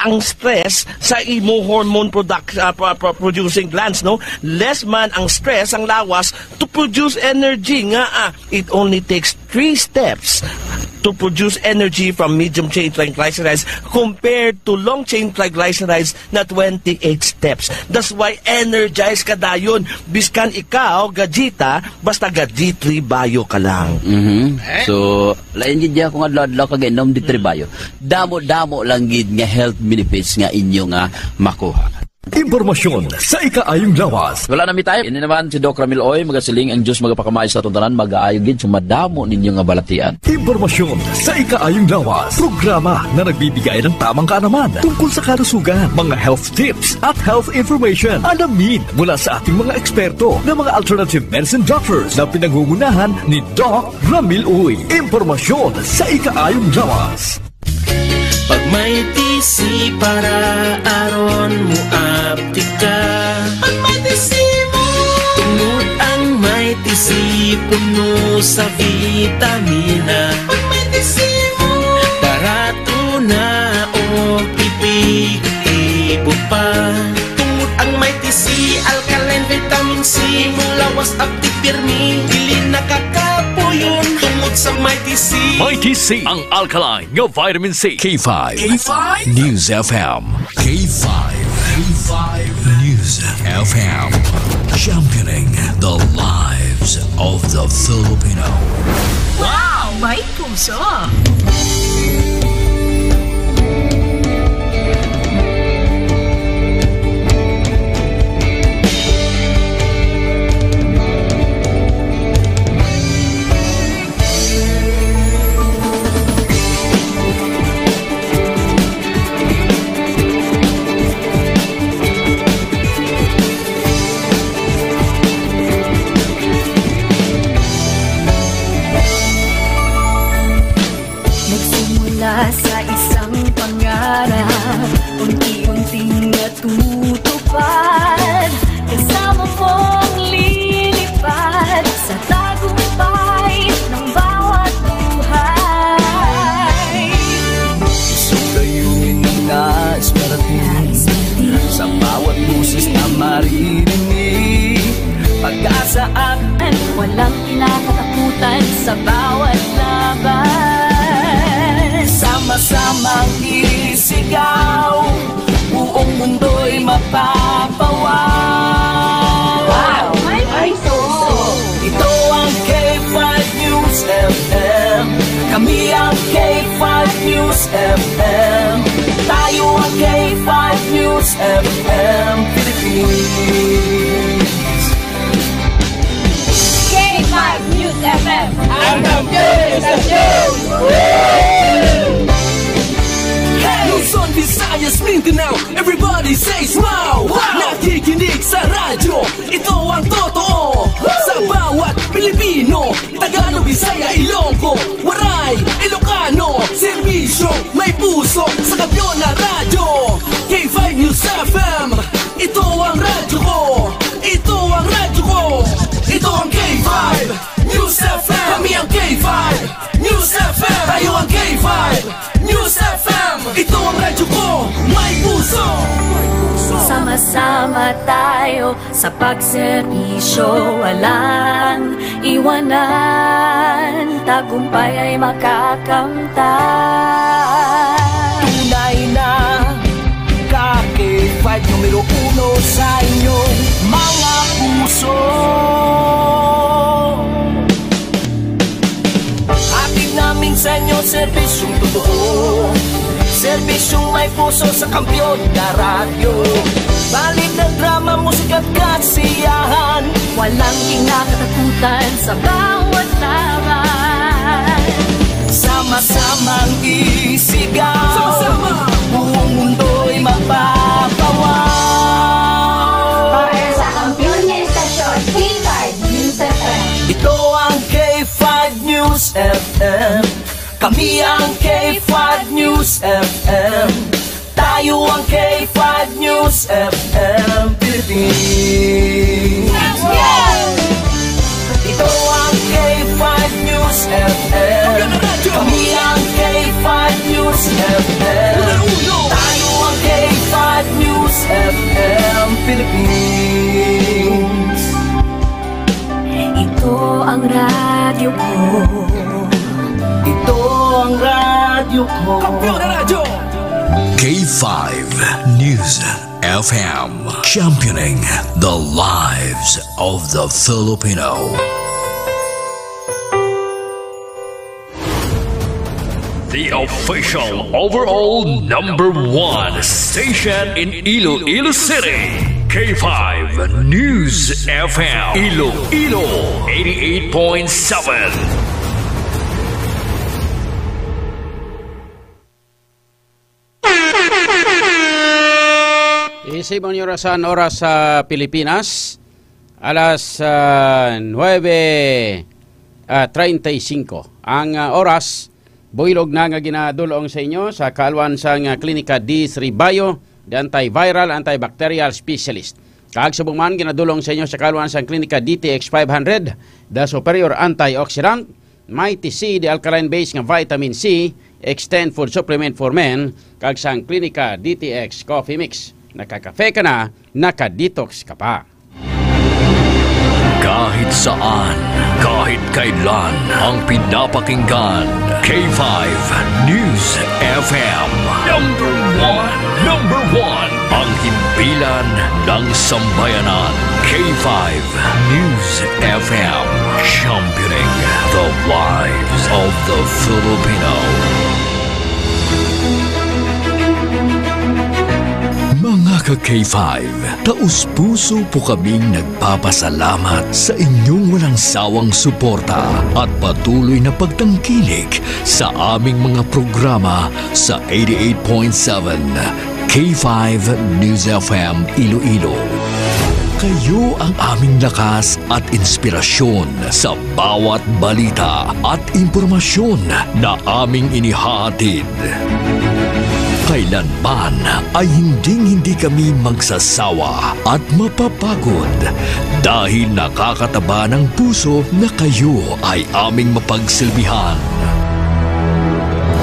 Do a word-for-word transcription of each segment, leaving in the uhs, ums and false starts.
ang stress sa imo hormone product, ah, pro-, pro-, producing glands, no? Less man ang stress ang lawas to produce energy nga, ah, it only takes three steps to produce energy from medium chain triglycerides compared to long chain triglycerides na twenty-eight steps. That's why energized ka dayon. Biskan ikaw, gajita, basta ga D three Bio ka lang. Mhm. Eh? So, lain gid niya kung adlaw-adlaw ka gainom D three Bio. Damo-damo lang gid nga health benefits nga inyo nga makuha. Impormasyon sa ikaayong lawas. Wala na mi time. Ini naman si Doc Ramil Oy, magasiling ang Diyos magapakamay sa atong tanan, magaayo gid sa madamo ninyo nga balatian. Impormasyon sa ikaayong lawas. Programa na nagbibigay ng tamang kaalaman tungkol sa kalusugan, mga health tips at health information. Alamin mula sa ating mga eksperto na mga alternative medicine doctors na pinangungunahan ni Doc Ramil Uy. Impormasyon sa ikaayong lawas. Pag may T C para aron mo aptika. Pag may T C mo. Tungod ang may T C puno sa vitamina. Pag may T C mo. Barato na o epektibo pa. Tungod ang may T C, alkaline vitamin C, imong lawas apti pirmi, dili nakakapuyon tungod sa may T C. May T C, ang alkaline nga vitamin C. K five. K five? News F M. K five. K five News F M. Championing the lives of the Filipino. Wow! May puso! Nagsimula sa isang pangarap, unti-unting natutupad. Kasama mong lilipad sa tagumpay ng bawat buhay. Isang layunin na nais parating sa bawat boses na maririnig. Pag-asa at walang kinakatakutan sa bawat laban. Sama-samang isigaw, buong mundo'y mapapawaw. Wow! May puso! Ito ang K five News F M. Kami ang K five News F M. Tayo ang K five News F M Philippines. K five News F M. Ang kampiyon sa show! Hey! Luzon, Visayas, Mindanao, everybody says wow! Wow! Nakikinig sa radyo, ito ang totoo. Sa bawat Pilipino, Tagalog, Bisaya, Ilonggo, Waray, Ilocano, serbisyo, may puso, sa kampiyon na radyo. K five News F M, ito ang radyo ko. Ito ang radyo ko. Ito ang K five News F M. Kami ang K five News F M. Tayo ang K five News F M. Ito ang radyo ko. May puso. Sama-sama tayo sa pagserbisyo, walang iwanan, tagumpay ay makakamtan. Tunay na ka K five numero uno sa inyong mga puso. Hatid namin sa inyo serbisyong totoo, serbisyong may puso sa kampiyon na radyo. Balita, drama, musika at kasiyahan, walang kinakatakutan sa bawat laban. Sama-samang isigaw, sama-sama, buong mundo'y mapapawaw. Para sa kampiyon nga istasyon, K five News F M. Ito ang K five News F M. Kami ang K five News F M. Tayo ang K five News F M Philippines. Ito ang K five News F M. Kami ang K five News F M. Tayo K five News F M, championing the lives of the Filipino. The official overall number one station in Iloilo City, K five News F M, Iloilo, eighty-eight point seven. Isip ang orasan, oras sa Pilipinas, alas, ah, nuebe, ah, treinta y cinco. Ang, ah, oras, buylog na nga ginadulong sa inyo sa kaalwan sang, ah, Klinika D three Bio, the antiviral, antibacterial specialist. Kag subong man, ginadulong sa inyo sa kaalwan sang Klinika D T X five hundred, the superior antioxidant, Mighty C, the alkaline base nga vitamin C, Extend Food Supplement for Men, kag sang Klinika D T X Coffee Mix. Nakakafe ka na, naka-detox ka pa. Kahit saan, kahit kailan, ang pinapakinggan, K five News F M. Number one, number one, ang himpilan ng sambayanan, K five News F M, championing the lives of the Filipino. Mga ka K five, taus-puso po kaming nagpapasalamat sa inyong walang sawang suporta at patuloy na pagtangkilik sa aming mga programa sa eighty-eight point seven K five News F M Iloilo. Kayo ang aming lakas at inspirasyon sa bawat balita at impormasyon na aming inihahatid. Kailanman ay hinding-hindi kami magsasawa at mapapagod dahil nakakataba ng puso na kayo ay aming mapagsilbihan.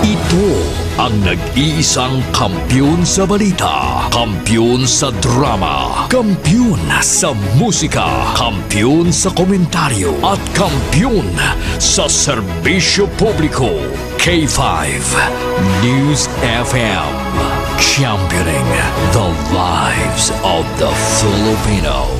Ito ang nag-iisang kampiyon sa balita, kampiyon sa drama, kampiyon sa musika, kampiyon sa komentaryo, at kampiyon sa serbisyo publiko. K five News F M, championing the lives of the Filipino.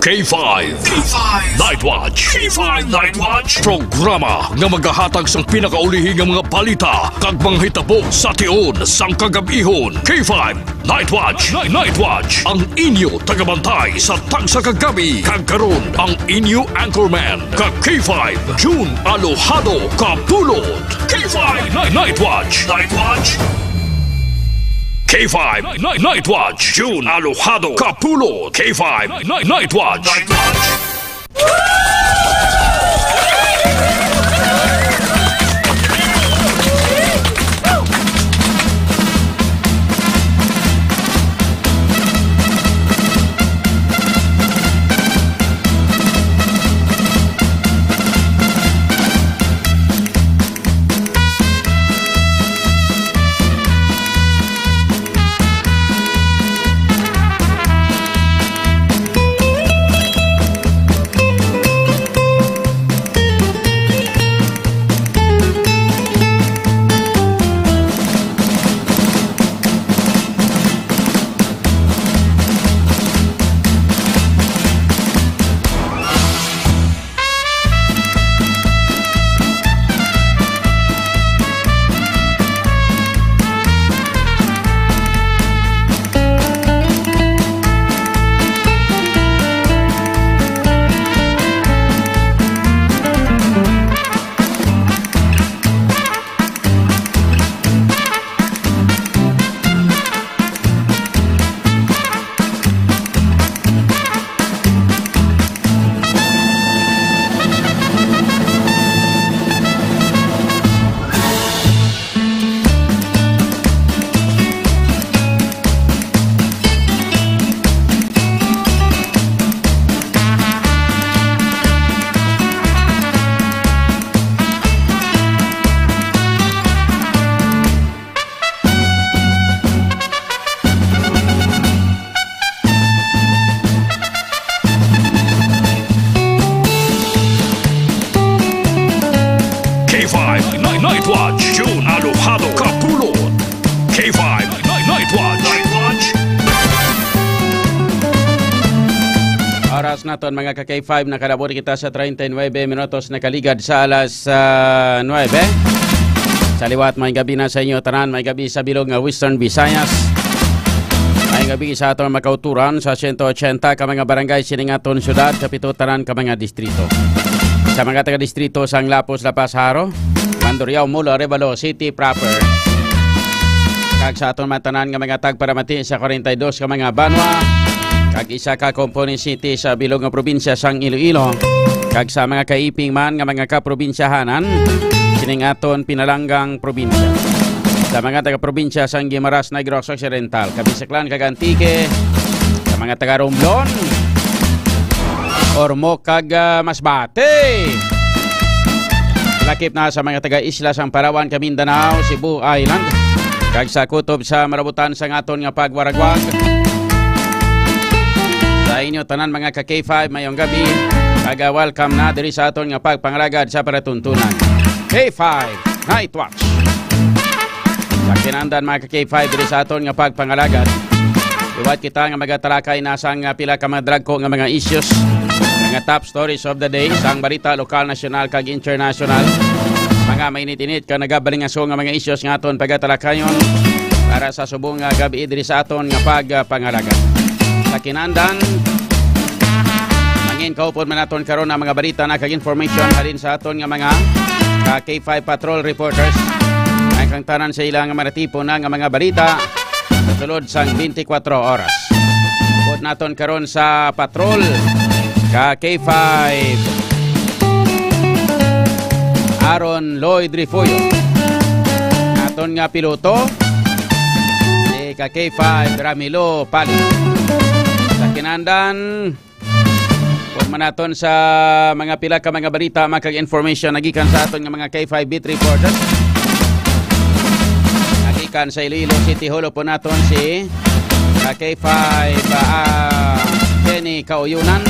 K five. K five. Night Watch. K five Night Watch. Programa nga magahatag sang pinakaulihi nga mga balita kag mga hitabo sa tion sang kagab-ihon. K five Night Watch. Night, Night Watch. Ang inyo tagabantay sa tagsa ka gabi. Kag karon, ang inyo anchorman ka K five, June Alojado Kapulot. K five Night, Night Watch. Night Watch. K five Night, Night Watch. June Alojado Kapulot. K five Night, Night Watch. Night Watch. Naton, mga ka-K five, nakalabot kita sa treinta y nuebe minutos, nakaligad sa alas, ah, nuebe. Sa liwat, may gabi na sa inyo tanan, may gabi sa bilog nga Western Visayas. May gabi sa aton makauturan sa siyento ochenta ka mga barangay sining aton syudad, sa pito tanan ka mga distrito. Sa mga taga-distrito sang Lapos, La Paz, Jaro, Mandurriao, Molo, Arevalo City proper. Kag sa aton man tanan nga mga tagparamati sa kwarenta y dos ka mga banwa, kag isa ka component city sa bilog nga probinsya sang Iloilo, kag sa mga kaiping man nga mga kaprobinsyahanan sining aton pinalanggang probinsya. Sa mga taga-probinsya sang Guimaras, Negros Occidental, Cabisaclan, kag Antique, sa mga taga-Romblon, Ormoc, kag, ah, Masbate. Lakip na sa mga taga-isla sang Palawan, Kamindanao, Cebu Island, kag sa kutob sa malabutan sang aton nga pagwaragwag. Sa inyo tanan, mga ka-K five, mayong gabi, kag, ah, welcome na diri sa aton nga pagpangalagad sa palatuntunan. K five Night Watch. Sa kinandan, mga ka-K five, diri sa aton nga pagpangalagad, liwat kita nga magatalakay na sang, ah, pila ka mga dagko nga mga issues, mga top stories of the day, sang balita lokal, nasyonal, kag international. Mga mainit-init ka nagabalingaso nga mga issues nga aton pagatalakayon para sa subong nga gabi diri sa aton nga pagpangalagad. Sa kinandan, mangin kaupod man naton karon ang mga balita na kag information halin sa aton nga mga ka-K five patrol reporters. Ang kang tanan sa ila nga manatipo na nga mga balita sa sulod sang twenty-four oras. Upod naton karon sa patrol, ka-K five Aaron Lloyd Refollo. Aton nga piloto, si ka-K five Ramilo Pali. Sa kinandan, upod man naton sa mga pila ka mga balita, mga kag information nagikan sa aton nga mga K five beat reporters. Nagikan sa Iloilo City Hall, upod naton si, ah, K five, ah, Kenny Kauyunan.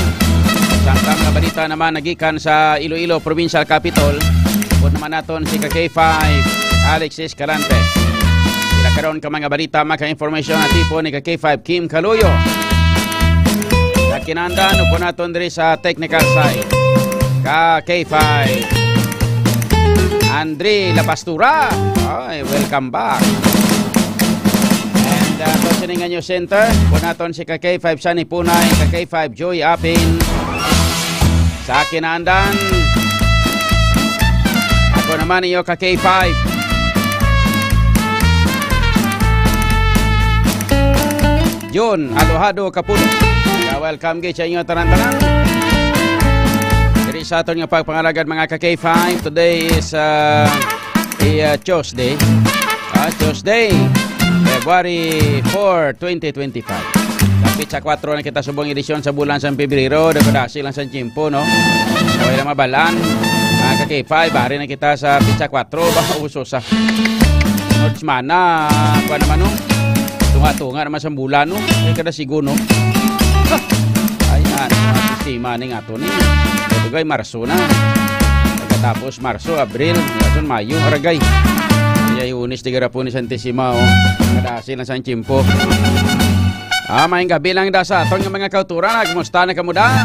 Samtang nga balita naman nagikan sa Iloilo Provincial Capitol, upod naman naton si ka-K five Alexis Escalante. Pila karon ka mga balita, mga ka-information, natipon ni ka-K five Kim Kaluyo. Sa kinandan, upod naton diri sa technical side, ka-K five Andre La Pastura. Ay, welcome back. And, uh, to sining nga news center, upod naton si ka-K five Sunny Punay, ka-K five Joy Apin. Sa kinandan, ako naman inyo ka-K five, Jun Alojado Kapulo. Welcome gid sa inyo tanan-tanan diri sa aton nga pagpangalagad, mga ka-K five. Today is, uh, a, uh, Tuesday. Ah, Tuesday, February four, twenty twenty-five. Sa pitsa kuwatro na kita subong edisyon sa bulan sang Pebrero, daw kadasi lang sang tiyempo, no? Wala lang mabalaan. Mga ka-K five, ari na kita sa pitsa kuwatro, ba, uso sa sunod semana, pa naman, no? Tunga-tunga naman sa bulan, no? Ay, kada sigo, no? Ay, ano, ang sistema ni nga to, ni. Ito, guys, Marso na. Pagkatapos, Marso, Abril, Marso, Mayo, aragay. Kaya Lunes, di garapon ni Santissima, oh. Kadasi lang sa tiyempo. Ah, maayong gabi lang da sa aton nga mga kauturan. Ah, kumusta na kamo da?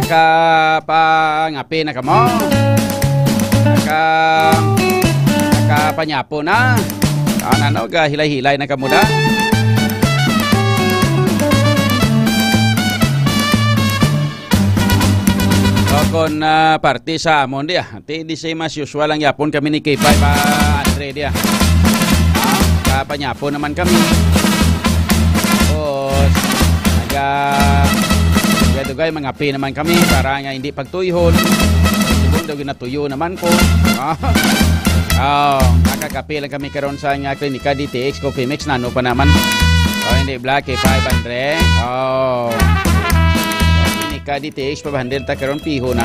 Nakapangape na kamo? Naka-, nakapanyapo na? Ah, ano, gahilay-hilay na kamo da? O, kon, ah, parte sa amon di, ah. Ti, di say mas usual lang yapon kami ni K five, ah, Andre, di, ah. Ah, kapanyapo naman kami. Tapos, naga-, dugay-dugay, mangape naman kami para nga hindi pagtuyhon. Siguro daw ginatuyo naman ko. Ah. Oh, nakakape lang kami karon sa nga Klinika D T X Coffee Mix, nano pa naman. Oh, hindi, Black, K five, Andre. Oh. Klinika D T X five hundred ta karon, piho na.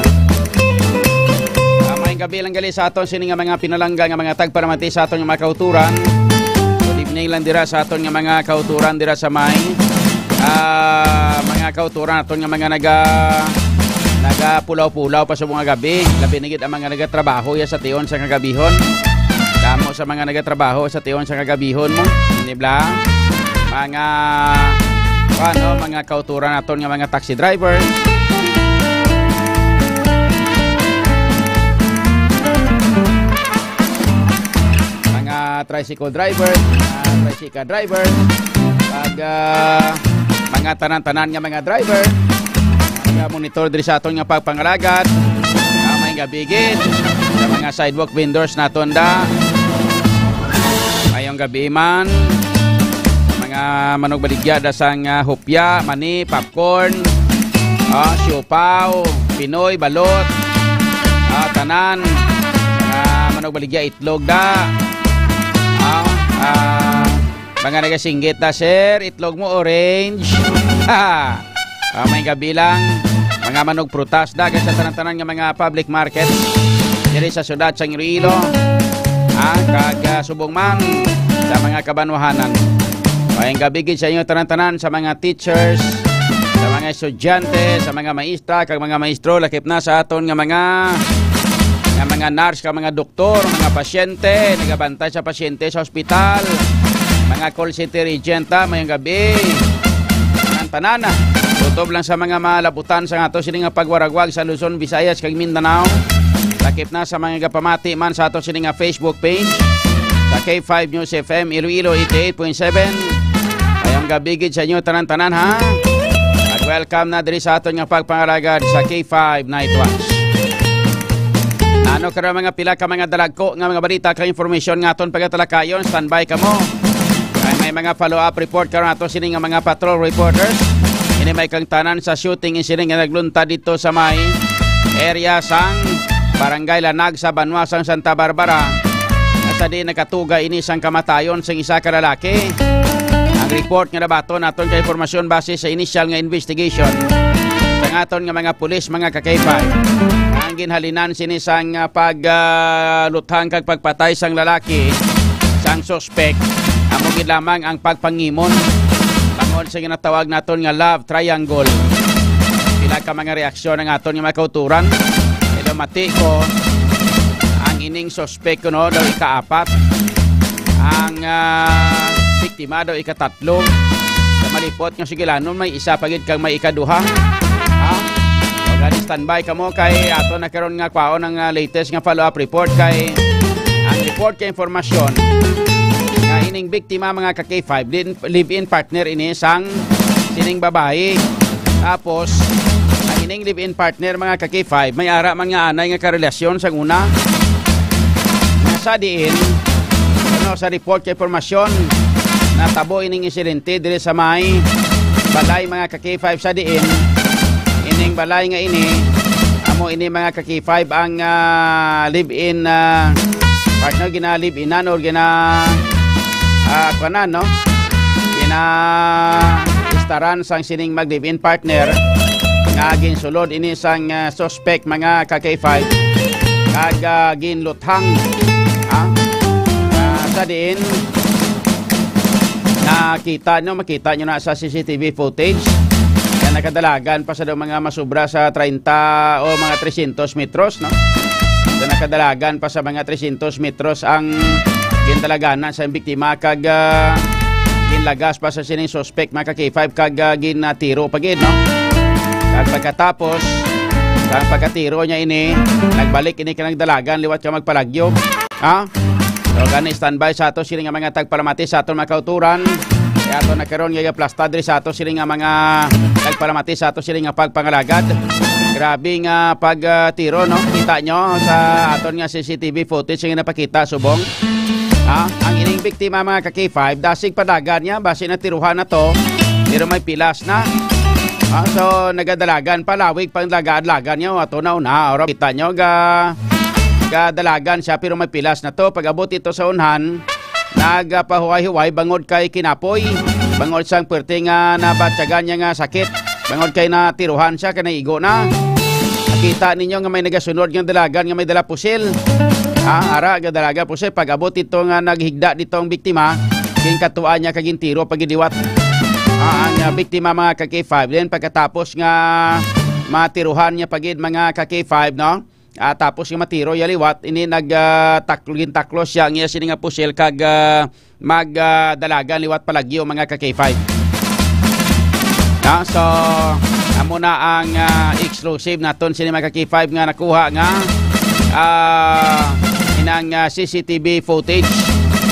Ah, maayong gabi lang gali sa aton sini nga mga pinalangga nga mga tagparamati sa aton nga mga kauturan. Good evening lang dira sa aton nga mga kauturan dira sa may, ah, mga kauturan aton nga mga naga-, nagapulaw-pulaw pa sa mga gabi. Labi na gid ang mga nagatrabaho ya sa tion sa kagabihon. Kamo sa mga nagatrabaho sa tion sa kagabihon mo, di ba? Mga Ano, mga kauturan naton nga mga taxi driver, mga tricycle driver, mga tricycle driver, kag, ah, mga tanan-tanan nga mga driver, mga monitor diri sa aton nga pagpangalagad. Ah, may gabi gid sa mga sidewalk vendors naton da. Mayong gabi man, mga manugbaligya da sang, ah, hupya, mani, popcorn, ah, siopaw, Pinoy, balot, ah, tanan. Mga manugbaligya, itlog da. Ah, ah, mga nagasinggit na, "Sir, itlog mo orange." Ah, may gabi lang, mga manugprutas da, kag sa tanan-tanan nga mga public market diri sa siyudad sang Iloilo, ah, kag, ah, subong man sa mga kabanwahanan. Mayong gabi gid sa inyo tanan-tanan, sa mga teachers, sa mga estudyante, sa mga maestra, kag mga maestro, lakip na sa aton nga mga, nga mga nurse, kag mga doktor, mga pasyente, nagabantay sa pasyente sa ospital, mga call center agent, ah, mayong gabi. Tanan-tanan, ah. Kutob lang sa mga malabutan sa ato sini nga pagwaragwag sa Luzon, Visayas, kag Mindanao. Lakip na sa mga gapamati man sa ato sini nga Facebook page, sa K five News F M Iloilo eighty-eight point seven. Mayong gabi gid sa inyo tanan-tanan, ha? At welcome na diri sa aton nga pagpangalagad sa K five Night Watch. Ano karon mga pila ka mga dalagko nga mga balita kag impormasyon nga aton pagatalakayon? Standby kamo. Kay may mga follow-up report karon ato sini nga mga patrol reporters. Ini may kang tanan sa shooting incident nga nagluntad dito sa may area sang Barangay Lanag sa banwa sang Santa Barbara, nga sa di nakatuga ini sang kamatayon sang isa ka lalaki. Ang report nga nabaton naton kay impormasyon base sa initial nga investigation sang aton nga mga pulis, mga ka-K five. Ang ginhalinan sini sang, ah, pag, ah, luthang kag pagpatay sang lalaki, sang suspek, amo gid lamang ang pagpangimon tungod sa ginatawag naton nga love triangle. Pila ka mga reaksyon ang aton nga mga kauturan. Pero mati ko, ang ining suspek kuno daw ikaapat. Ang, ah, biktima daw ikatatlo. Sa malipot nga sugilanon, may isa pa gid kag may ikaduha. Ha? O gani, standby kamo kay ato na karon nga kwaon ang, ah, latest nga follow-up report kay ang report kay impormasyon nga ining biktima, mga ka-K five, din live-in partner ini sang sining babayi. Tapos, ang ining live-in partner, mga ka-K five, may ara man nga anay nga karelasyon sang una. Nga sa diin, ano, sa report kay impormasyon, natabo ining insidente diri sa may balay, mga ka-K five, sa diin ining balay nga ini, amo ini, mga ka-K five, ang, ah, live-in, ah, partner, gina-live-inan or gina-, ah, kuanan, no? Gina-istaran sang sining mag-live-in partner nga ginsulod ini sang, ah, suspect, mga ka-K five, kag, ah, ginluthang, ha? Ah, sa diin nakita nyo, makita nyo na sa C C T V footage na nakadalagan pa sa daw mga masubra sa treinta o mga trescientos metros, no? So, nakadalagan pa sa mga trescientos metros ang gindalaganan sa biktima kag, ah, ginlagas pa sa sining suspect, mga ka-K five, kag, ah, ginatiro pa gid, no? Kag pagkatapos, ang pagkatiro niya ini, nagbalik ini ka nagdalagan liwat ka magpalagyo. Ha? So, gani, standby sa ato sini nga mga tagpalamati sa aton mga kauturan. Kay ato na karon nga plasta diri sa ato sini nga mga tagpalamati sa ato sini nga pagpangalagad. Grabe nga pag, ah, tiro, no? Kita nyo sa aton nga C C T V footage nga napakita subong. Ha? Ang ining biktima, mga ka-K five, dasig padagan niya, basi natiruhan na to. Pero may pilas na. Ah, so, nagadalagan pa, lawig pang lagaad-lagan niya, ato na una. Ora, kita nyo, ga, gadalagan siya, pero may pilas na to. Pag-abot ito sa unhan, nagapahuway-huway bangod kay kinapoy, bangod sang pwerte nga nabatyagan niya nga sakit, bangod kay natiruhan siya, kay naigo na. Nakita ninyo nga may nagasunod nga dalagan nga may dala pusil. Ah, ara, gadalagan pusil. Pag-abot ito nga naghigda dito ang biktima, ginkatuan niya kag gintiro pa gid liwat. Ah, ang, ah, biktima, mga ka-K five. Then, pagkatapos nga matiruhan niya pa gid, mga ka-K five, no? Ah, tapos nga matiro ya liwat, ini nag, ah, taklo, gintaklos siya ang iya sini nga pusil kag, ah, mag, ah, dalagan liwat palagyo, mga ka-K five. Ah, so, amo na ang, ah, exclusive naton sini, mga ka-K five, nga nakuha nga, ah, inang, ah, C C T V footage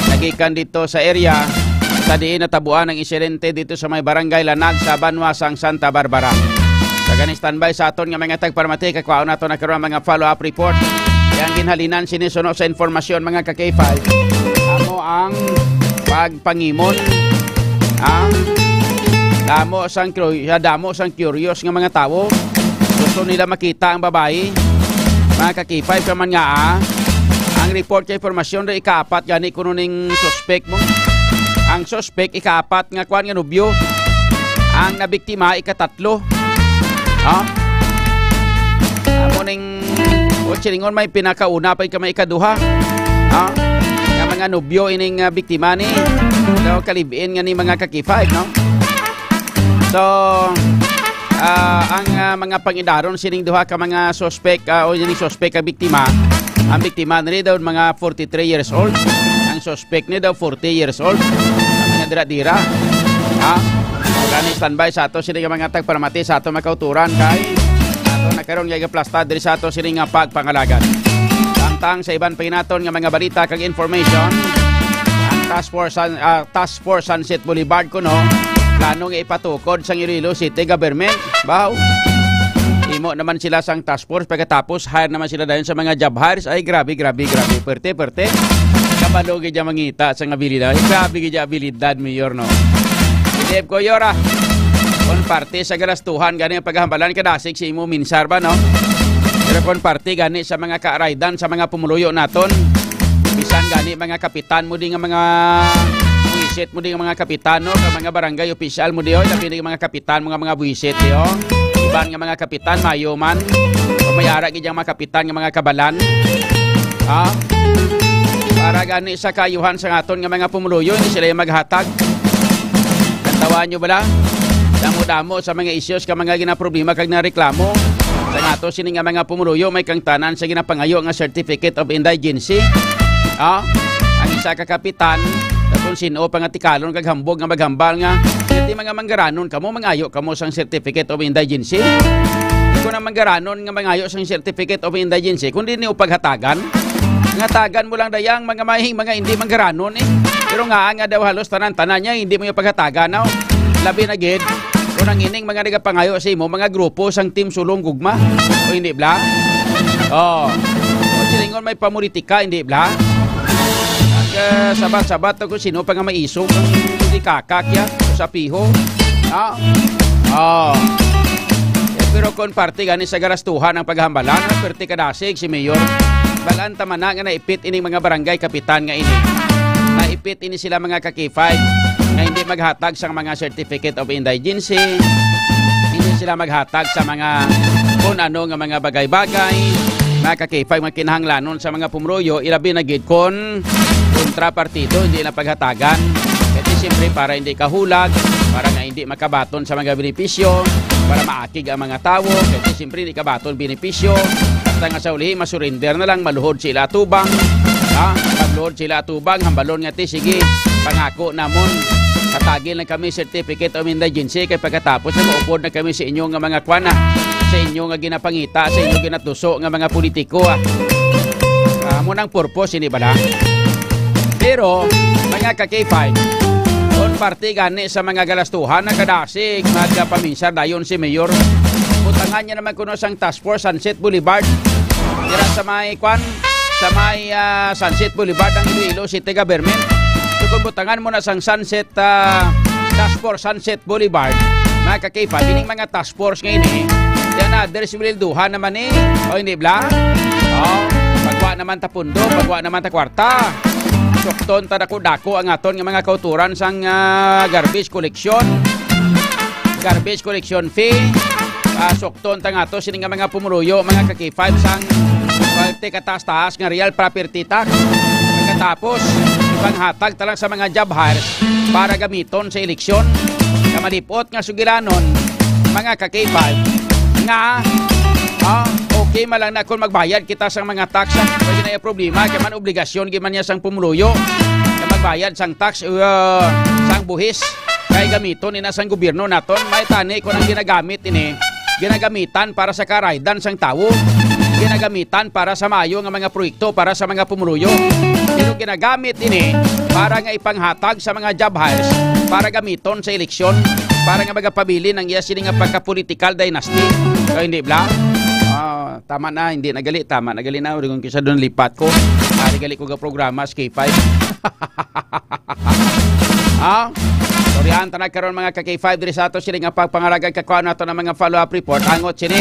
nagikan dito sa area sa diin natabuan ang insidente dito sa may Barangay Lanag sa banwa sang Santa Barbara. So, gani, standby sa aton nga mga tagparamati, kay kuhaon nato na karon ang mga follow-up report. Kay ang ginhalinan sini suno sa informasyon, mga ka-K five, amo ang pagpangimon, ah, damo sang cru-, damo sang curious nga mga tawo. Gusto nila makita ang babayi. Mga ka-K five, ka man nga, ah, ang report kay informasyon do ikaapat gani kuno ning suspek mo. Ang suspek ikaapat nga kwan nga nobyo. Ang nabiktima ikatatlo. Ah? Amo ning, o, silingon may pinakauna pa ka may ikaduha. Ah? Nga mga nobyo ining, ah, biktima ni, daw ka-live-in nga ni, mga ka-K five, no? So, ah, ang, ah, mga pangidaron sining duha ka mga suspek, ah, o ining suspek ka biktima, ang biktima ni daw mga forty-three years old, ang suspek ni daw forty years old. Ang mga dira-dira. Ha? Gani, standby sa ato sini nga mga tagparamati sa ato makauturan kay ato na karon nga igaplastar diri sa ato sini nga pagpangalagan. Samtang sa iban pa naton nga mga balita kag information, ang Task Force San-, ah, Task Force Sunset Boulevard kuno plano nga ipatukod sang Iloilo City Government. Baw. Imo naman sila sang task force, pagkatapos hire naman sila dayon sa mga job hires. Ay, grabe, grabe, grabe. Perte, perte. Kabalo gid ang mangita sa nga abilidad. Ay, grabe gid ang abilidad, Mayor, no? Dave Coyora, kung parte sa galastuhan, gani ang paghambalan kadasig si imo minsar ba, no? Pero kung parte gani sa mga kaaraydan, sa mga pumuluyo naton, bisan gani mga kapitan mo di nga mga buwisit mo di nga mga kapitan, no? Kag mga barangay opisyal mo di, oy, labi na yung mga kapitan mo nga mga buwisit, di, oh. Iban nga mga kapitan, mayo man. Kung may ara gid ang mga kapitan nga mga kabalan. Ha? Para gani sa kaayuhan sa aton nga mga pumuluyo, hindi sila yung maghatag. Natawan nyo bala? Damo-damo sa mga issues ka mga ginaproblema kag nareklamo. Sa ato sini nga mga pumuluyo, may kangtanan sa ginapangayo nga Certificate of Indigency. Ha? Ang isa ka kapitan, kung sino pa nga tikalon kag hambog nga maghambal nga, "Ti mga manggaranon kamo, mangayo kamo sang Certificate of Indigency." Kung ang manggaranon nga mangayo sang Certificate of Indigency, kung di niyo paghatagan, ngatagan mo lang dayang mga mahing mga hindi manggaranon, eh. Pero nga, nga daw halos tanan-tanan niya, hindi mo yung paghatagan, no? Labi na gid, kung ang ining mga nagapangayo sa imo, mga grupo sang Team Sulong Gugma, o hindi bla? Oh. O silingon may pamulitika, hindi bla? Ang, ah, sabat-sabat to kung sino pa nga maisog ang hindi kakak ya, sa piho. Ah. Oh. Eh, pero kung parte gani sa garastuhan ang paghambalan, ang parte kadasig si Mayor. Balaan tama na nga naipit ining mga barangay kapitan nga ini. Naipit ini sila mga ka-K five nga hindi maghatag sa mga Certificate of Indigency, hindi sila maghatag sa mga kung ano nga mga bagay-bagay. Mga ka-K five nga kinahanglanon sa mga pumuluyo, ilabi na gid kon kontra partido, hindi na paghatagan. Kasi siyempre, para hindi kahulag, para nga hindi makabaton sa mga benepisyo, para maakig ang mga tawo, kasi siyempre, hindi kabaton benepisyo. Basta nga sa ulihi, masurinder na lang, maluhod sila atubang. Ha? Pagluhod sila atubang, hambalon nga ti, sige, pangako namon. Hatagin lang kami certificate of indigency kay pagkatapos na maupod na kami sa inyo nga mga kwana, sa inyo nga ginapangita, sa inyo ginatuso nga mga politiko, ah. Ah, mo nang purpose, hindi bala? Pero, mga ka-K five, kung parte gani sa mga galastuhan na kadasig, magpaminsar dayon si Mayor. Butangan niya naman kuno sang Task Force Sunset Boulevard. Dira sa may, kwan, sa may, ah, Sunset Boulevard ang Iloilo City Government. So, kung butangan mo na sang Sunset, ah, Task Force Sunset Boulevard, mga ka-K five, ining mga task force nga ini, yan na, there's Wilduhan naman eh. O, hindi bla? O, pagwa naman ta pundo, pagwa naman ta kwarta. Sukton ta dako-dako ang aton nga mga kauturan sang, ah, garbage collection. Garbage collection fee. Ah, sukton ta nga to, sini nga mga pumuluyo, mga ka-K five sang swerte kataas-taas nga real property tax. Pagkatapos, ipanghatag ta lang sa mga job hires para gamiton sa eleksyon. Kamalipot nga sugilanon, mga ka-K five, nga, ah, okay man lang na kung magbayad kita sa mga tax, ah, pwede na yung problema, kaya man obligasyon, gid man niya sang pumuluyo, na magbayad sang tax, uh, sang buhis. Kay gamiton ina sang gobyerno naton, may tani kon ang ginagamit ini, ginagamitan para sa karaydan sang tawo, ginagamitan para sa maayo nga mga proyekto para sa mga pumuluyo. Pero ginagamit ini para nga ipanghatag sa mga job hires para gamiton sa eleksyon, para nga magapabilin ang iya sini nga pagka-political dynasty. O hindi bala? Ah, tama na, hindi na gali, tama na gali na. Uri kung kisa doon lipat ko. Ari gali ko ga programa sa K five. Ha? Istoryahan ta na karon, mga ka K five, diri sa ato sini nga pagpangalagad. Kakuha nato ng mga follow-up report. Angot sini,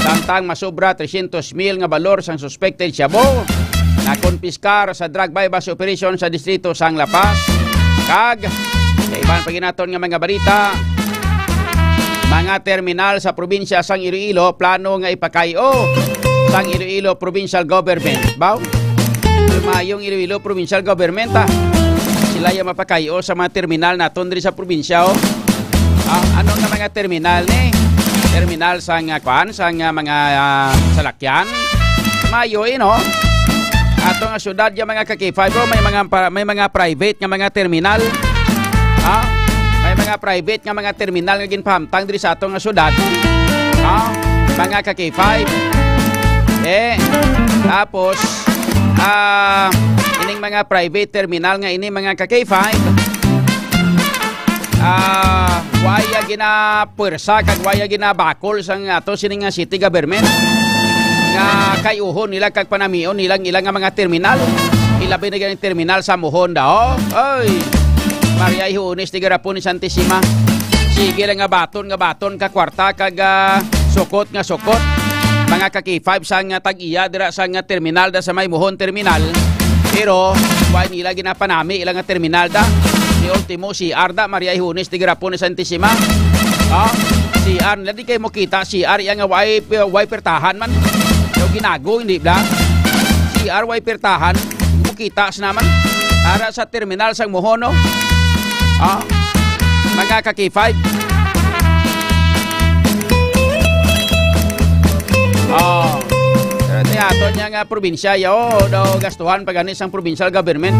samtang masubra tresyentos mil nga balor sang suspected shabu na konpiskar sa drug buy-bust operation sa distrito sang La Paz. Kag sa iban pa ginaton nga mga balita, mga terminal sa probinsya sang Iloilo plano nga ipakayo sang Iloilo Provincial Government. Baw? Mayong Iloilo Provincial Government, ah. Sila yung mapakayo sa mga terminal naton diri sa probinsya, oh. Ah, ano nga mga terminal ni? Terminal sa nga kwan, sa nga mga, ah, salakyan. Mayo, eh, no? Ato nga syudad, yung mga ka K five, oh, may mga pa-, may mga private nga mga terminal. Ha? May mga private nga mga terminal nga ginpahamtang diri sa ato nga syudad. Ha? Mga ka K five. Eh, tapos, ah, ining mga private terminal nga ini, mga ka K five, ah, waya ginapuwersa kag waya ginabakol sang ato sini nga city government nga kay-uhon nila kag panamion nilang ilang nga mga terminal. Ilabi na gani ang terminal sa Mohon daw. Oy! Maria Ihunis, tigarapon ni Santisima. Sige lang nga baton, nga baton ka kwarta kag, ah, sukot nga sukot. Mga ka K five, sa nga tag-iya dira sa nga terminal da sa may Mohon terminal. Pero wa nila ginapanami ilang nga terminal da. Ni ultimo C R da, Maria Ihunis, tigarapon ni Santisima. Oh, C R nila, di kayo mo kita C R iya nga way, way pertahan man. Daw ginago, hindi bla? C R way pertahan. Mo kita sa naman. Ara sa terminal sang Mohon, no? Ah, mga ka K five. Oh. Pero ti ato niya nga probinsya, yo, daw gastuhan pa gani sang provincial government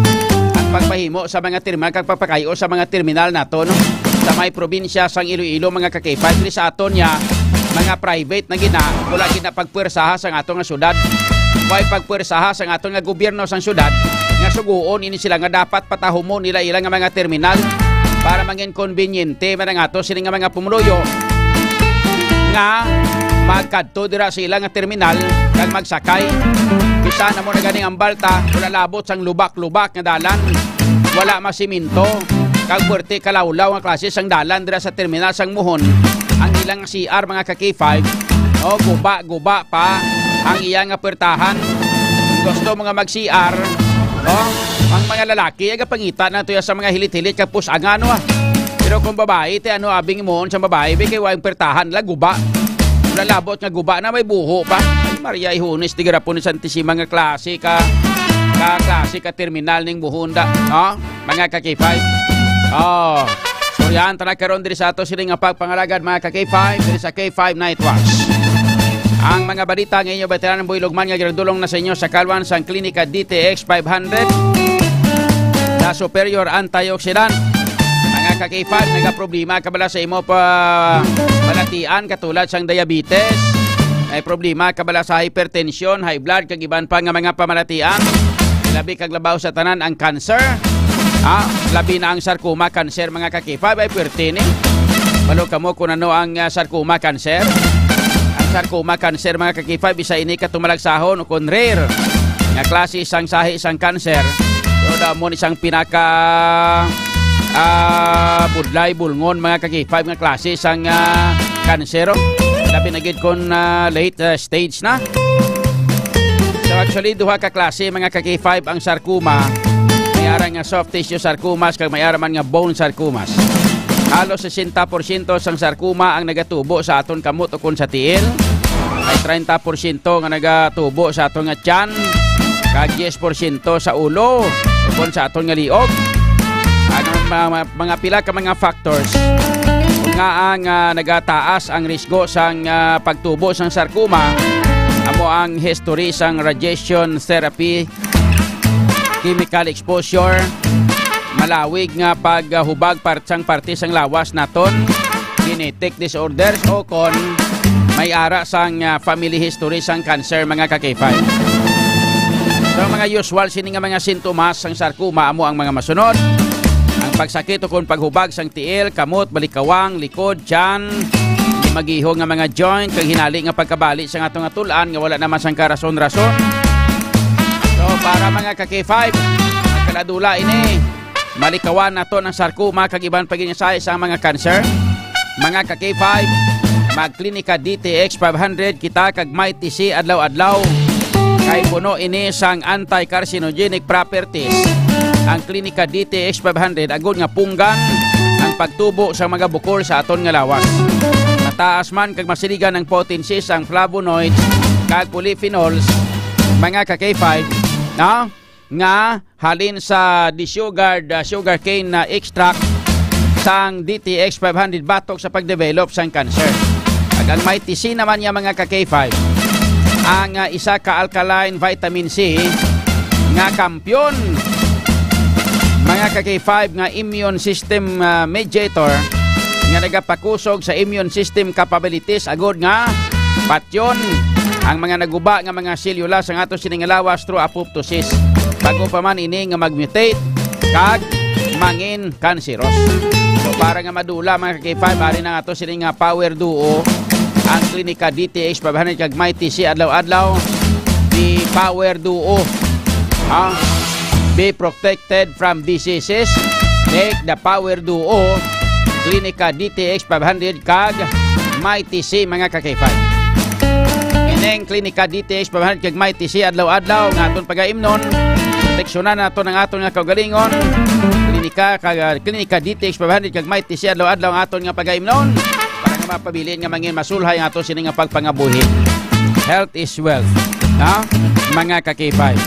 ang pagpahimo sa mga terminal kag pagpakayo sa mga terminal nato, no? Sa may probinsya sang Iloilo, mga ka K five, diri sa aton niya, mga private na gina, wala gina pagpwersaha sang ato nga syudad. Way pagpwersaha sang aton nga gobyerno sang syudad nga suguon ini sila nga dapat patahumon nila ila nga mga terminal para mangin konbinyente man ang ato sini nga mga pumuluyo nga magkadto dira sa ila nga terminal kag magsakay. Bisan amo na ganing ang balta, wala labot sang lubak-lubak nga dalan, wala masiminto, kag puwerte kalawlaw nga klase sang dalan dira sa terminal sang Mohon. Ang ilang C R, mga ka K five, no, guba-guba pa ang iya nga puwertahan. Kung gusto mo nga mag-C R, no, ang mga lalaki, agapangita na to sa mga hilit-hilit kag pus-angan, no, ah. Pero kung babae, ti ano, abing mohon sa babae, be, kay waing puwertahan, la, guba. Wala labot nga guba na may buho pa. Ay, Maria Ihunis, tigarapon ni Santisima nga klase ka, ka klase ka terminal ning Mohon da, no? Mga ka K five. Oh, istoryahan ta na karon diri sa ato sini nga pagpangalagad, mga ka K five, diri sa K five Night Watch. Ang mga balita nga inyo veteran Boy Lugman nga ginadulong na sa inyo sa kalwan sang Klinika D T X five hundred, the superior antioxidant. Mga ka K five, nagaproblema ka bala sa imo pa balatian katulad sang diabetes? May problema ka bala sa hypertension, high blood, kag iban pa nga mga pamalatian? Labi kag labaw sa tanan ang cancer. Ha? Labi na ang sarcoma cancer, mga ka K five, ay puwerte ni. Balo kamo kung ano ang, ah, sarcoma cancer? Ang sarcoma cancer, mga ka K five, isa ini ka tumalagsahon o kon rare nga klase sang sahi sang cancer. Pero daw mo ni sang pinaka, ah, budlay, bulngon, mga ka K five, nga klase sang, ah, kansero. Labi na gid kon, ah, late, ah, stage na. So, actually, duha ka klase, mga ka K five, ang sarcoma. May ara nga soft tissue sarcomas kag may ara man nga bone sarcomas. Halos sesenta porsyento sang sarcoma ang nagatubo sa aton kamot ukon sa tiil. May treinta porsyento nga nagatubo sa aton nga tiyan, kag diyes porsyento sa ulo ukon sa aton nga liog. Ang mga, mga pila ka mga factors nga ang, ah, nagataas ang risgo sang, ah, pagtubo sang sarcoma amo ang history sang radiation therapy, chemical exposure, lawig nga paghubag par-, sang parte sang lawas naton, genetic disorders, o kon may ara sang, ah, family history sang cancer, mga ka-K five. So, mga usual sini nga mga sintomas sang sarcoma amo ang mga masunod: ang pagsakit o kon paghubag sang tiil, kamot, balikawang, likod, tiyan, magihog nga mga joint, kag hinali nga pagkabali sang ato nga tul-an nga wala naman sang karason-rason. So, para, mga ka-K five, magkaladula ini. Malikawan naton ang sarcoma kag iban pa gid nga size sang mga cancer. Mga ka-K five, mag-Klinika D T X five hundred kita kag Mighty C adlaw-adlaw. Kay puno ini sang anti-carcinogenic properties ang Klinika D T X five hundred, agod nga punggan ang pagtubo sa mga bukol sa aton nga lawas. Mataas man kag masiligan ang potency sang flavonoids kag polyphenols, mga ka-K five, no? Nga halin sa desugared, ah, sugarcane na extract sang D T X five hundred batok sa pagdevelop sang cancer. Kag ang Mighty C naman niya, mga ka-K five, ang, ah, isa ka alkaline vitamin C nga kampyon, mga ka-K five, nga immune system, ah, mediator nga nagapakusog sa immune system capabilities agod nga patyon ang mga naguba nga mga selyula sang ato sini nga lawas through apoptosis, bago pa man ini nga mag-mutate kag mangin kanseros. So, para nga madula, mga ka-K five, ari na ang ato sini nga power duo, ang Klinika D T X five hundred kag Mighty C adlaw-adlaw. The power duo, ha? Be protected from diseases. Take the power duo, Klinika D T X five hundred kag Mighty C, mga ka-K five. Ining Klinika D T X five hundred kag Mighty C adlaw-adlaw nga aton pagaimnon, proteksyonan naton ang aton nga kaugalingon. Klinika kag, ah, Klinika D T X five hundred kag Mighty C adlaw-adlaw ang aton nga pagaimnon, para nga mapabilin nga mangin masulhay ang ato sini nga pagpangabuhi. Health is wealth, ha? Mga ka-K five.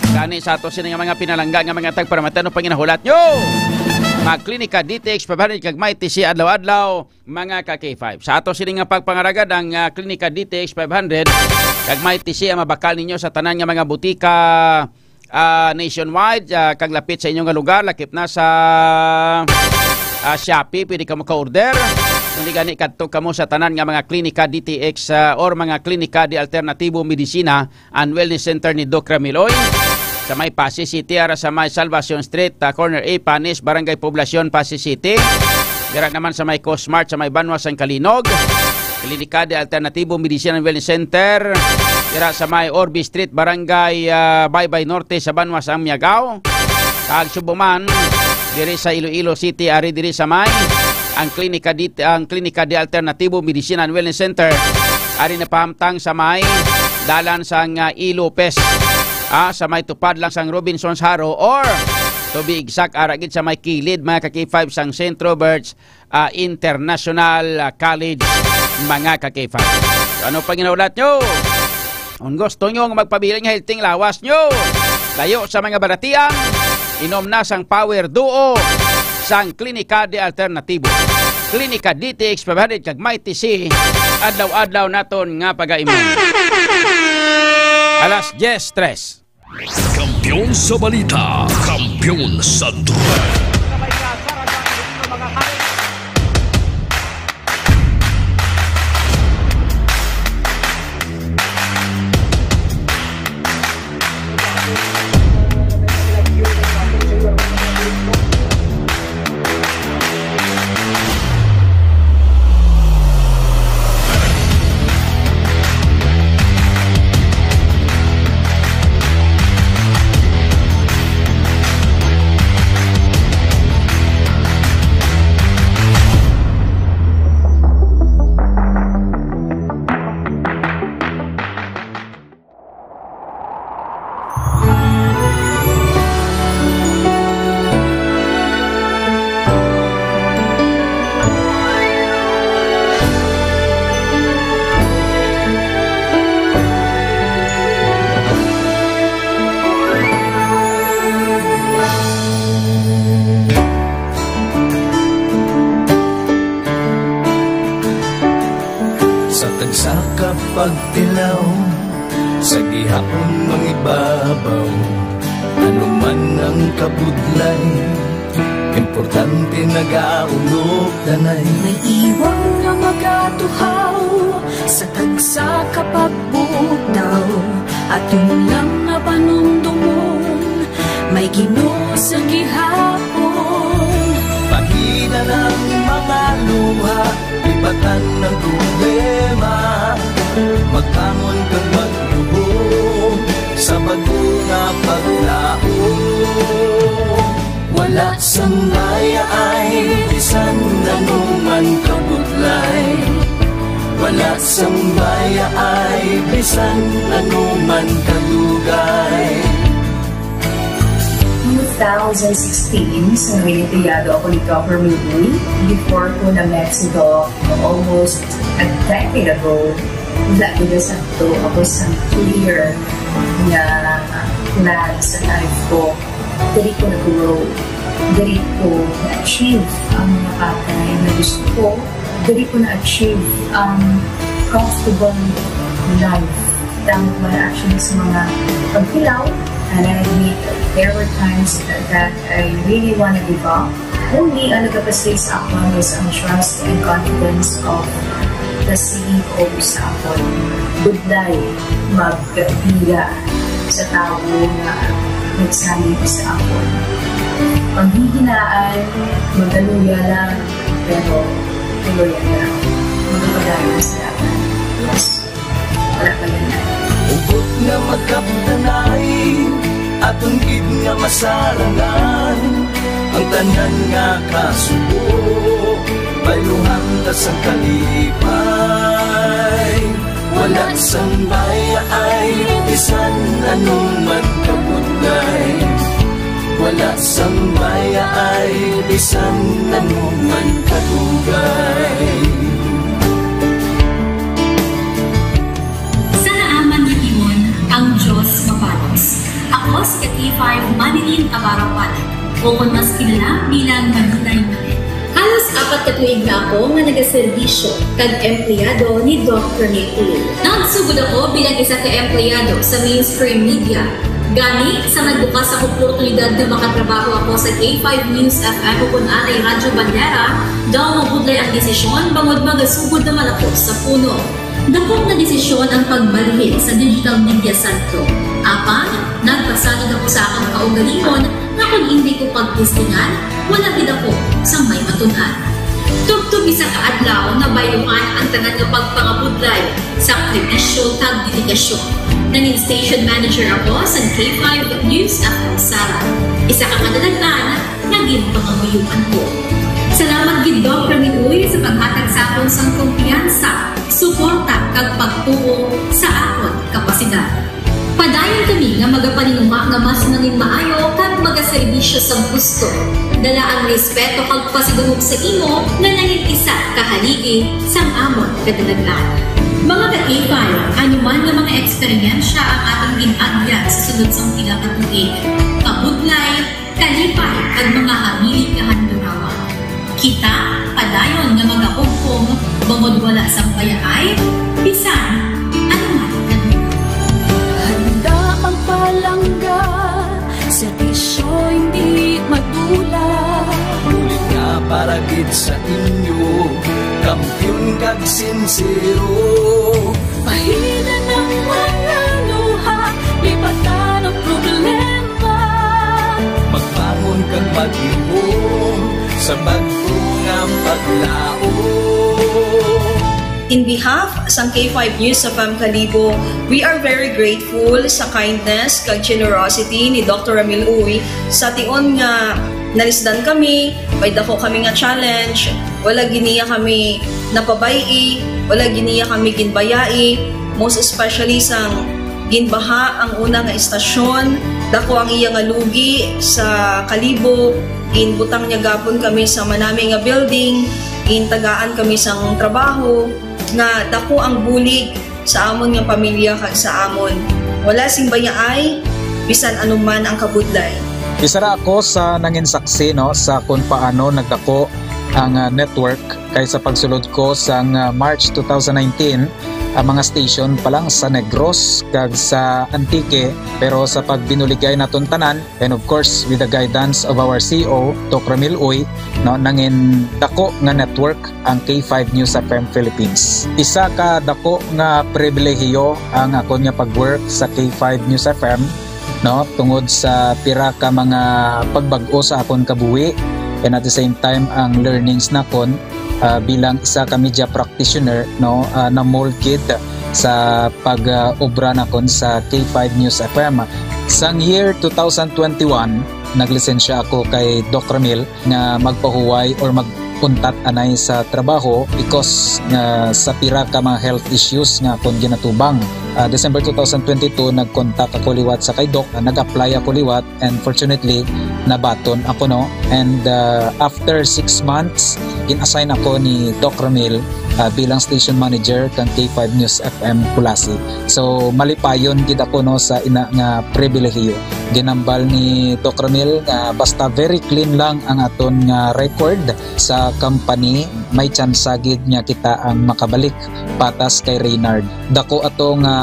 Gani sa ato sini nga mga pinalangga nga mga tagparamatan, ano panginahulat nyo? Mag-Klinika D T X five hundred kag Mighty C adlaw-adlaw, mga ka-K five. Sa ato sini nga pagpangaragad, ang, ah, Klinika D T X five hundred kag Mighty C ang mabakal ninyo sa tanan nga mga butika, ah, nationwide, ah, kag lapit sa inyo nga lugar, lakip na sa, ah, Shopee, pwede kamo ka-order. Kundi gani, kadto kamo sa tanan nga mga klinika D T X, ah, or mga klinika de alternatibo medisina and Wellness Center ni Doc Ramiloy. Sa may Passi City, ara sa may Salvacion Street, ah, corner A, Panis, Barangay Poblacion, Passi City. Dira naman sa may Cosmart, sa may Banwa sang Calinog. Klinika de Alternatibo Medicine and Wellness Center, dira sa may Orbi Street, Barangay, ah, Baybay Norte, sa Banwa sang Miagao. Kag subuman, diri sa Iloilo City, ari diri sa may ang Klinika di, ang Klinika de Alternatibo Medicine and Wellness Center, ari napahamtang sa may dalan sang, ah, E. Lopez, ah, sa may tupad lang sang Robinsons Haro, or to be exact, ara gid sa may kilid, mga ka-K five, sang Centro Birch, ah, International, ah, College, mga ka-K five. So, ano pang ginahulat nyo? Kung gusto nyo nga magpabilin nga healthy ang lawas nyo, layo sa mga balatian, inom na sang Power Duo sang Klinika de Alternatibo. Klinika D T X five hundred kag Mighty C, adlaw-adlaw naton nga pagaimon. Alas diyes tres. Kampiyon sa balita, kampiyon sa drama. Sa tagsa ka pagtilaw, sa gihapon mangibabaw, ano man ang kabudlay, Importante nagaulog danay. May iwang nga magatuhaw sa tagsa ka pagbutaw, aton lang nga panumdomon, may Ginoo sa gihapon. Pahina ng mga luha, lipatan ng problema, magbangon kag magluhom sa bag-o nga paglaom. Wala sang mayaay bisan ano man kabudlay. Wala sang mayaay bisan ano man kadugay. Two thousand sixteen, sa Noyenteyado ako ni Governor Lee, before ko na-met si Doc almost a decade ago. Wala gid sa to ako sa clear nga plan sa life ko. Diri ko nag-grow. Diri ko na-achieve ang mga bagay na gusto ko. Diri ko na-achieve ang comfortable life. Tama ba, actually, sa mga paghilaw? And I admit, there were times that, that I really wanna give up. Only ang nagapasay sa akon was ang trust and confidence of the C E O sa akon. Budlay magpila sa tawo nga nagsalig sa akon. Panghihinaan, magaluya lang, pero tuloy lang. Magpadayon sa akon. Yes. Wala pa yan. Hugot nga magkapdanay, aton gid nga masarangan ang tanan nga kasubo, bayluhan ta sang kalipay. Wala sang mayaay, bisan ano man kabudlay. Wala sang mayaay, bisan ano man kadugay. Sa naaman nga timon, ang Dios mabalos. Ako si ka K five Manilyn Abarapan, o kon mas kilala bilang Manilay Manilyn. Halos apat ka tuig na ako nga nagaserbisyo kag empleyado ni Doc Ramil Uy. Nagsugod ako bilang isa ka empleyado sa mainstream media. Gani, sa nagbukas ang oportunidad nga makatrabaho ako sa K five News F M o kon anay Radyo Bandera, daw mabudlay ang desisyon bangod magasugod naman ako sa puno. Dakop nga desisyon ang pagbalhin sa digital media santo. Apang, nagpasalig ako sa akon kaugalingon nga kon indi ko pagtistingan, wala gid ako sang may matun-an. Tubtob isa ka adlaw, nabayluhan ang tanan nga pagpangabudlay, sakripisyo, kag dedikasyon. Nangin station manager ako sa K five News F M Sara, isa ka kadalagan nga ginpangamuyoan ko. Salamat gid, Doc Ramil Uy, sa paghatag sa akon sang kumpiyansa, suporta, kag pagtuo sa akon kapasidad. Padayon kami nga magapaninguha nga mas nangin maayo kag magaserbisyo sa gusto, dala ang respeto kag pasidungog sa imo nga nangin isa ka haligi sang amon kadalagan. Mga ka-K five, ano man nga mga eksperyensya ang atong gin-agyan sa sunod sang pila ka tuig, kabudlay, kalipay, kag mga habilin nga handurawan. Kita padayon nga magahugpong bangod wala sang bayaay bisan ano man kadugay. Handa ang palangga, serbisyo hindi madula. Bulig nga para gid sa inyo, kampiyon kag sinsero. Pahina ng mga luha, lipatan ang problema. Magbangon kag maglihom sa bag-o nga paglaom. In behalf sang K five News F M Kalibo, we are very grateful sa kindness kag generosity ni Doctor Ramil Uy. Sa tion nga nalisdan kami, may dako kami nga challenge, wala gid niya kami napabay-i, wala gid niya kami ginbayai, most especially sang ginbaha ang una nga estasyon, dako ang iya nga lugi sa Kalibo, ginbutang niya gapon kami sa manami nga building, gintagaan kami sang trabaho, nga dako ang bulig sa amon nga pamilya kag sa amon. Wala sing bayaay, bisan ano man ang kabudlay. Isa ra ako sa nangin saksi, no, sa kung paano nagdako ang, ah, network, kay sa pagsulod ko sang, ah, March two thousand nineteen, ang mga station pa lang sa Negros kag sa Antique, pero sa pagbinuligay naton tanan, and of course, with the guidance of our C E O, Doc Ramil Uy, no, nangin dako nga network ang K five News F M Philippines. Isa ka dako nga pribilehiyo ang akon nga pag-work sa K five News F M, no, tungod sa pira ka mga pagbag-o sa akon kabuhi, and at the same time, ang learnings nakon, ah, bilang isa ka media practitioner, no, ah, na-mold gid sa pag, ah, obra nakon sa K five News F M. Sang year two thousand twenty-one, naglisensya ako kay Doc Ramil nga magpahuway or mag-untat anay sa trabaho because nga sa pira ka mga health issues nga akon ginatubang. Ah, December two thousand twenty-two, nag-contact ako liwat sa kay Doc, ah, nag-apply ako liwat, and fortunately, nabaton ako, no? And, ah, after six months, gin-assign ako ni Doc Ramil, ah, bilang station manager kang K five News F M Culasi. So, malipayon gid ako, no, sa ina nga pribilehiyo. Ginambal ni Doc Ramil nga basta very clean lang ang aton nga record sa company, may tsansa gid nga kita ang makabalik patas kay Reynard. Dako ato nga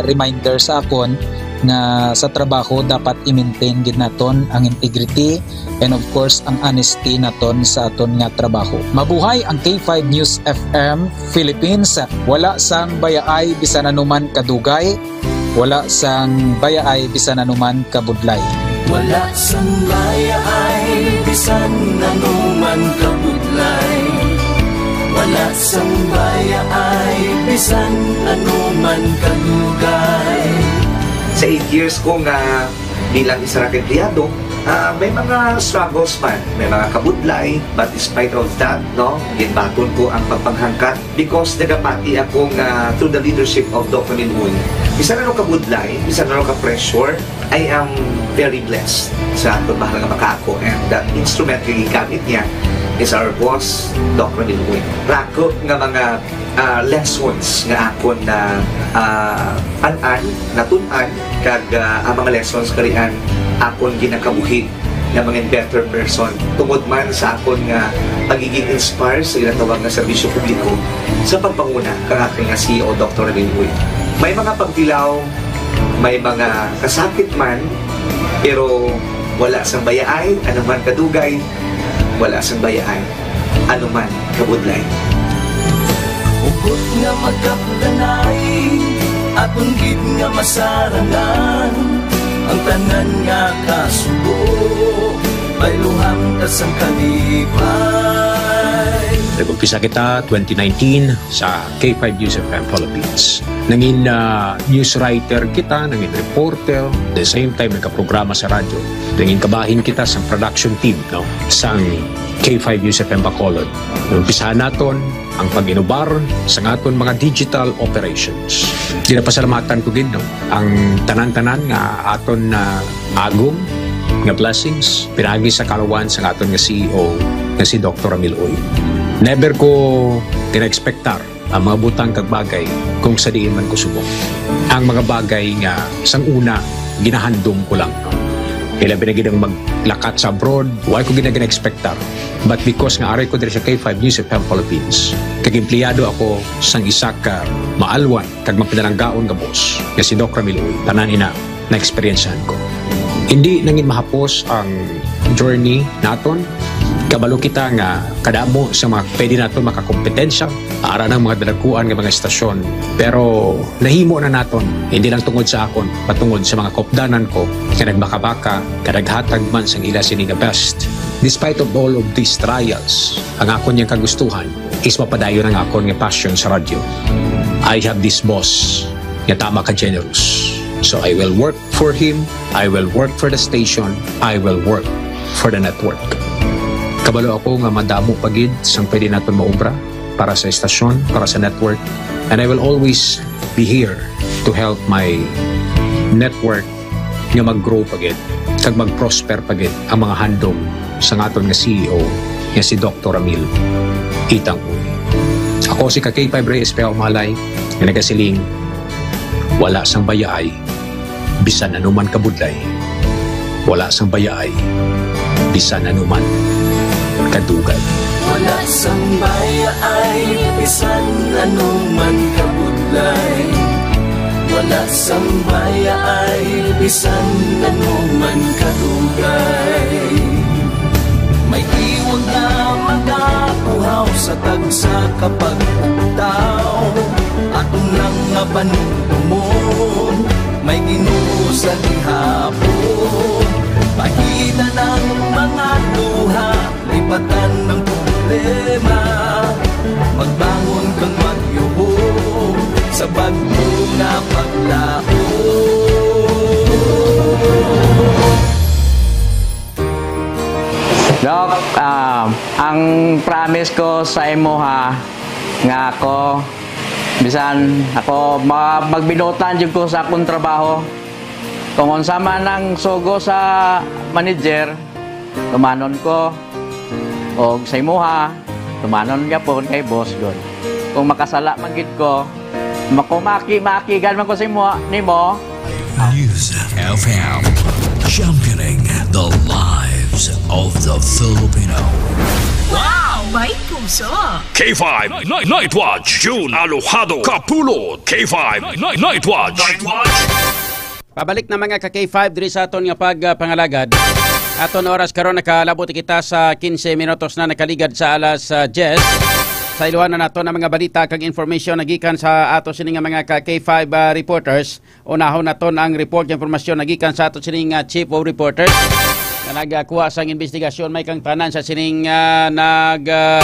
reminder sa akon nga sa trabaho dapat i-maintain gid naton ang integrity and of course ang honesty naton sa aton nga trabaho. Mabuhay ang K five News F M Philippines. Wala sang bayaay bisan anuman kadugay, wala sang bayaay bisan anuman kabudlay. Wala sang bayaay bisan anuman kabudlay. Wala sang bayaay bisan anuman kadugay. Sa eight years ko nga bilang isa ra ka empleyado, ah, may mga struggles man, may mga kabudlay, but despite of that, no, ginbaton ko ang pagpanghangkat because nagapati ako nga through the leadership of Doc Ramil Uy, bisan ano kabudlay, bisan ano ka pressure, I am very blessed sa akon mahal nga makaako, and that instrument nga gigamit niya is our boss, Doc Ramil Uy. Rako nga mga, ah, lessons nga akon na, ah, an-an, natun-an, kag, ah, ang mga lessons karian akon ginakabuhi nga mga better person tungod man sa akon nga pagiging inspire sa ginatawag nga serbisyo publiko sa pagpanguna kang akon nga C E O, Doctor Ramil Uy. May mga pagtilaw, may mga kasakit man, pero wala sang bayaay, anuman kadugay, wala sang bayaay, anuman kabudlay. Hugot nga magkapdanay, aton gid nga masarangan ang tanan nga kasubo, bayluhan ta sang kalipay. Nag-umpisa kita twenty nineteen sa K five News F M Philippines. Nangin, ah, news writer kita, nangin reporter, the same time nagkaprograma sa radyo. Nangin kabahin kita sa production team, no, sang K five News F M Bacolod. Umpisahan naton ang pag-inubar sa aton mga digital operations. Ginapasalamatan ko gid, no, ang tanan-tanan nga aton na agom nga blessings pinaagi sa kalawan sa aton nga C E O nga si Doctor Ramil Uy. Never ko gina-expectar ang mga butang kag bagay kung sa diin man ko subong. Ang mga bagay nga sang una ginahandom ko lang. Ilabi na gid ang maglakat sa abroad, wa ko gid na gina-expectar. But because nga ari ko diri sa K five News F M Philippines, kag empleyado ako sang isa ka maalwan kag mapinalanggaon nga boss nga si Doc Ramil Uy, tanan ina na-eksperyensyahan ko. Hindi nangin mahapos ang journey naton. Kabalo kita nga kadamo sa mga pwede naton makakompetensya para ng mga dalaguan nga mga estasyon. Pero nahimo na naton, hindi lang tungod sa akon, patungod sa mga kopdanan ko nga nagbakabaka, kadaghatag man sang ila sini nga best. Despite of all of these trials, ang akon yang kagustuhan is mapadayon ang akon nga passion sa radyo. I have this boss nga tama ka generous. So I will work for him, I will work for the station, I will work for the network. Kabalo ako nga madamo pa gid sang pwede naton maobra para sa estasyon, para sa network, and I will always be here to help my network nga mag-grow pa gid kag mag-prosper pa gid ang mga handom sa aton nga C E O nga si Doctor Ramil Itang Uy. Ako si ka K five Reyes Peao Malay nga nagasiling, wala sang bayaay bisan anuman kabudlay, wala sang bayaay bisan anuman kadugay. Wala Sambaya ay bisan anuman kabudlay. Wala sambaya ay bisan anuman kadugay. May tiwag nga magapuhaw sa tagsa ka pagpugtaw. Aton lang nga panumdumon, may Ginoo sa gihapon. Pahina ng mga luha, lipatan ng problema. Magbangon kang magyubo sa bagyo nga paglaom. Doc, ah, ang promise ko sa imuha nga ako, bisan ako, ma-, magbinutan jud ko sa akong trabaho. Kung unsa man ang sugo sa manager, tumanon ko. Og sa imuha, tumanon gyapon kay boss gud. Kung makasala man gid ko, makumaki-makigan man ko sa imuha, nimo. News F M, championing the lives of the Filipino. Wow! May puso! K five Night, Night Watch, June Alojado Kapulot. K five Night, Night, Night Watch. Night Watch. Pabalik na, mga ka K five, diri sa aton nga pagpangalagad. Aton oras karon, nakalabot kita sa quince minutos na nakaligad sa alas, ah, diyes. Sa iluhan na nato ang mga balita kag information nagikan sa ato sini nga mga ka K five, ah, reporters. Unahon naton ang report nga impormasyon nagikan sa ato sini nga chief of reporters nga nagakuha sang investigasyon. May kang tanan sa sining, ah, nag, ah,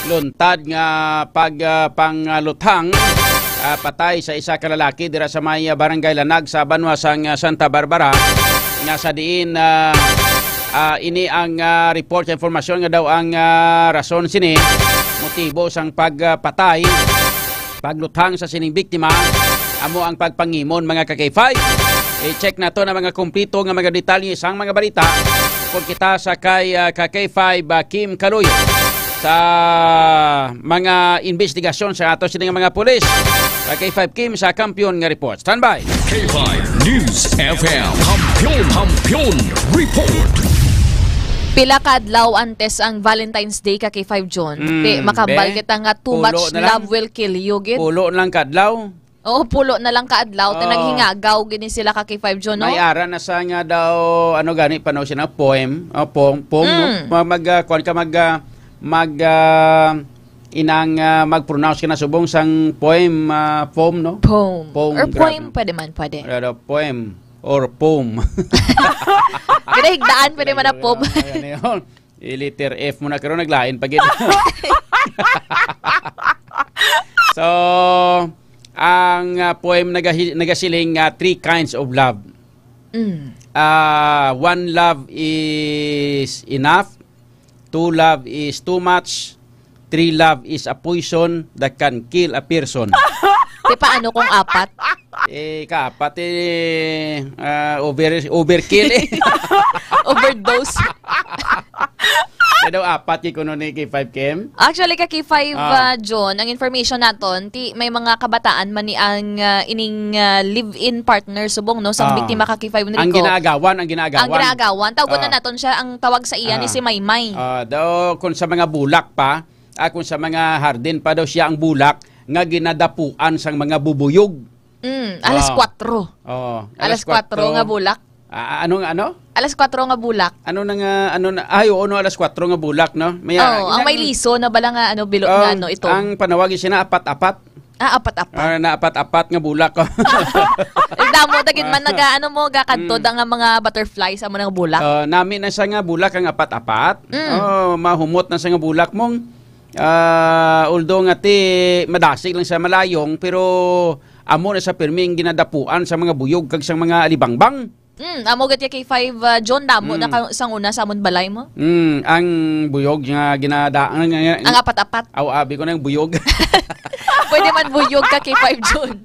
luntad nga pag, ah, pangluthang, ah, patay sa isa ka lalaki dira sa may, ah, barangay Lanag sa banwa sang, ah, Santa Barbara, nga sa diin, ah, ah, ini ang, ah, report sa impormasyon nga daw ang, ah, rason sini, motibo sang pagpatay, pagluthang sa sining biktima, amo ang pagpangimon, mga ka K five. I-check nato na mga kumplito nga mga detalye sang mga balita. Kung kita sa kay, ah, ka K five, ah, Kim Kaloy sa mga investigasyon sa ato sini nga mga pulis. Ka K five Kim sa Kampiyon nga report. Standby. K five News F M. Kampiyon, Kampiyon Report. Pila ka adlaw antes ang Valentine's Day, ka K five John? Mm, Ti, makambal be. kita nga too Pulo much na lang. love will kill you, gid. Pulo na lang ka adlaw. Oo, pulo na lang ka adlaw. Ti, Oo. naghingagaw gini sila, ka K five John, no? May ara na sa nga daw, ano gani, panaw siya na poem. Oh, poem, poem, no? Mm. Ma-, mag, ah, kuwan ka, mag, ah, mag, ah, inang, ah, mag-pronounce ka na subong sang poem, ah, poem, no? Poem. Poem, Or grabe. poem, pwede man, pwede. Ano daw, poem or poem? Pwede higdaan, pwede man na Pwede, poem. ah, ano yun? I-letter F mo na, karon naglain pa gid. So, ang, ah, poem nagahi-, nagasiling nga three kinds of love. Mm. Ah, one love is enough, two love is too much, three love is a poison that can kill a person. Ti, paano kung apat? Eh, kaapat, eh, ah, over-, overkill, eh. Overdose. Kaya daw apat, eh, kuno ni K five Kim. Actually, ka K five, Ah. ah, John, ang information naton, ti, may mga kabataan man ni ang, ah, ining, ah, live-in partner subong, no, sang Ah. biktima, ka K five Enrico. Ang ginaagawan, ang ginaagawan. Ang ginaagawan. Tawgon na Ah. naton siya, ang tawag sa iya ni Ah. si Maymay. Ah, daw, kung sa mga bulak pa, ah, kung sa mga hardin pa daw siya ang bulak nga ginadapuan sang mga bubuyog. Mm, alas Ah. kwatro. Oo, Alas alas kwatro kwatro. nga bulak. Ah, ano nga, ano? Alas kwatro nga bulak. Ano na nga, ano na, ay, oo, no, alas kwatro nga bulak, no? May, Oo, ah, ang may ina-, liso na bala nga, ano, bilog nga, Oh, ano, ito. ang panawag siya na apat-apat. Ah, apat-apat. Ah, na apat-apat nga bulak. Ang damo, dagid man, Ah. naga, ano mo, gakadto Mm. da nga mga butterflies, amo na nga bulak. Ah, nami na siya nga bulak ang apat-apat. Mm. Oh, mahumot na siya nga bulak mong, ah, although nga ti, madasig lang siya malayong, pero amo na sa pirmi ang ginadapuan sa mga buyog kag sa mga alibangbang. Mm, amo gid ya K five, ah, John, damo na Mm. ka-, sang una sa amon balay mo? Mm, ang buyog nga ginada-, ang, ang, ang Ang apat-apat. Aw, abi ko na yung buyog. Pwede man buyog ka, K five John.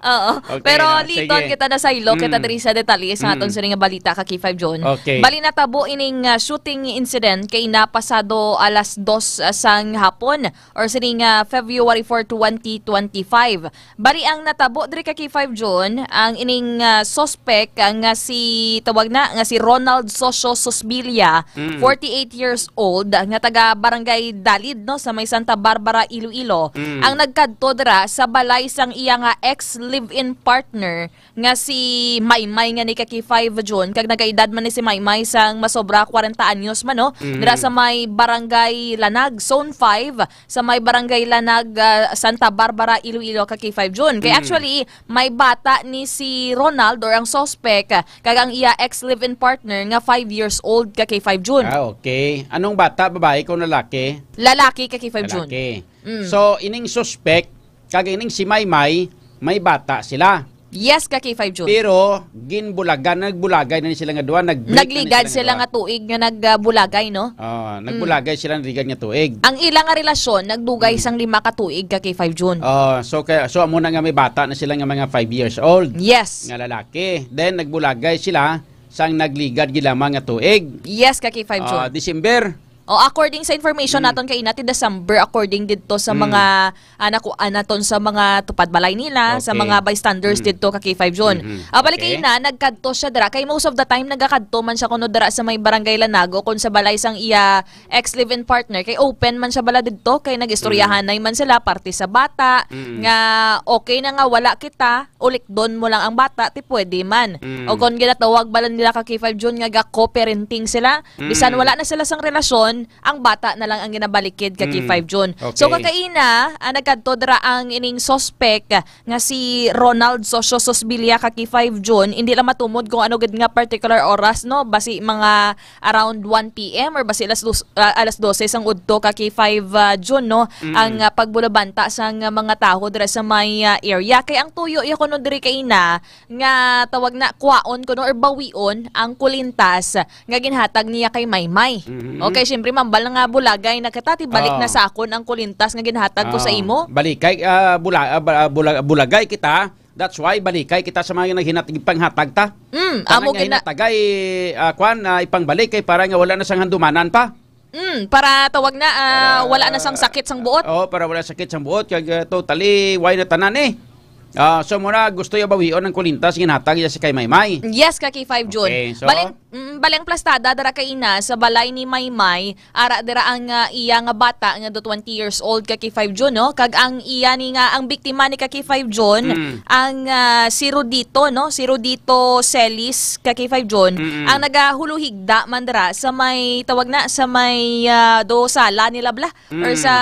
Oo. Okay Pero na, liton sige. kita na sa ilo, kita Mm. diri sa detalye sa aton Mm. sining nga balita, ka K five John. Okay. Bali, natabo ining, ah, shooting incident kay napasado alas dos, ah, sang hapon or sining, ah, February four, twenty twenty-five. Bali, ang natabo diri, ka K five John, ang ining, ah, suspect, ah, nga si, tawag na, nga si Ronald Socio Susbilia, Mm. forty-eight years old, nga taga Barangay Dalid, no, sa may Santa Barbara, Iloilo, Mm. ang nagkadto dira sa balay sang iya nga ex live-in partner nga si Maymay nga ni ka K five June, kag nagaedad man ni si Maymay sang masobra kwarenta anyos man, no, Mm. dira sa may Barangay Lanag, Zone five, sa may Barangay Lanag, ah, Santa Barbara, Iloilo, ka K five June. Kay Mm. actually, may bata ni si Ronald or ang suspect, ah, kag ang iya ex live-in partner nga five years old, ka K five June. Ah, okay. Anong bata, babae o lalaki? Lalaki, ka K five June. Lalaki. Mm. So, ining suspect, kag ining si Maymay, may bata sila. Yes, ka K five June. Pero, ginbulagan, nagbulagay na ni sila nga duha, nag-break na ni Nagligad sila sila nga nga duha. tuig nga nagbulagay, no? Ah, Mm. nagbulagay sila, nagligad nga tuig. Ang ila nga relasyon, nagdugay Mm. sang lima ka tuig, ka K five June. Ah, so, kaya, so, amo na nga may bata na sila nga mga five years old Yes. nga lalaki. Then, nagbulagay sila sang nagligad gid lamang nga tuig. Yes, ka K five Ah, June. December. O, according sa information Mm. naton kay inati December, according didto sa Mm. mga, ah, nakuan naton sa mga tupad balay nila, sa Okay. mga bystanders Mm. didto ka K five June. Mhm. Ah, balik Okay. kay ina, nagkadto siya dira. Kay most of the time, nagakadto man siya kuno dira sa may Barangay Lanago, kung sa balay sang iya ex live-in partner. Kay open man siya bala didto, kay nag-istoryahanay Mm. man sila, parte sa bata, Mm. nga okay na nga wala kita, ulikdon mo lang ang bata, ti pwede man. Mm. O kon ginatawag bala nila ka K five June nga ga-co-parenting sila, bisan Mm. wala na sila sang relasyon, ang bata na lang ang ginabalikid ka Mm. K five June. So, Okay. kakaina, ah, nagkadto dira ang ining suspek nga si Ronald Socio Sosbilia ka K five June. Hindi lang matumod kung ano gid nga particular oras, no? Basi mga around one P M or basi alas dos, ah, alas dose sang udto ka K five, ah, June, no? Mm. Ang, ah, pagbulabanta sang, ah, mga tawo dira sa may, ah, area. Kay ang tuyo iya kuno diri kaina nga tawag na kwaon kuno or bawion ang kulintas nga ginhatag niya kay Maymay. Mhm. Okay, syempre, mambal nga bulagay na kita, ti balik na Oh. sa akon ang kulintas nga ginhatag ko sa Oh. imo. Balikay, ah, bula-, ah, ba-, ah, bula-, bulagay kita. That's why balikay kita sa mga naghinat-, panghatag ta. Mm, Tanan amo nga gina- hinatagay, ah, kwan, ah, ipangbalik kay para nga wala na sang handumanan pa. Mm, para tawag na, ah, Para wala na sang sakit sang buot. Oh, para wala sakit sang buot. Kag, ah, totally, why na tanan eh? Ah, so mura gusto ya bawion ang kulintas ginhatag ya si kay Maymay. Yes, ka K five June. Okay, so? Baling, mm, baling plastada dara kaina sa balay ni Maymay, ara dira ang, ah, iya nga bata nga do twenty years old ka K five June, no? Kag ang iya ni nga, ang biktima ni ka K five June, Mm. ang, ah, si Rodito, no? Si Rodito Celis ka K five June, Mm-mm. ang nagahuluhigda man dira sa may, tawag na, sa may, ah, do sala nila bla. Or Mm. sa,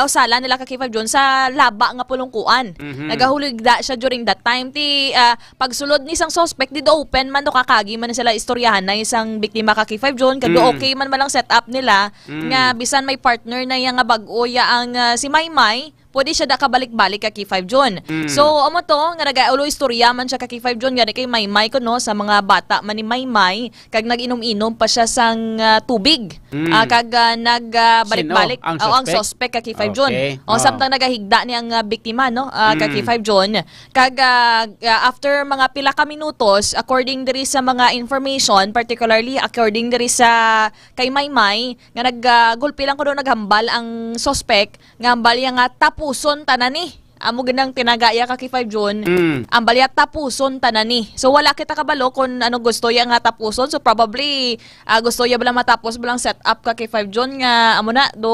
oh, sala nila ka K five June, sa laba nga pulungkuan. Mhm. Nagahuluhigda siya during that time. Ti, ah, pagsulod ni sang suspect, did open man do kakagi man sila istoryahan na isang biktima ka K five June, kag do Mm. okay man malang set up nila Mm. nga bisan may partner na iya nga bag-o ya ang, ah, si Maymay, pwede siya da kabalik-balik ka K five June. Mm. So, amo to, nga nagaulo istorya man siya ka K five June, gani kay Maymay ko, no, sa mga bata man ni Maymay, kag nag-inom-inom pa siya sang, ah, tubig. Mm. Ah, kag, ah, nag, ah, Sino? balik-balik. Ang Oh, ang suspect? suspect ka K five June. Okay. Oh, Oh. samtang nagahigda ni ang, ah, biktima, no? Ah, ka Mm. K five June. Kag, ah, ah, after mga pila ka minutos, according diri sa mga information, particularly according diri sa kay Maymay, nga nag, ah, gulpi lang kuno naghambal ang suspect, nga hambal iya nga tapuson tanan ni. Amo gid ang tinaga iya ka K five June. Mm. Ang balya tapuson tanan ni. So, wala kita kabalo kung ano gusto iya nga tapuson. So, probably, ah, gusto iya bala matapos balang set up ka K five June nga amo na do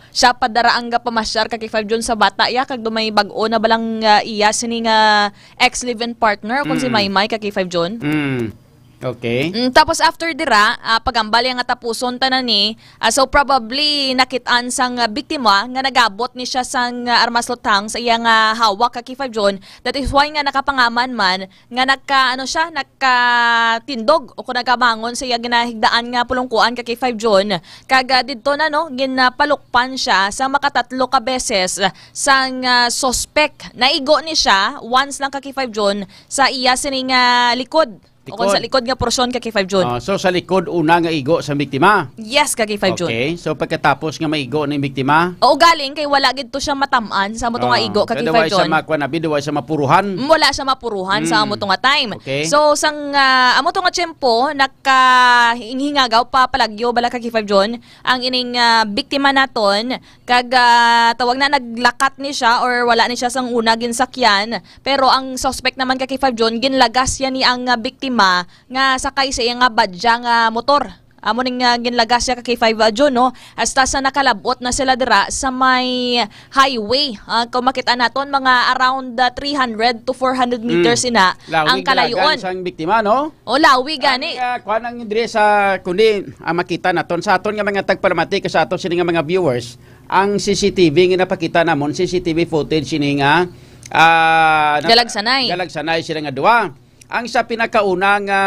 siya pa dara ang gapamasyar ka K five June sa bata iya kag do may bag-o na balang, ah, iya sini nga ex live-in partner kung si Mm. Maymay ka K five June. Mm. Okay. Mm, tapos after dira, ah, pagambal iya nga tapuson tanan ni, ah, so probably nakit-an sang, ah, biktima nga nagabot ni siya sang, ah, armas luthang sa iya nga hawak ka K five June. That is why nga nakapangaman man nga nagka, ano siya, nagkatindog o kung nagkabangon sa iya ginahigdaan nga pulungkuan ka K five June. Kag, ah, didto na, no, ginapalukpan siya sa makatatlo ka beses sang, ah, suspect. Naigo ni siya once lang ka K five June sa iya sini nga likod. O kung sa Likod. likod nga porsyon ka K five June. Ah, so sa likod una nga igo sa biktima? Yes, ka K five June. Okay. So pagkatapos nga maigo ni biktima? Oo, galing kay wala gid to siya matam-an sa amo to nga Ah, igo ka kay K five wala siya June. makuha na bid, wala siya mapuruhan. Mm, wala siya mapuruhan sa Mm. amo to nga time. Okay. So sang, ah, amo to nga tiyempo, naka-, hingagaw pa palagyo bala ka K five June ang ining, ah, biktima naton. Kag, ah, tawag na, naglakat ni siya or wala ni siya sang una ginsakyan. Pero ang suspect naman ka K five June, ginlagas ya ni ang, ah, biktima biktima nga sakay sa iya nga badya nga motor. Amo ning, ah, ginlagas siya ka K five, ah, June, no? Hasta sa nakalabot na sila dira sa may highway. Ah, kung makita naton, mga around, ah, three hundred to four hundred meters Mm. ina Lawig ang dalagan kalayuon. Sang biktima, no? O, lawig gani. Ang, ah, kuwan ang diri sa, kundi, ang makita naton sa aton nga mga tagpalamati, sa aton sini nga mga viewers, ang C C T V nga napakita namon, C C T V footage sini nga, ah, nap- Galagsanay. Galagsanay sila nga duwa. Ang sa pinakauna nga,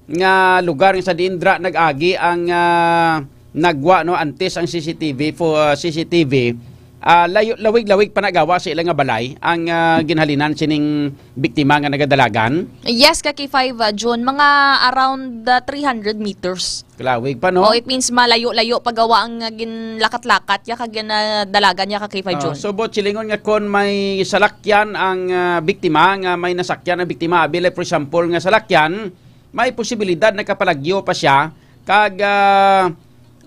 nga lugar nga sa diin dra nag-agi ang, ah, nagwa, no, antes ang C C T V, fo-, ah, C C T V, ah, layo, lawig-lawig pa nagawa sa ila nga balay ang, ah, ginhalinan sining biktima nga nagadalagan. Yes, ka K five, ah, June, mga around, ah, three hundred meters. Kalawig pa, no? Oh, it means malayo-layo pagawa ang, ah, ginlakat-lakat ya kag ginadalagan ya ka K five, Ah, June. So, Bot, silingon nga kon may salakyan ang, ah, biktima, nga may nasakyan ang biktima, abi, like, for example, nga salakyan, may posibilidad nakapalagyo pa siya, kag, ah,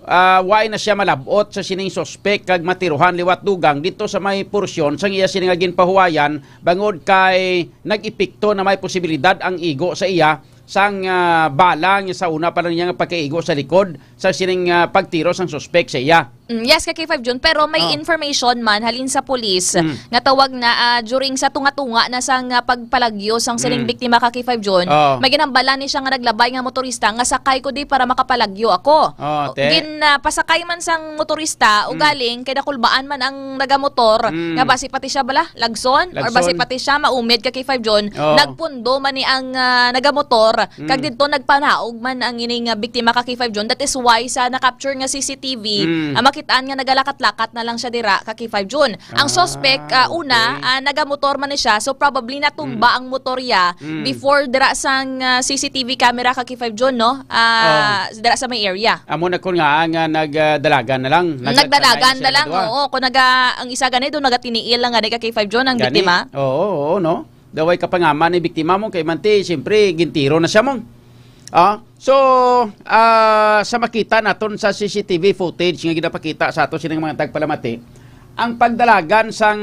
ah, why na siya malabot sa sining suspek kag matiruhan liwat dugang dito sa may porsyon sang iya sini nga ginpahuwayan, bangod kay nag-epekto na may posibilidad ang igo sa iya sang, ah, bala nga sa una pa lang niya nga pagkaigo sa likod sa sining, ah, pagtiro sang suspek sa iya. Mm, yes, ka K five June, pero may Oh. information man halin sa pulis Mm. nga tawag na, ah, during sa tunga-tunga na sang, ah, pagpalagyo sang sining Mm. biktima ka K five June, Oh. may ginhambala ni siya nga naglabay nga motorista nga sakay ko di para makapalagyo ako. Oh, te. Gin, ah, pasakay man sang motorista, Mm. ugaling kay nakulbaan man ang nagamotor Mm. nga basi pati siya bala lagson or basi Lagson. pati siya maumid ka K five June, Oh. nagpundo man ni ang, ah, nagamotor, kag Mm. didto nagpanaog man ang ining, ah, biktima ka K five June. That is why sa na-capture nga C C T V, Mm. ah, makitaan nga nagalakat-lakat na lang siya dira ka K five June. Ang Ah, suspect, ah, una, okay. ah, nagamotor man ni siya, so probably natumba Mm. ang motor ya Mm. before dira sang, ah, C C T V camera ka K five June, no? Ah, Oh. dira sa may area. Amo na kun nga, ah, nga nagdalagan na lang. Nagdalagan Nagdalagan na na lang, sila duha. Oo. Kung naga-, ang isa gani doon, nagatiniil lang gani ka K five June ang Gani? biktima. Oo, oo, no? Daway ka pa nga man ni biktima mo, kay manti, siyempre, gintiro na siya mo. Ah, so, ah, sa makita naton sa C C T V footage nga ginapakita sa ato sining mga tagpalamati, ang pagdalagan sang,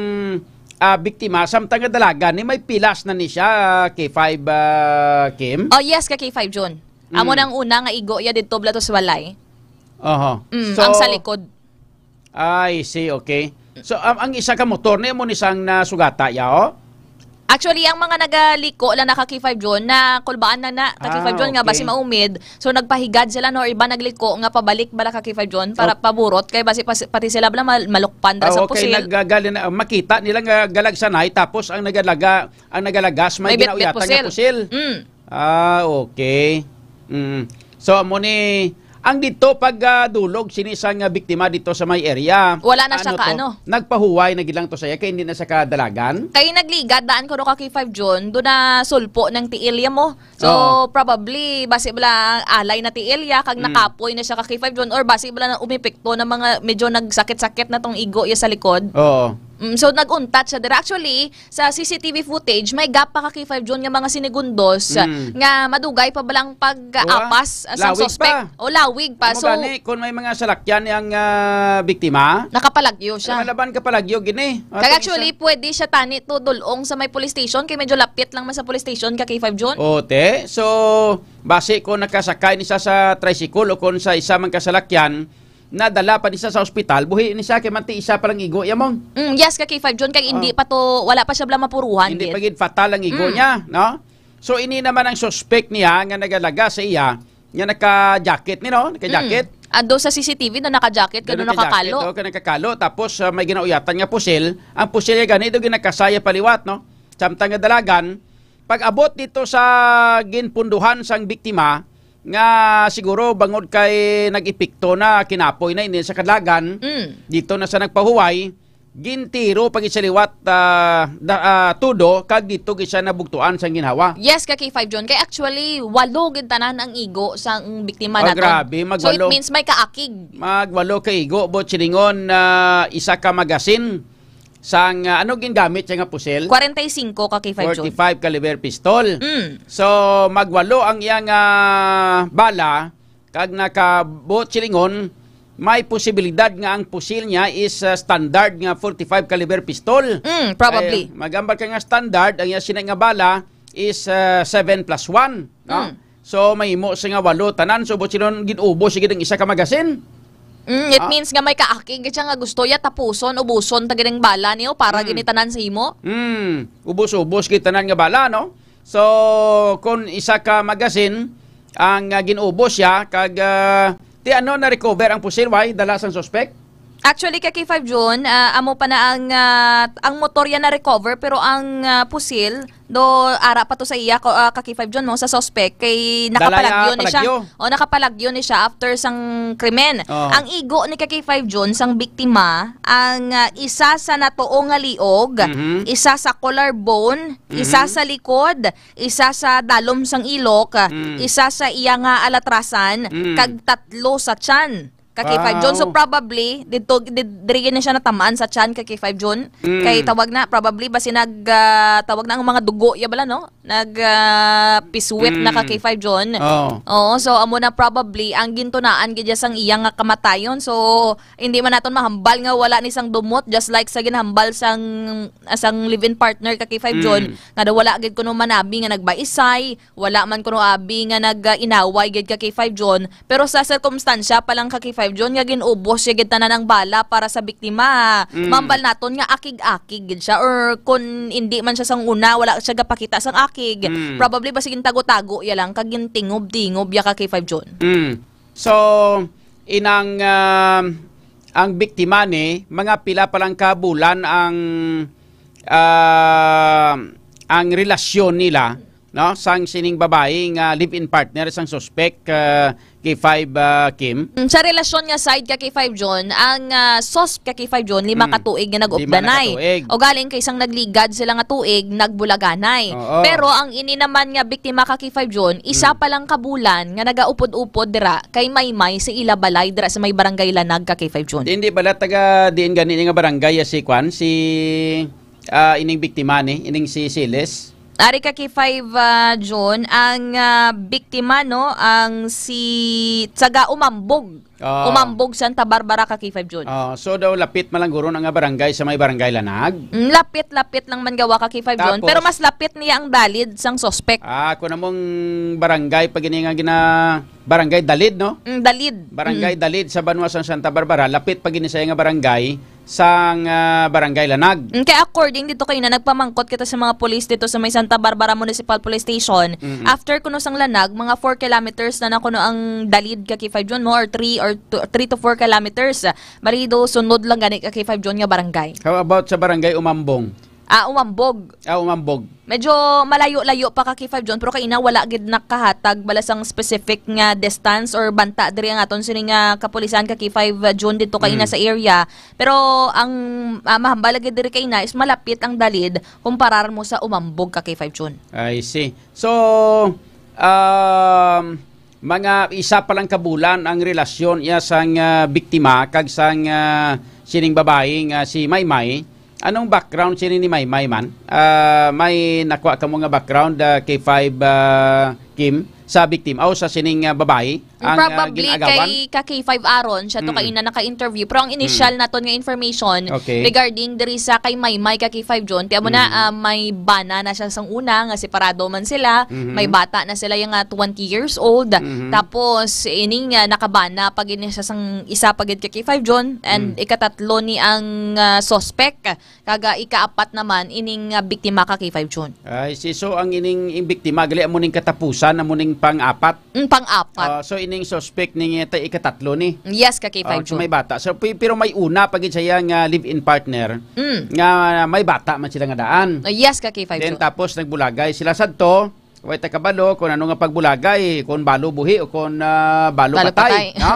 ah, biktima, samtang nga dalagan ni may pilas na ni siya, K five, ah, Kim? Oh, yes, ka K five June. Amo Mm. nang una nga igo ya didto bala to sa walay. Oho. Mm, So, ang sa likod. I see, okay. So, ang, ang isa ka motor, ni mo ni sang nasugata, ya, oh? Actually, ang mga nagaliko lang na ka K five June, na kulbaan na na ka K five Ah, June nga basi okay. maumid. So, nagpahigad sila, no, or iba nagliko nga pabalik bala ka K five June para Oh. paburot. Kay basi pas-, pati sila bala mal-, malukpan dira Ah, sa okay, pusil. Nagagali na, makita nila nga galagsanay, tapos ang nagalaga, ang nagalagas, may May bitbit ginauyatan nga pusil. pusil. Mm. Ah, okay. Mm. So, amo ni, ang dito pag, ah, dulog sini sang, ah, biktima dito sa may area. Wala na siya Ano ka to? ano? Nagpahuway na gid lang to sa iya, kay hindi na siya kadalagan. Kay nagligad daan ko ka K five June, do na sulpo ng tiil ya mo. So, Oo. probably, basi bala alay na tiil ya, kag Mm. nakapoy na siya ka K five June, or basi bala na umepekto na mga medyo nagsakit-sakit na tong igo ya sa likod. Oo. Mm, so, nag-untat siya dira. Actually, sa C C T V footage, may gap pa ka K five June nga mga sinigundos, Mm. nga madugay pa balang pag-apas, Wa? ah, sang Lawig suspect. pa. O, lawig pa. Amo So, gani, kung may mga salakyan ang, ah, biktima, nakapalagyo siya. Laban-laban kapalagyo gini. Kag Atong actually, isa pwede siya tani to dulong sa may police station, kay medyo lapit lang man sa police station ka K five June. O, te. So, basi kung nakasakay ni sa, sa tricycle o kung sa isa man kasalakyan, nadala pa ni sa, sa ospital, buhi ni siya kay manti isa pa lang igo ya mong. Mm, yes, ka K five June, kay hindi Oh. pa to, wala pa siya bala mapuruhan Hindi gid. pa gid fatal ang igo Mm. niya, no? So, ini naman ang suspect niya nga nagalaga sa iya, nga naka-jacket ni, no? Naka-jacket. Mm. Ando sa C C T V na naka-jacket, Doon kano naka-jacket, nakakalo. oh, ka nakakalo. Tapos, ah, may ginauyatan nga pusil. Ang pusil niya gani, do ginakasaya paliwat, no? Samtang nga dalagan, pag-abot dito sa ginpunduhan sang biktima, nga siguro bangod kay nag-epekto na, kinapoy na ini sa kadalagan, Mm. dito na sa nagpahuway, gintiro pa gid sa liwat, ah, da-, ah, tudo, kag dito gid siya nabugtuan sang ginhawa. Yes, ka K five June. Kay actually, walo gid tanan ang igo sang biktima Ah, naton. grabe, So, it magwalo. means may kaakig. Magwalo ka igo, but silingon na isa ka magasin sang, ah, ano gingamit siya nga pusil? Kwarenta y singko ka K five June. Forty-five caliber pistol. Mm. So, magwalo ang iyang, ah, bala, kag nakabot silingon, may posibilidad nga ang pusil niya is, ah, standard nga forty-five caliber pistol. Mm, probably. Ay, magambal ka nga standard, ang iya sina nga bala is, ah, seven plus one. no? Mm. So, mahimo siya nga walo tanan. So, buot siya gin-ubos siya gid ang isa ka magasin. Mm, it Ah. means nga may kaakig siya nga gusto ya tapuson, ubuson ta gid ang bala niyo para Mm. gini tanan sa imo. Mm, ubos-ubos gid tanan nga bala, no? So, kung isa ka magasin ang, ah, gin-ubos siya, kag, ah, ti ano, na-recover ang pusil, why? Dala sang suspek? Actually, ka K five Jun, ah, amo pa na ang, ah, ang motor ya na-recover, pero ang, ah, pusil, do, ara pa to sa iya, ko, ah, ka K five Jun, mo, sa suspek, kay Dala ya nakapalagyo ni siya. palagyo. O, nakapalagyo ni siya after sang krimen. Oh. Ang igo ni ka K five Jun, sang biktima, ang, ah, isa sa natuo nga liog, Mhm. isa sa collarbone, isa Mhm. sa likod, isa sa dalom sang ilok, Mm. isa sa iya nga alatrasan, Mm. kag tatlo sa tiyan. Ka K five Jun. So, Wow. probably, dito, di-, diri na siya natamaan sa tiyan, ka K five Jun. Mm. Kay tawag na, probably, basi nag, ah, tawag na ang mga dugo, ya bala, no? Nag, ah, piswit na, ka Mm. K five Jun. Oh. Oo, so, amo na probably ang gintunaan gid sang iya nga kamatayon. So, hindi man naton mahambal nga wala ni sang dumot, just like sa ginhambal sang, sang live-in partner, ka K five Jun, Mm. nga daw wala gid kuno manabi nga nagbaisay, wala man kuno abi nga nag-inaway gid, ka K five Jun, pero sa sirkumstansya pa lang, ka K five Jun, nga gin-ubos siya gid tanan ang bala para sa biktima. Mm. Mambal naton nga akig-akig gid siya, or kun indi man siya sang una, wala siya gapakita sang akig. Mm. Probably basi gintago-tago ya lang kag gintingob-tingob ya, ka K five Jun. Mm. So, inang, ah, ang biktima ni, mga pila pa lang ka bulan ang, ah, ang relasyon nila, no, sang sining babayi nga live-in partner sang suspek, ah, K five, ah, Kim. Mm, sa relasyon nga side, ka K five Jun, ang, ah, sos-, ka K five Jun, lima Mm. ka tuig nga Lima na ka nag-updanay. tuig. O galing kay isang nagligad sila nga tuig, nagbulaganay. Oo. Pero ang ini naman nga biktima, ka K five Jun, isa Mm. pa lang ka bulan nga nagaupod-upod dira kay Maymay sa ila balay dira sa may barangay Lanag, ka K five Jun. Hindi bala taga diin gani nga barangay, ah, si kwan, si, ah, ining biktima ni, ining si Siles? Ari, ka K five, ah, Jun, ang, ah, biktima, no, ang si, taga Umambog. Ah. Umambog, Santa Barbara, ka K five Jun. Ah, so daw lapit man lang guro na nga barangay sa may barangay Lanag? Mm, lapit-lapit lang man gawa, ka K five Jun. Tapos? Pero mas lapit niya ang dalid sang suspek. Ah, kung among barangay pa gini nga gina-, barangay Dalid, no? Mm, Dalid. Barangay Mm. Dalid sa banwa sang Santa Barbara, lapit pa gini sa iya nga barangay sang, ah, barangay Lanag. Mm, kay according dito kayo na nagpamangkot kita sa mga pulis dito sa may Santa Barbara Municipal Police Station, Mm-mm. after kuno sang Lanag, mga four kilometers na na kuno ang Dalid, ka K five Jun, mo, or three or two, three to four kilometers. Bali do, sunod lang gani, ka K five Jun, nga barangay. How about sa barangay Umambong? Ah, Umambog. Ah, Umambog. Medyo malayo-layo pa, ka K five Jun, pero kaina wala gid nakahatag bala sang specific nga distance or banta diri ang aton sini nga kapulisan, ka K five Jun, dito kaina Mm. sa area. Pero ang, ah, mahambal lagi diri kaina is malapit ang Dalid kumparar mo sa Umambog, ka K five Jun. I see. So, um, mga isa pa lang ka bulan ang relasyon iya sang, ah, biktima kag sang, ah, sining babayi nga si Maymay. Anong background sini ni Maymay man? Ah, may nakuha kamo nga background, ah, K five, ah, Kim, sa biktima o sa sining, ah, babayi? Ang, ah, Probably gin-agawan? Kay ka K five Aaron, siya to Mm. kaina naka-interview. Pero ang initial Mm. naton nga information Okay. regarding diri sa kay Maymay, ka K five Jun, tiyan mo na, Mm. ah, may bana na siya sang una, nga separado man sila, Mhm. may bata na sila, yung, ah, twenty years old. Mhm. Tapos, ining, ah, nakabana pa gid siya sang isa pa gid, ka K five Jun, and Mm. ikatatlo ni ang, ah, suspect. Kag, ah, ikaapat naman, ining, ah, biktima, ka K five Jun. Ay, si, so ang ining, ing biktima, gali, amo ning katapusan, amo ning pang-apat. Mm, pang-apat. Ah, so ining suspect ning, eh, ta-, ikatatlo ni. Yes, ka K five Ah, so Jun. May bata. So, pi-, pero may una pa gid siya nga live-in partner Mm. nga may bata man sila nga daan. Ah, yes, ka K five Then, Jun. Tapos nagbulagay sila sadto. Way ta kabalo kung ano nga pagbulagay, kung balo buhi o kung, ah, balo Balo patay, patay. No?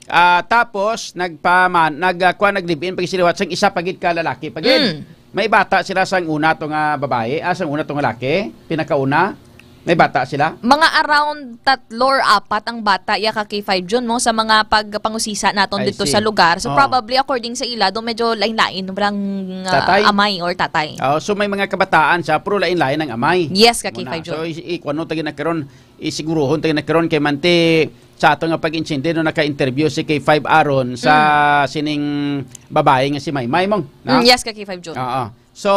Ah, tapos nagpaman-, nag, ah, kuwan, nag-live-in pa gid sila sang isa pa gid ka lalaki pa gid. Mm. May bata sila sang una to nga babae, ah, sang una to nga laki, pinakauna. May bata sila. Mga around tatlo or apat ang bata, ya, ka K five Jun, mo, sa mga pagpangusisa naton I dito see. Sa lugar. So, Oh. Probably, according sa ila, do medyo lain-lain lang, ah, Tatay? Amay or tatay. Oh, so may mga kabataan siya, pero lain-lain ang amay. Yes, ka Muna. K five Jun. So, i-, i-, kuwan ta gid na karon, isiguruhon ta gid na karon kay manti sa ato nga pag-intindi, no, naka-interview si K five Aaron sa Mm. sining babae nga si Maymay, mong, no? Mm, yes, ka K five Jun. Oo. So,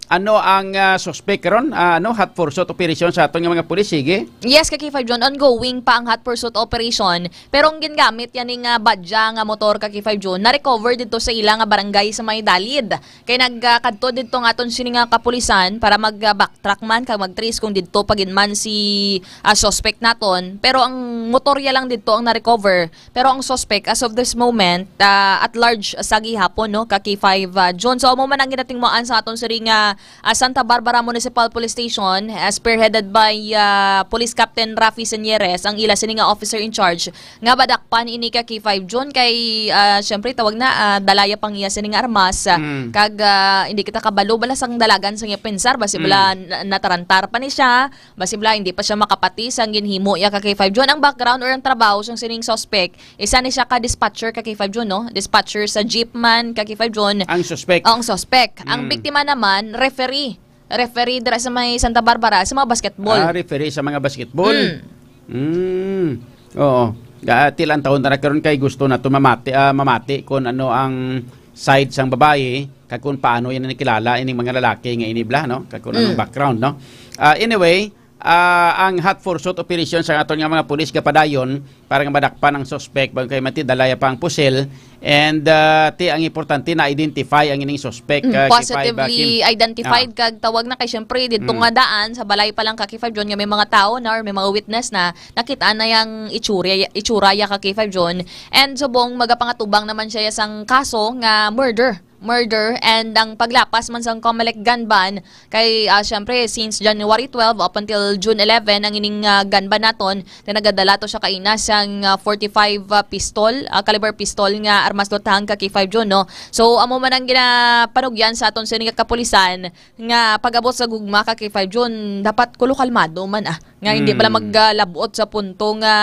Ano ang, ah, suspek karon? Ah, ano, hot pursuit operation sa aton nga mga pulis? Sige. Yes, ka K five John, ongoing pa ang hot pursuit operation. Pero ang gingamit yan nga badya nga motor, ka K five John, na-recover dito sa ila nga barangay sa may Dalid. Kay nagkadto dito nga aton sini nga kapulisan para mag-backtrack man kag mag-trace kung didto pa gid man si, ah, suspect naton. Pero ang motorya lang dito ang na-recover. Pero ang suspect, as of this moment, ah, at large sa gihapon, no, ka K five, ah, John. So, amo man ang ginatingmaan sa aton sini nga, ah, Santa Barbara Municipal Police Station, ah, spearheaded by, ah, Police Captain Rafi Senieres, ang ila sini nga officer in charge, nga madakpan ini, ka K five John, kay, ah, syempre, tawag na, ah, dalaya pang iya sini nga armas, ah, Mm. kag, ah, hindi kita kabalo bala sang dalagan sa iya pensar, basi Mm. bala na-, natarantar pa ni siya, basi bala hindi pa siya makapati sang ginhimo iya, ka K five John. Ang background or ang trabaho sang sining suspect, isa ni siya ka dispatcher, ka K five John, no? Dispatcher sa jeep man, ka K five John. Ang suspect. Oh, ang suspect. Ang Mm. biktima naman, referee. Referee dira sa may Santa Barbara sa mga basketball. Ah, referee sa mga basketball. Mm. Mm. Oo. Ga-, tilan taon na karon kay gusto nato mamati, ah, mamati kung ano ang side sang babayi, kag kung paano yan nakilala ining mga lalaki nga inibla, no? Kag kung anong Mm. background, no? Ah, anyway, ah, ang hot pursuit operation sa aton nga mga pulis gapadayon para nga madakpan ang suspect, bang kay mati dalaya pa ang pusil, and, ah, ti ang importante na-identify ang ining suspect, Mm, ah, positively K five, ah, Kim. Identified Ah. kag tawag na kay syempre dito Mm. nga daan sa balay pa lang, ka K five John, nga may mga tao na or may mga witness na nakita na yang itsura, itsura ya, ka K five John. And subong magapangatubang naman siya sang kaso nga murder. Murder and ang paglapas man sang Comelec gun ban kay, ah, syempre, since January twelve up until June eleven ang ining, ah, gun ban naton, na nagadala to siya kaina sang, ah, forty-five, ah, pistol, ah, caliber pistol nga armas lutang, ka K five John, no? So, amo man ang ginapanugyan sa aton sini nga kapulisan nga pag-abot sa gugma, ka K five John, dapat kulo kalmado man, ah, nga hindi Mm. pala maglabot sa punto nga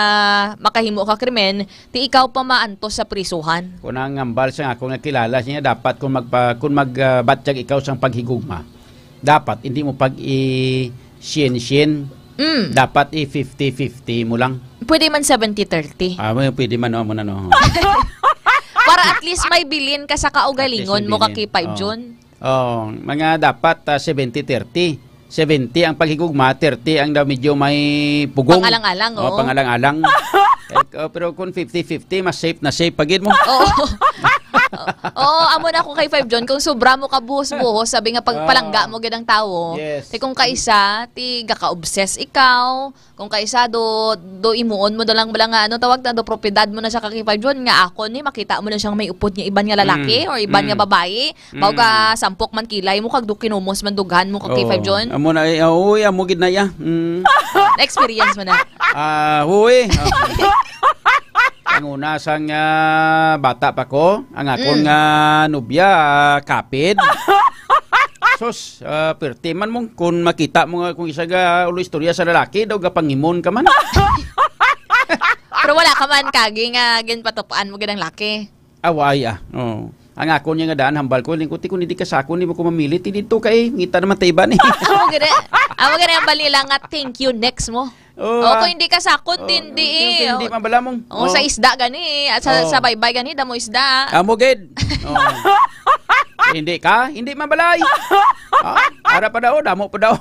makahimo ka krimen, ti ikaw pa maantos sa prisuhan. Kung ang hambal sa akong nakilala niya, dapat kung magpa-, kung mag, ah, batyag ikaw sang paghigugma, dapat hindi mo pag i-shin-shin. Mm. Dapat i-fifty fifty mo lang. Pwede man seventy thirty. Ah, may pwede man, no, mo na, no. Para at least may bilin ka sa kaugalingon At least may mo, ka bilin. K five Oo. John. Oh, mga dapat, ah, seventy thirty. Seventy ang paghigugma, thirty ang daw medyo may pugong. Pangalang-alang, Oh, oo. pangalang-alang. Eh, oh, pero kung fifty fifty, mas safe na safe pa gid mo. Oo. Oo, amo na ako kay Five John. Kung sobra mo ka buhos-buhos, sabi nga pag Ah. palangga mo gid ang tawo, Yes. ti kung kaisa, ti gaka-obsess ikaw, kung kaisa, do, do imuon mo na lang bala nga, ano tawag na, do propiedad mo na siya, ka K five John, nga ako ni, makita mo na siyang may upod nga iban nga lalaki Mm. or iban nga Mm. babayi. Mao Mm. ka sampok man kilay mo, kag do kinumos man dughan mo, ka Oo. K five John. Amo na, eh, uy, amo gid na ya. Mm. Na-experience mo na. Ah, uy. Ah. Ang una sang, ah, bata pa ko, ang akon Mm. nga nobya, ah, kapid. Sus, ah, pirti man mo. Kung makita mo nga kung isa ga ulo istorya sa lalaki, daw gapangimon ka man. Pero wala ka man kagi nga ginpatupaan mo gid ang laki. Away, ah. Oh. Ang ako niya nga daan, hambal ko, lingkod, "Ti, kung hindi ka sa akon, di mo ko mamili. Ti dito kay ngita naman ta iba ni." Amo gani, amo gani ang balila nga, "Thank you, next mo." Oh, Oh, ah. kung hindi ka sa akon, Oh, tindi, kung eh. hindi, Oh. mabala mong, Oh, oh. sa isda gani, at sa, Oh. sa baybay gani, damo isda. Amo gid. Oh. Hindi ka, hindi mabalay. Ah, ara pa daw, damo pa daw.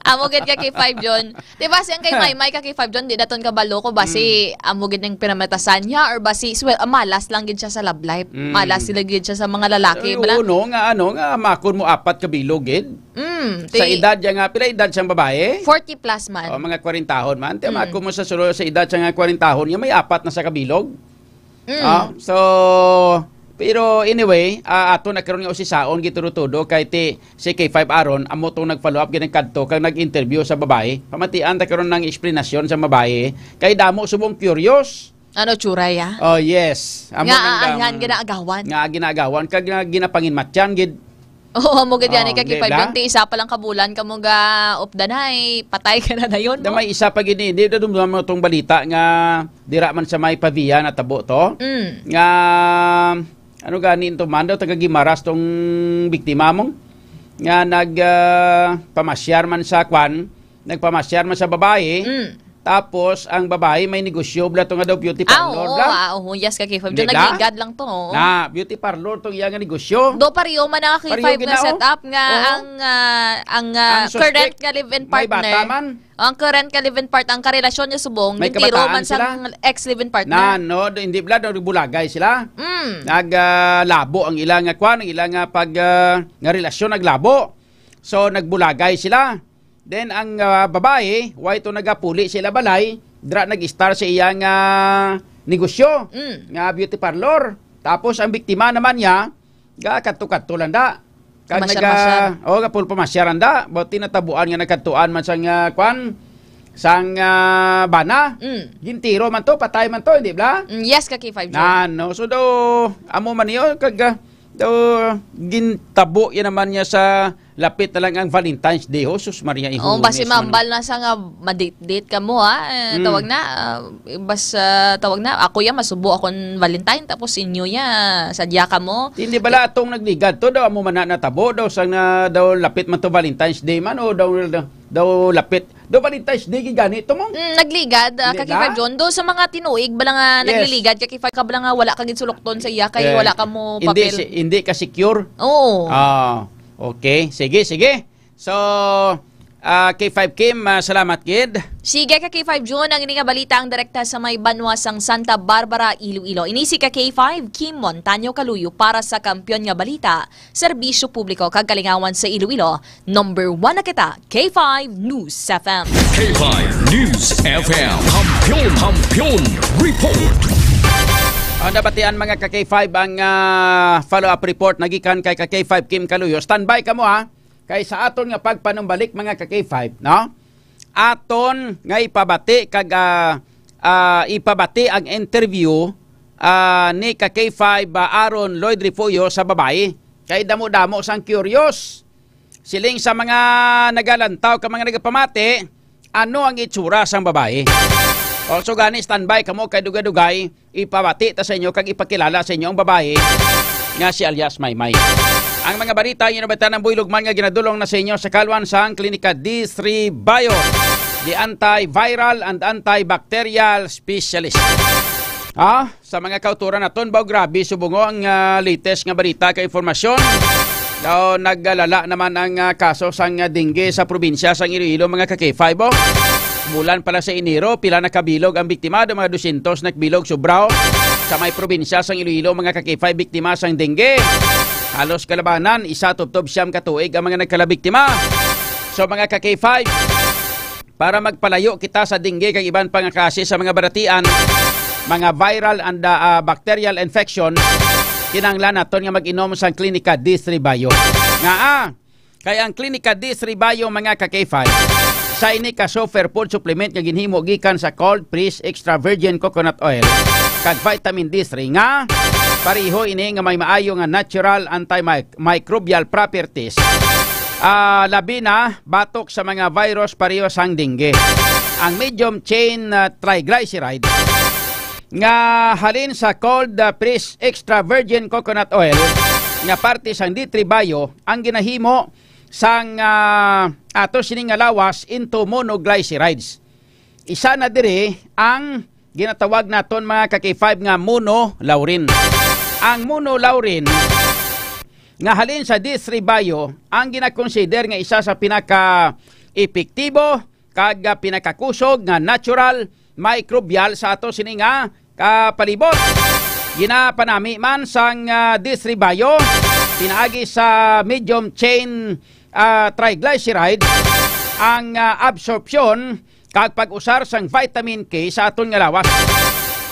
Amo gid ka kay Five John. Di ba, siyang kay Maymay ka kay Five John, di daton kabalo ko, basi Mm. amo gid ang pinamatasan niya, or basi, well, malas lang gid siya sa love life. Mm. Malas sila gid siya sa mga lalaki, Ay, bala. oo, no, nga ano, nga makon mo apat ka bilog gid. Mm, Sa ti edad niya nga, pila edad siyang babae? Forty plus man. O, mga kwarentahon man. Ti, Mm. makon mo sa sulo, sa edad siya nga kwarentahon, nga may apat na sa kabilog. Mm. Ah, so, pero anyway, ah, ato na karon nga usisaon gitudo-tudo kay ti si K five Aaron amo tong nag-follow up gid kadto kag nag-interview sa babae. Pamatian ta karon ang eksplanasyon sa babae kay damo subong curious. Ano, tsuray, ah? Oh, yes. Amo Nga nang, aayan, um, ginaagawan. Nga ginaagawan kag nga ginapanginmatyan gid. Oo, amo gid yan, Oh, eh, ka di K five ba? John, ti isa pa lang ka bulan kamo ga updanay, patay ka na dayon, Da no? may isa pa gid ni, di da dumdum mo tong balita nga dira man sa may Pavia natabo to. Mm. Nga, ano gani to man daw, taga Guimaras tong biktima mo? Nga nag, ah, pamasyar man sa kwan, nagpamasyar man sa babae, Mm. Tapos, ang babae may negosyo, bala to nga daw beauty Ah, parlor, oo, bla? ah, oo, yes, ka K five. Di Diyan bla? nagligad lang to, oo. Na, beauty parlor tong iya nga negosyo. Do pareho man ang Pareho K five nga gina, oh. setup nga Oo. ang, ah, ang, ah, Ang suspect, current nga live-in may bata partner. man. Oh, ang current nga live-in part, ang karelasyon niya subong, May gintiro kabataan man sang sila. ex live-in partner. Na, no, do- hindi bla, do bulagay sila. Mm. Nag, ah, labo ang ila nga kwan, ang ila nga pag, ah, nga relasyon naglabo. So, nagbulagay sila. Then ang, ah, babae, way to nagapuli sa ila balay, dira nag-istar sa iya nga negosyo, Mm. nga beauty parlor. Tapos ang biktima naman niya, ga kadto-kadto lang da. Kag Pamasyar-masyar. naga, oh, gapul pamasyar lang da. Ba't tinatabuan nga nagkadtuan man sang, ah, kwan, sang, ah, bana. Mm. Gintiro man to, patay man to, hindi bla? Mm, yes, ka K five Jun. Na, no? So, daw, amo man niyo, kag, ah, daw, gintabo yan naman niya sa lapit na lang ang Valentine's Day, oh, sus Maria, Oh, ihuhon basi mismo, no? mambal na sa nga madate-date ka mo, ha? Eh, Mm. tawag na, ah, bas, ah, tawag na, ako ya, masubo akon Valentine, tapos inyo ya, sadya ka mo. Hindi bala atong nagligad to, daw amo man na natabo, daw sa nga, daw lapit man to Valentine's Day man, o daw, daw, daw lapit, daw Valentine's Day, gigani to mo. Mm, nagligad, ah, Hindi ka K five na? Jun. Do sa mga tinuig, bala nga Yes. nagliligad, ka K five ka bala nga wala ka ginsulukton sa iya, kay Eh, wala ka mo hindi papel. si-, hindi ka secure? Oo. Ah, okay. Sige, sige. So, ah, K five Kim, ah, salamat gid. Sige ka K five Jun, ang ini nga balita ang direkta sa may banwa sang Santa Barbara, Iloilo. Ini si ka K five Kim Montaño Kaluyo para sa Kampiyon nga Balita, Serbisyo Publiko kag Kalingawan sa Iloilo. Number one na kita, K five News F M. K five News F M. Kampiyon, Kampiyon Report. Ang nabatian, mga ka K five, ang, ah, follow-up report nagikan kay ka K five Kim Kaluyo. Standby kamo, ha. Kay sa aton nga pagpanumbalik, mga ka K five, no? Aton nga ipabati kag, ah, ah, ipabati ang interview, ah, ni ka K five, ah, Aaron Lloyd Refugio sa babayi. Kay damo-damo sang curious. Siling sa mga nagalantaw kag mga nagapamati, ano ang itsura sang babayi? O, so gani, standby kamo kay dugay-dugay ipabati ta sa inyo kag ipakilala sa inyo ang babayi nga si alias Maymay. Ang mga balita inyo nabatian ang buylog man nga ginadulong na sa inyo sa kalwan sang Klinika D three Bio, the antiviral and antibacterial specialist. Ah, sa mga kauturan naton, ba, grabe subong, oh, ang, ah, latest nga balita kag impormasyon. Daw naggalala naman ang, ah, kaso sang, ah, dengue sa probinsya sang Iloilo, mga ka K five, oh. Bulan pala sa Enero, pila na kabilog ang biktima? Do mga dosyentos na kabilog, sobra, oh. Sa may probinsya sang Iloilo, mga ka K five, biktima sang dengue. Halos kalabanan, isa tubtob siyam ka tuig ang mga nagkalabiktima. So, mga ka K five, para magpalayo kita sa dengue kag iban pa nga klase sa mga balatian, mga viral and, ah, ah, bacterial infection, kinahanglan naton nga mag-inom sang Klinika D three Bio. Nga, ah, kay ang Klinika D three Bio, mga ka K five, sa ini ka superfood supplement nga ginhimo gikan sa cold press extra virgin coconut oil kag vitamin D three nga pareho ini nga may maayo nga natural antimicrobial properties. Ah, labi na batok sa mga virus pareho sang dengue. Ang medium chain, ah, triglyceride nga halin sa cold, ah, press extra virgin coconut oil nga parte sang D three Bio ang ginahimo sang, ah, ato sini nga lawas into monoglycerides. Isa na diri ang ginatawag naton, mga ka K five, nga monolaurin. Ang monolaurin nga halin sa D three Bio ang ginakonsider nga isa sa pinaka-epektibo kag, ah, pinakakusog nga natural microbial sa ato sini nga kapalibot. Ginapanami man sang, ah, D three Bio pinaagi sa medium chain, ah, triglyceride ang, ah, absorpsyon kag pag-usar sang vitamin K sa aton nga lawas.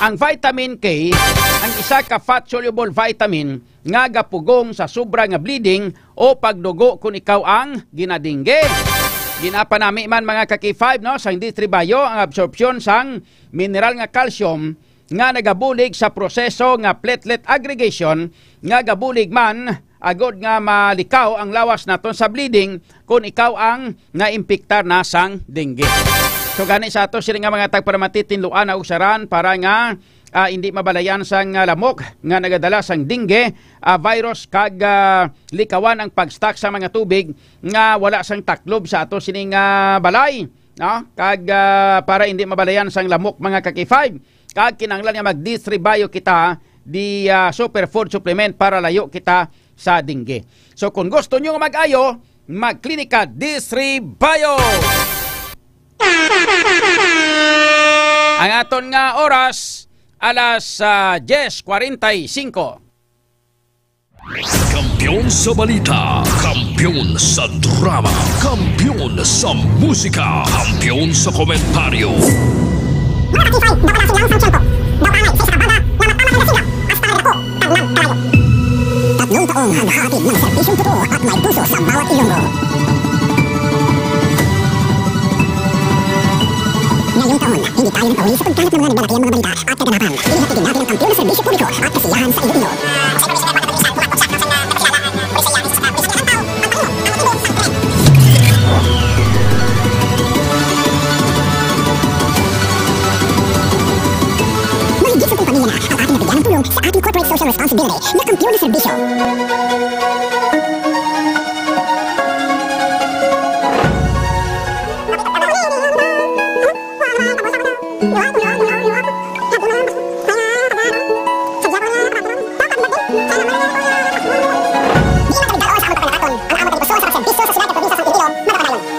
Ang vitamin K ang isa ka fat-soluble vitamin nga gapugong sa sobra nga bleeding o pagdugo kon ikaw ang ginadingge. Ginapanami man, mga ka K five, no, sang D three Bio ang absorpsyon sang mineral nga calcium nga nagabulig sa proseso nga platelet aggregation nga gabulig man agod nga malikaw ang lawas naton sa bleeding kon ikaw ang naimpiktar na sang dengue. So gani sa ato sini nga mga tagparamati, tinluan na ugsaran para nga, ah, hindi mabalayan sang, ah, lamok nga nagadala sang dengue, ah, virus kag, ah, likawan ang pag-stock sa mga tubig nga wala sang taklob sa ato sining, ah, balay. no? Kag, ah, para hindi mabalayan sang lamok, mga ka-K five, kag kinahanglan nga mag-D three Bio kita, the, ah, superfood supplement para layo kita sa dengue. So, kung gusto nyo mag-ayo, mag-klinika D three Bio. Ang aton nga oras, alas, ah, diyes kwarenta y singko. Kampiyon sa balita, kampiyon sa drama, kampiyon sa musika, kampiyon sa komentaryo. Mga ka-K five, dapat ang sinang sang tiyempo. Daw angay sa isa ka banda nga matama ang nasingap, hasta nga dako ang nagkalayo. Tatlong taong naghahatid ng serbisyong totoo at may puso sa bawat Ilonggo. Ngayong taon, hindi tayo nagkahuli sa pagkalat ng mga nagdala kayang mga balita at kaganapan. Inihatid natin ang kampiyon na serbisyo publiko at kasiyahan sa Iloilo. Mahigit sampung pamilya na ang ating nabigyan ng tulong sa ating corporate social responsibility na kampiyon na serbisyo.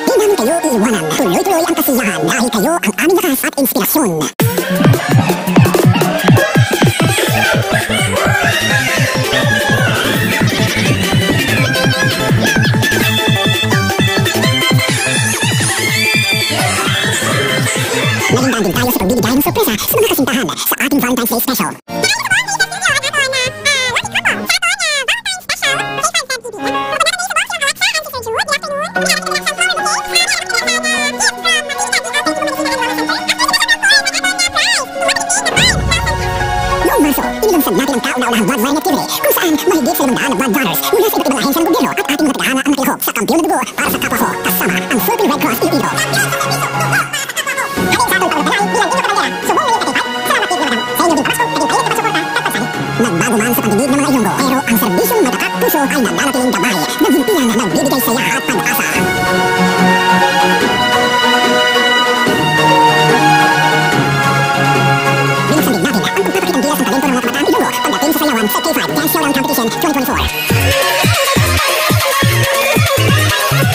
Di namin kayo iiwanan. Tuloy-tuloy ang kasiyahan dahil kayo ang aming lakas at inspirasyon. Nalingdan din tayo sa pagbibigay ng sorpresa sa mga kasintahan sa ating Valentine's Day Special. Noong Marso, inilunsad natin ang kauna-unahang blood running activity, kung saan mahigit sa limang daan na blood runners mula sa iba't ibang ahensya ng gobyerno at ating mga tadhana ang nakilahok sa kampiyon na dugo para sa kapwa ko, kasama ang Philippine Red Cross Iloilo. Halin sa aton pagpapalay bilang inyong kabandera, subong ngayon ka K five, salamat gid nga madamo. Sa inyo ginpamasko, naging payag nga pagsuporta kag pagsalig. Nagbago man sa pandinig ng mga Ilonggo, pero ang serbisyong may tatak puso ay nananatiling gabay, naghimpilan, nagbibigay saya at pag-asa. Binuksan din natin ang pagpapakitang gilas ng talento ng mga kabataang Ilonggo pagdating sa sayawan sa K five Dance Showdown Competition twenty twenty-four.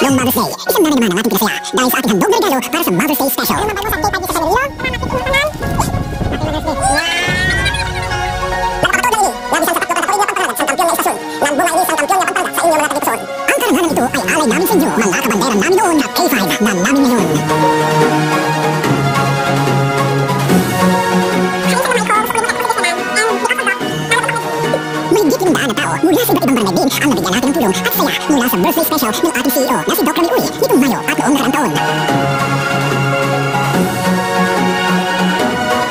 Noong Mother's Day, isang nanay naman ang ating pinasaya dahil sa ating handog na regalo para sa Mother's Day Special. Ang mga bagong sa K five dito sa Manila, mga kapitbahay. Happy Mother's Day. Wow! Nagpakatuod na ini nga bisan sa tatlo ka kabulig nga pagpanagat sang kampiyon nga istasyon, nagbunga ini sang kampiyon nga pagpanagat sa inyo mga tagipusoon. Ang karangalan ito ay alay namin sa inyo, mga kabandera namin noon, ka K five na namin ngayon. Mahigit limang daan na tao mula sa iba't ibang barangay din ang nabigyan natin ng tulong at saya mula sa birthday special ng ating C E O na si Doc Rami Uy nitong Mayo at noong nakaraang taon.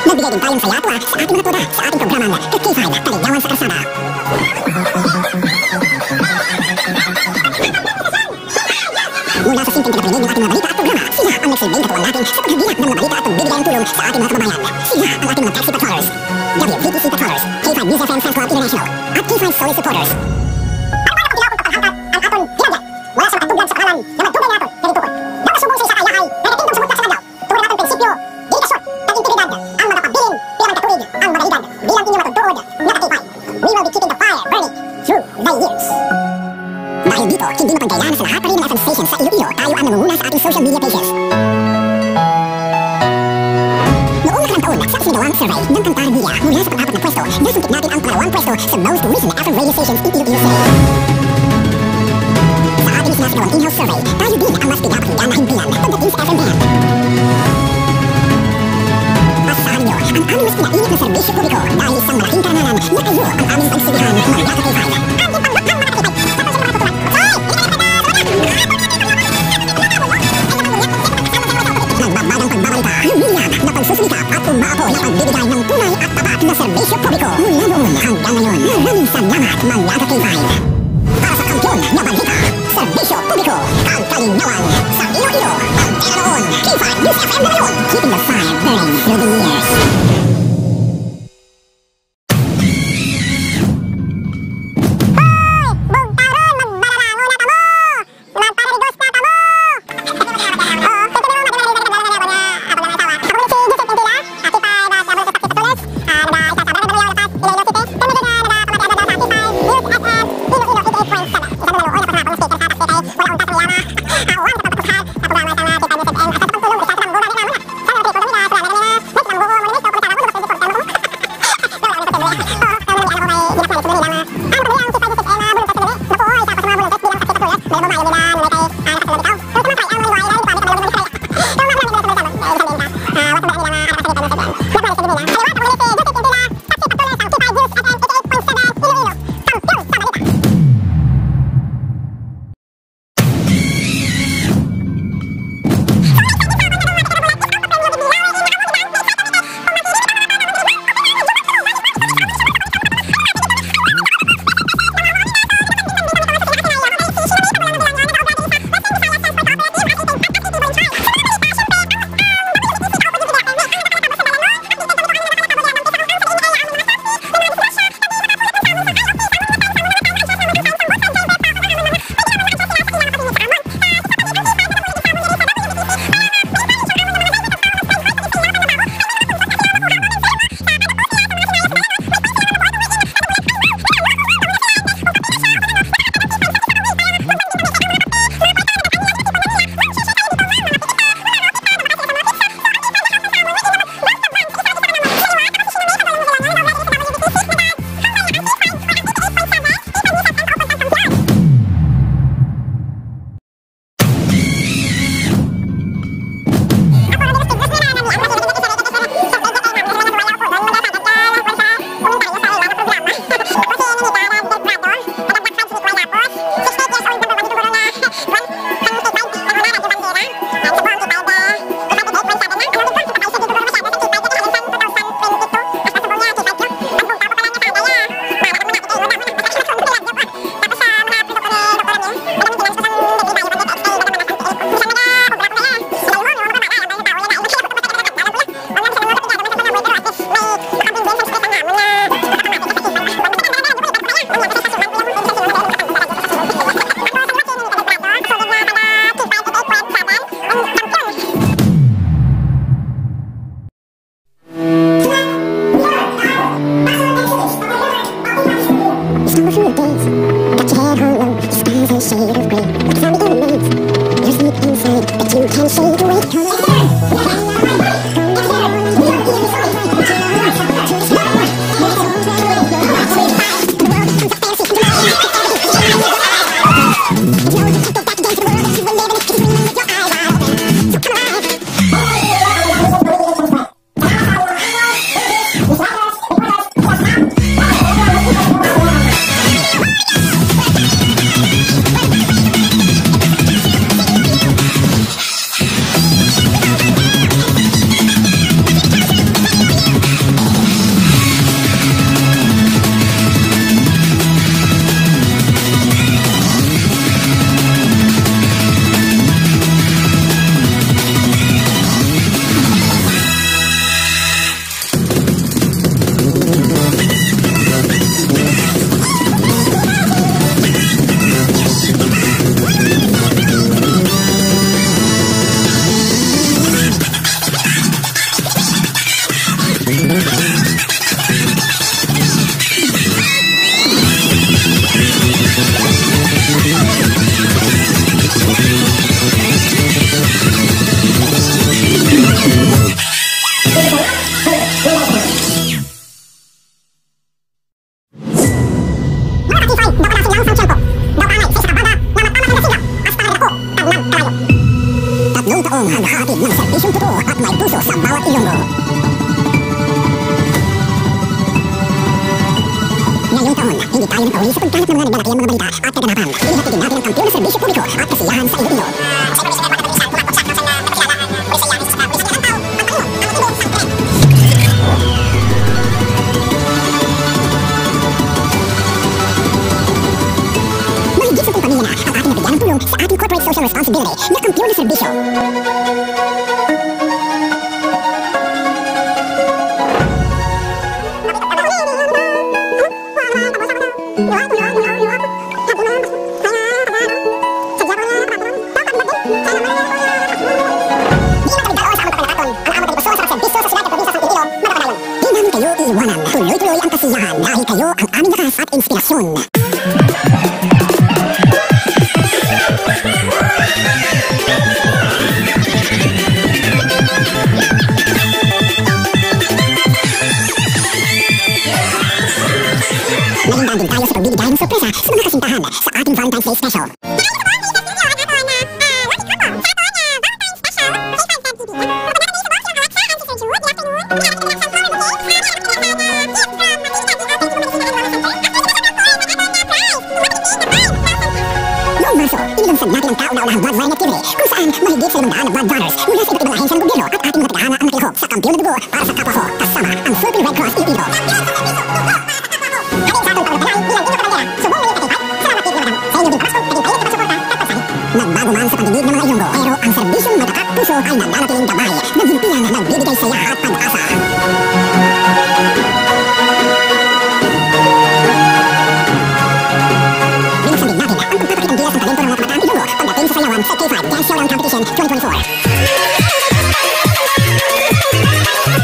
Nagbigay din tayo ng saya at tuwa sa ating mga tuta sa ating programang Ka K five, Kaligawan sa Karsada. Mula sa simpleng tagapakinig ng ating mga balita at programa, sila ang nagsilbing katuwang natin sa paghagilat ng mga balita at pagbibigay ng tulong sa ating mga kababayan. Sila ang ating mga taxi patrollers, W V T C patrollers, K five News F M Fan Club International, at K five Solid Supporters. Ano man ang kailangan pagpanghatag ang aton hinagyan? Wala sa makatugyan sa pangalan nga madugay naton nga gintukod. Daw subong sa isa ka yahay nga nagatimbang sa butang sa langaw. Tungod ang aton prinsipyo, dedikasyon, kag integridad, ang magapabilin pila man ka tuig ang mga edad bilang inyo matutuod nga ka K five. We will be keeping the fire burning through the years. Dahil dito, hindi mapagkailangan sa lahat pa rin ng F M stations sa Iloilo, tayo ang nangunguna sa ating social media pages. Noong nakaraang taon, sa isinagawang survey ng Kantahan Media, mula sa pang-apat na pwesto, nasungkit natin ang pangalawang pwesto sa most listened F M radio stations in Iloilo City. Sa ating isinasagawang in-house survey, tayo din ang mas pinapakinggan na himpilan pagdating sa F M M. Asahan niyo ang aming mas pinainit na serbisyo publiko dahil isang malaking karangalan na kayo ang aming pagsulihan, mga ka-K five. Nagbabagang pagbabalita, lumilyag na pagsusumikap at umaapoy na pagbibigay ng tunay at tapat na serbisyo publiko mula noon hanggang ngayon. Maraming salamat, mga ka-K five. Para sa kampiyon na balita, serbisyo publiko, kag kalingawan sa Iloilo, Pagdera noon, K five News F M na ngayon, keeping the fire burning through the years. Hoy! Bugtaw ron, magmaralangon na kamo! Magparaligos na kamo! Oh, kay kami ron, magmaralangon na kamo! Stumble through your days. Got your head hung low, your skies are a shade of gray. Like a zombie in the maze. There's deep inside, but you can't shade away. Mga ka-K five, daw ka na sing laom sang tiyempo. Daw ka angay sa isa ka baga nga matama sing nasinggap, hasta nga nadako kag nagkalayo. Tatlong taong naghatid ng serbisyong totoo at may puso sa bawat Ilonggo. Ngayong taon, hindi tayo nagkahuli sa pagkalat ng mga naglalakihang mga balita at kaganapan. Inihatid din natin ang kampiyon na serbisyo publiko at kasiyahan sa Iloilo. Mahigit sampung pamilya na ang ating nabigyan ng tulong sa ating corporate social responsibility na kampiyon na serbisyo. Di namin kayo iiwanan. Tuloy-tuloy ang kasiyahan dahil kayo ang aming lakas at inspirasyon. Malindahan din tayo sa pagbibigay ng sorpresa sa mga kasintahan sa ating Valentine's Day special. Noong Marso, inilunsad natin ang kauna-unahang blood running activity, kung saan mahigit sa limang daan na blood runners mula sa iba't ibang ahensya ng gobyerno at ating mga tagahanga ang nakilahok sa kampiyon na dugo para sa kapwa ko, kasama ang Philippine Red Cross Iloilo. Halin sa aton pagpapalay bilang inyong kabandera, subong nga inyong katipan, salamat gid nga madamo sa inyong ginpamaskog kag ginpailit nga pagsuporta kag pagsalig. Nagbago man sa pandinig ng mga Ilonggo, pero ang serbisyong may tatak puso ay nananatiling gabay, naghintian, nagbibigay saya at pag-asa. Binuksan din natin ang pagpapakitang gilas ng talento ng mga kabataang Ilonggo pagdating sa sayawan sa K five Dance Showdown Competition twenty twenty-four.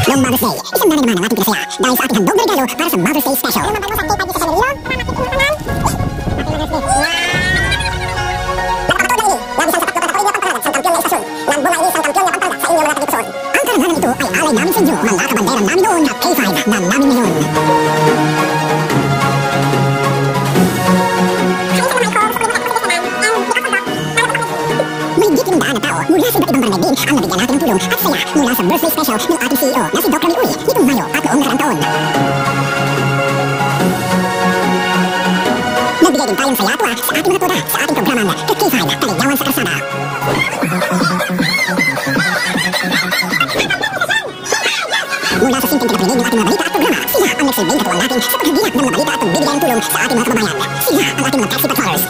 Noong Mother's Day, isang nanay naman ang ating pinasaya dahil sa ating handog na regalo para sa Mother's Day Special. Ang mga sa K five sa Iloilo, mga ating mga tanan. Happy Mother's Day. Wow! Napakatuod lang ini. Nga bisan sa tatlo ka taon nga pagpanagat sang kampiyon nga istasyon, nagbunga ini sang kampiyon nga pagpanagat sa inyo mga tagipusoon. Ang karangalan ito ay alay namin sa inyo, mga kabandera namin noon, K five na namin ngayon. Sa isa na may call sa pagpanagat sa tanan, ang pinakasabak, ang Mahigit limang daan na tao mula sa iba't ibang barangay din ang nabigyan natin ng tulong at saya mula sa birthday special ng ating C E O na si Doc Ramil Uy nitong Mayo at noong nakaraang taon. Nagbigay din tayong saya at tuwa sa ating mga toda sa ating programang Ka-K five, Kaligawan sa Karsada. Mula sa simpleng tagapakinig ng ating mga balita at programa, sila ang nagsilbing katuwang natin sa paghagilat ng mga balita at pagbibigay ng tulong sa ating mga kababayan. Sila ang ating mga taxi patrollers,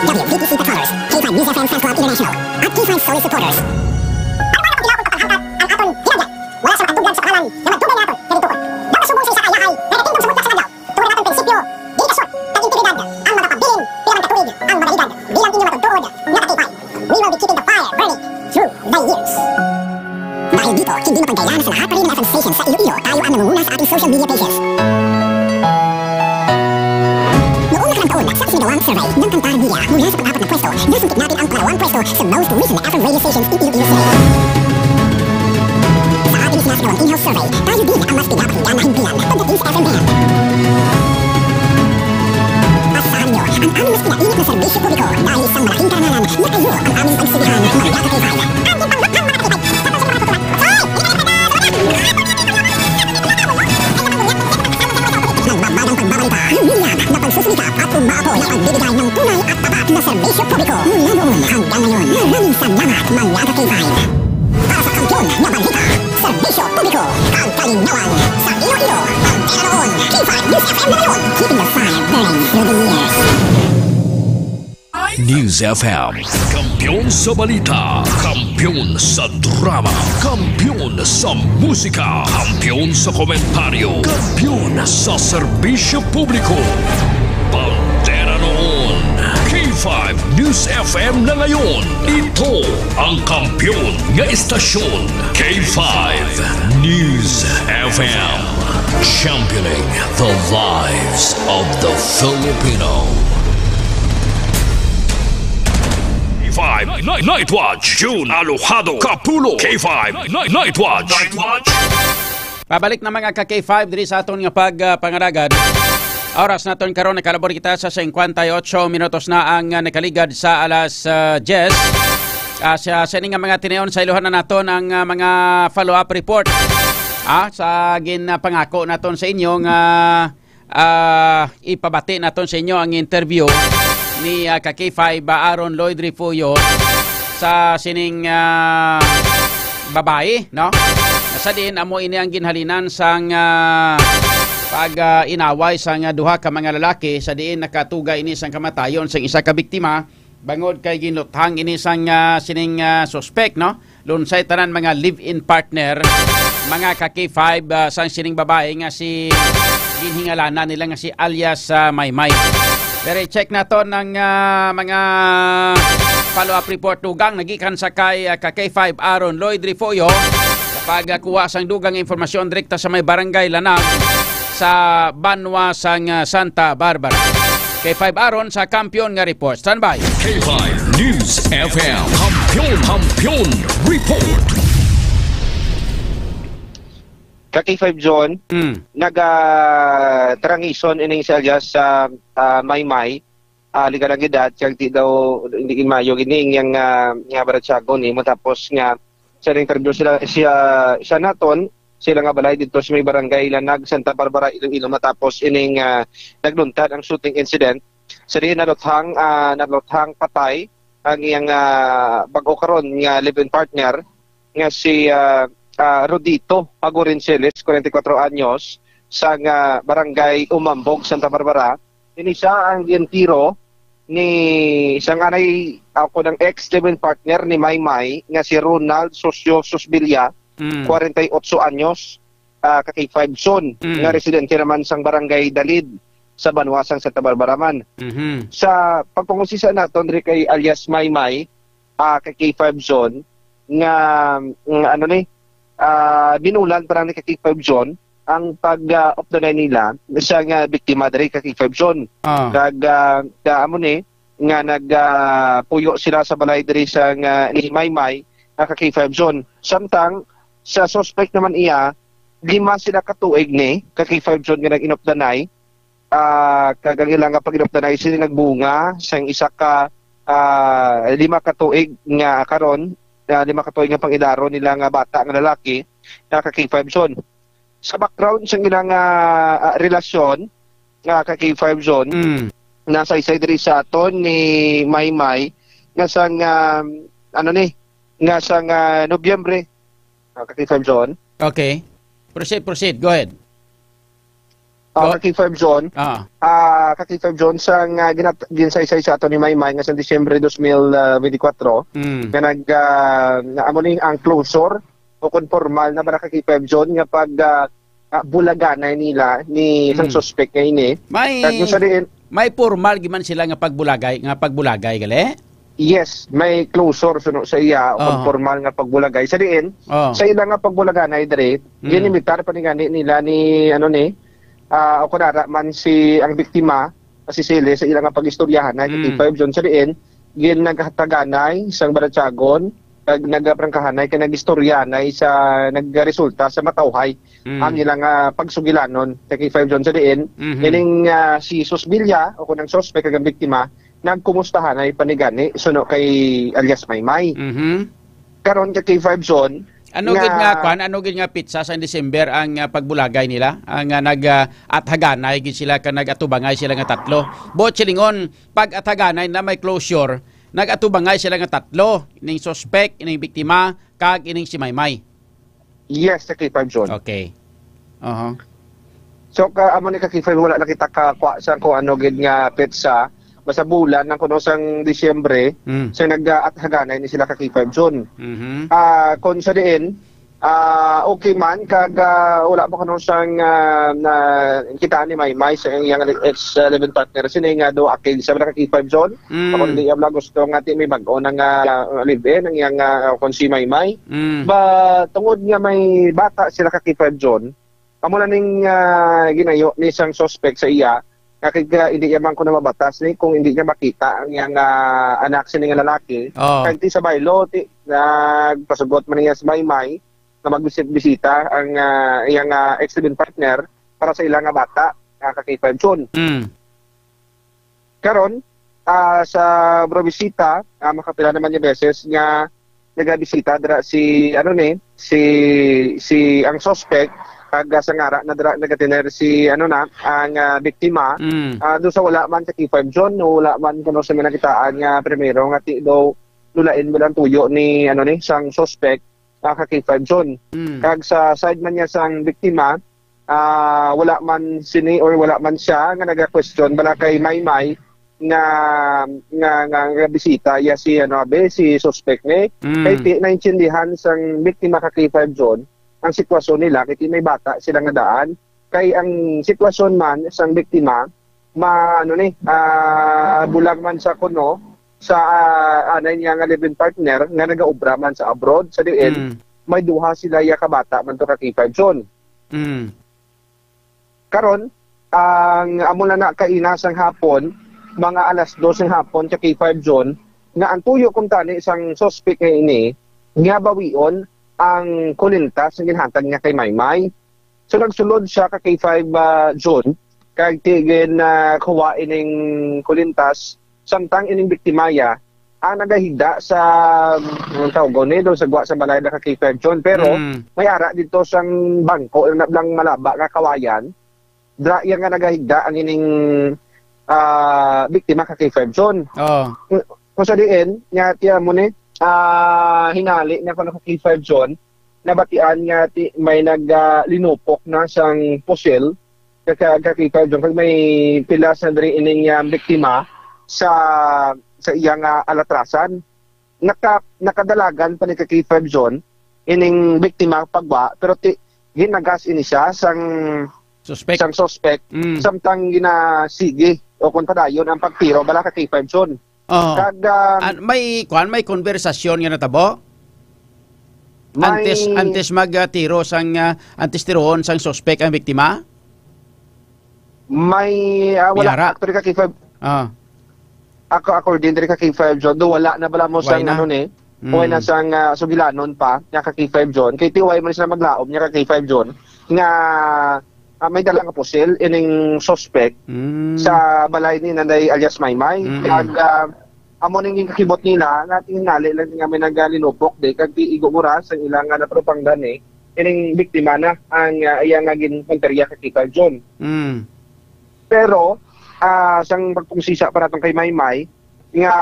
W V T C patrollers, K five News F M Fan Club International, at K five Solid Supporters. Ano man ang pagkilapon pagpanghangkat ang aton hinagyan? Wala sa makaduglan sa pangalan nga madugay nga aton nga gintukod. Daw subong sa isa ka yahay nga nagatimbang sa butang sa adlaw. Tungod ang aton prinsipyo, dedikasyon, kag integridad, ang magapabilin pila man ka tuig ang mga edad bilang inyo matuod nga ka-K five. We will be keeping the fire burning through the years. Dahil dito, hindi mapagkailangan sa lahat pa rin ng F M stations sa Iloilo, tayo ang nangunguna sa ating social media pages. Noong Survey ng Kantahan Media mula sa pang-apat na pwesto, nasungkit natin ang pangalawang pwesto sa most recent F M radio stations in Iloilo City. Sa ating isinasagawang in-house survey, tayo din ang mas pinapakinggan na himpilan pagdating sa F M band. Asahan niyo ang aming mas pinainit na serbisyo publiko dahil isang malaking karangalan na kayo ang aming pagsilbihan, mga K five. Nagmamagang pagbabalita, humihiyam na pagsusumikap at umaapoy na pagbibigay ng tunay at tapat na serbisyo publiko mula noon hanggang ngayon. Maraming salamat, mga ka-K five. Para sa kampiyon na balita, serbisyo publiko, kag kalingawan sa Iloilo, Caldera noon, K five News F M na ngayon, keeping the fire burning through the years. News F M. Kampiyon sa balita. Kampiyon sa drama. Kampiyon sa musika. Kampiyon sa komentaryo. Kampiyon sa serbisyo publiko. Bandera noon. K five News F M na ngayon. Ito ang kampiyon nga istasyon. K five News F M. Championing the lives of the Filipino. K five Night, Night Watch, June Alojado, Kapulo, K five Night, Night Watch. Night Watch. Pabalik na, mga ka-K five, diri sa aton nga pag, ah, pangaragad. Oras naton karon, nakalabor kita sa cincuenta y ocho minutos na ang, ah, nakaligad sa alas, ah, diyes. Ah, sa, sa ini nga mga tinion, sa iluhan na naton ang, ah, mga follow-up report. Ah, sa gin, ah, pangako naton sa inyo nga, ah, ipabati naton sa inyo ang interview ni, ah, ka-K five, ah, Aaron Lloyd Refugio sa sining, ah, babayi, no? Sa diin amo ini ang ginhalinan sang, ah, pag, ah, inaway sang, ah, duha ka mga lalaki, sa diin nakatuga ini sang kamatayon sang isa ka biktima, bangod kay ginluthang ini sang, ah, sining, ah, suspek, no? Lunsay tanan mga live-in partner, mga ka-K five, ah, sang sining babae nga si ginhingalanan nila nga si alias, ah, Maymay. Pero i-check naton ang, ah, mga follow-up report dugang nagikan sa kay, ah, ka-K five Aaron Lloyd Refugio sa pagkuha sang dugang impormasyon direkta sa may barangay Lanag sa banwa sang, ah, Santa Barbara. K five Aaron sa Kampiyon nga Report. Standby. K five News F M. Kampiyon, Kampiyon Report. Ka K five John, Mm. naga, ah, transition ining si alias sa, ah, Maymay, ah, legal ang edad, kag di daw, hindi gid maayo gid ni nga, nga baratyagon, eh, matapos nga sa interview sila, siya, siya naton, sila nga balay dito sa may barangay Lanag, Santa Barbara, Iloilo, matapos ining, ah, nagluntad ang shooting incident. Sa diin naluthang, ah, naluthang patay ang iyang, ah, bag-o karon nga live-in partner nga si, ah, ah, Rodito Agurin Celis, forty-four anyos, sa nga barangay Umambog, Santa Barbara. Ini siya ang gintiro ni sang anay, ah, ko ng ex live-in partner ni Maymay nga si Ronald Socio Susbilia, Mm. forty-eight anyos, ah, ka K five John, Mm. nga residente naman sang barangay Dalid sa banwa sang Santa Barbara man. Mhm. Sa pagpangusisa naton diri kay alias Maymay, ah, ka K five John, nga, nga ano ni, ah, binulan pa lang ni ka K five John ang pag, ah, updanay nila sa nga biktima diri ka K five John. Ah. Kag, ah, ka amo ni nga nag, ah, puyo sila sa balay diri sa nga ni Maymay, ah, ka K five John. Samtang sa suspect naman iya, lima sila ka tuig ni ka K five John nga nag-inupdanay, ah, kag ang ila nga pag-inupdanay sini nagbunga sang isa ka, ah, lima ka tuig nga karon, ah, lima ka tuig nga pang-edaro nila nga bata nga lalaki, nga ka K five John. Sa background sang ila nga, ah, relasyon, nga ka K five John, Mm. nasaysay diri sa aton ni Maymay, nga sang, ah, ano ni, nga sang, ah, Nobyembre, ah, ka K five John. Okay. Proceed, proceed. Go ahead. Ah, Go. ka K five John. Ah. Ah, ka K five John, sa nga ginat-, ginsaysay sa ato ni Maymay nga sa Disyembre dos mil, ah, twenty-four, Mm. nga nag, ah, nga amo ni ang closure o kon formal na ba na ka K five John nga pag, ah, ah, bulaganay nila ni isang Mm. suspect nga ini. May Kag kung sa diin, may formal giman sila nga pagbulagay, nga pagbulagay, gali? Yes, may closure suno sa iya, o Aha. formal nga pagbulagay. Sa diin, Oh. sa ila nga pagbulaganay diri, Mm. ginimitar pa ni gani nila ni, ano ni, ah, o kunara man si, ang biktima, masisili sa ila nga pag-istoryahanay, kay Mm. K five John, sa diin, gin-, nagkahataganay sang balatyagon, kag nagaprangkahanay kay nag-istoryahanay sa, nagresulta sa matawhay Mm. ang ilang, ah, pagsugilanon kay K five John, sa diin, Mhm. ining, ah, si Susbilia o kung ang suspect kag ang biktima, nagkumustahanay pa ni gani suno kay alias Maymay. Mhm. Karon kay K five John, Ano gid nga nga kwan, ano gid nga pitsa sa December ang, ah, pagbulagay nila? Ang, ah, nag, ah, athaganay gid sila ka nag-atubangay sila nga tatlo. Buot silingon, pag athaganay na may closure, nag-atubangay sila nga tatlo, ining suspect, ining biktima, kag ining si Maymay. Yes, sa K five John. Okay. Aha. So, ka, amo ni ka K five, wala na kita kakuha sa kung ano gid nga petsa. Basta bulan ang kuno sang Disyembre, Mm. sa nag-aathaganay ni sila ka K five John. Mhm. Ah, kung sa diin, ah, okay man, kag, ah, wala pa kuno sang, ah, na kita ni Maymay sa iyang ex, ah, live-in partner. Sini nga do, akig sa mga ka K five John. Mm. Ako, hindi ang gusto nga ti may bag-o na nga, ah, live-in, ang iyang, ah, kung si Maymay. Mm. Ba, tungod nga may bata sila ka K five John, amo na ning, ah, ginayo ni sang suspect sa iya, nga kag, ah, hindi niya man kuno mabatas ni kung hindi niya makita ang iyang, ah, anak sini nga lalaki. Oh. Kag ti sa baylo, ti, nagpasugot man niya sa Maymay nga magbisit-bisita ang, ah, iyang, ah, ex-live-in partner para sa ila nga bata, ah, ka K five John. Mm. Karon, ah, sa Bravesita, ah, makapila naman nga beses nga nagabisita dira si, ano ni, si, si ang suspect, kag, ah, sa ngara na dira nagatener si, ano na, ang, ah, biktima. Mm. Ah, do sa wala man sa K five John, wala man kuno sa mga nakitaan nga primero nga ti daw lulain mo lang tuyo ni, ano ni, sang suspect, ah, ka K five John. Mm. Kag sa side man niya sang biktima, ah, wala man sini or wala man siya nga naga-question bala kay Maymay nga, nga, nga, nga bisita ya si, ano, abe, si suspect ni. Mm. Kay ti, naintindihan sang biktima ka K five John ang sitwasyon nila, kay ti may bata sila nga daan. Kay ang sitwasyon man sang biktima, ma-, ano ni, ah, bulag man sa kuno sa, ah, anay niya nga live-in partner nga nagaobra man sa abroad, sa diin Mm. may duha sila ya ka bata man to ka K five John. Mm. Karon, ang amo na na kaina sang hapon, mga alas dos sang hapon ka K five John, nga ang tuyo kuntani sang suspect nga ini nga bawion ang kulintas nga ginhatag niya kay Maymay. So, nagsulod siya ka K five, ah, June, kag ti-, gin, ah, kuha ining kulintas, samtang ining biktima ya, ang nagahigda sa, ang tawag ni, doon sa gwa sa balay na ka K five June. Pero, Mm. may ara dito sang bangko, na lang malaba nga kawayan, dra iya nga nagahigda ang ining, ah, biktima ka K five June. Oh. Kung sa diin, nga tiya mo ni, ah, hinali na kuno ka K five June, nabatian nga ti-, may nag, ah, linupok na sang pusil, ka, ka, ka K five June, kag may pila sandri ining, ah, biktima sa, sa iyang, ah, alatrasan. Naka-, nakadalagan pa ni ka K five June, ining biktima pagwa, pero ti-, ginagas ini siya sang, Suspect. sang suspect, Mm. samtang ginasigi o kung padayon ang pagtiro, bala ka K five June. Oo. Kag, ah, An-, may, kwan, may konbersasyon nga natabo? May Antes, antes mag, ah, tiro sang, ah, antes tiroon sang suspect ang biktima? May, ah, wala. May ara? Actually, ka K five, Ah. ako, according diri ka K five June, do wala na bala mo Why sang na? ano ni? Mm. Wala na sang, ah, sugilanon pa, nga ka K five June. Kay ti wala man sila maglaom, nga ka K five June, nga, ah, may dala nga pusil, ining suspect Mm. sa balay ni Nanay alias Maymay. Mm-mm. Kag, ah, amo ning kakibot nila, nga tingali lang nga may nagalinupok, di, kag ti igo oras ang ilang, ah, napropanggan, eh. Ining biktima na ang, ah, iya nga ginpunteriya ka K five June. Mm. Pero, ah, sang pagpungsisa pa naton kay Maymay, nga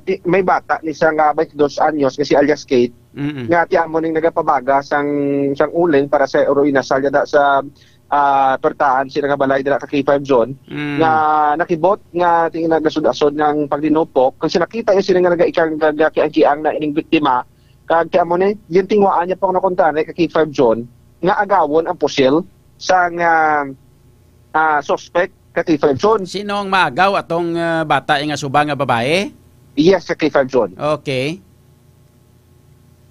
ti-, may bata ni siya nga twenty-dos anyos nga si alias Kate, Mm-mm. nga ti amo ning nagapabaga sang, sang uling para sa uro inasal yada sa, ah, pertahan sila nga balay dira ka K five June, Mm. nga nakibot nga ti nagasud-asod nga ang paglinupok, kag siya nakita niya sila nga nagaikiang-kiang na ining biktima, kag ti amo ni, gintingwaan niya pa kuno kuntani ka K five June, nga agawon ang pusil sang, ah, ah, suspect ka K five June. Sino ang maagaw atong, ah, bata nga subang nga babae? Yes, ka K five June. Okay.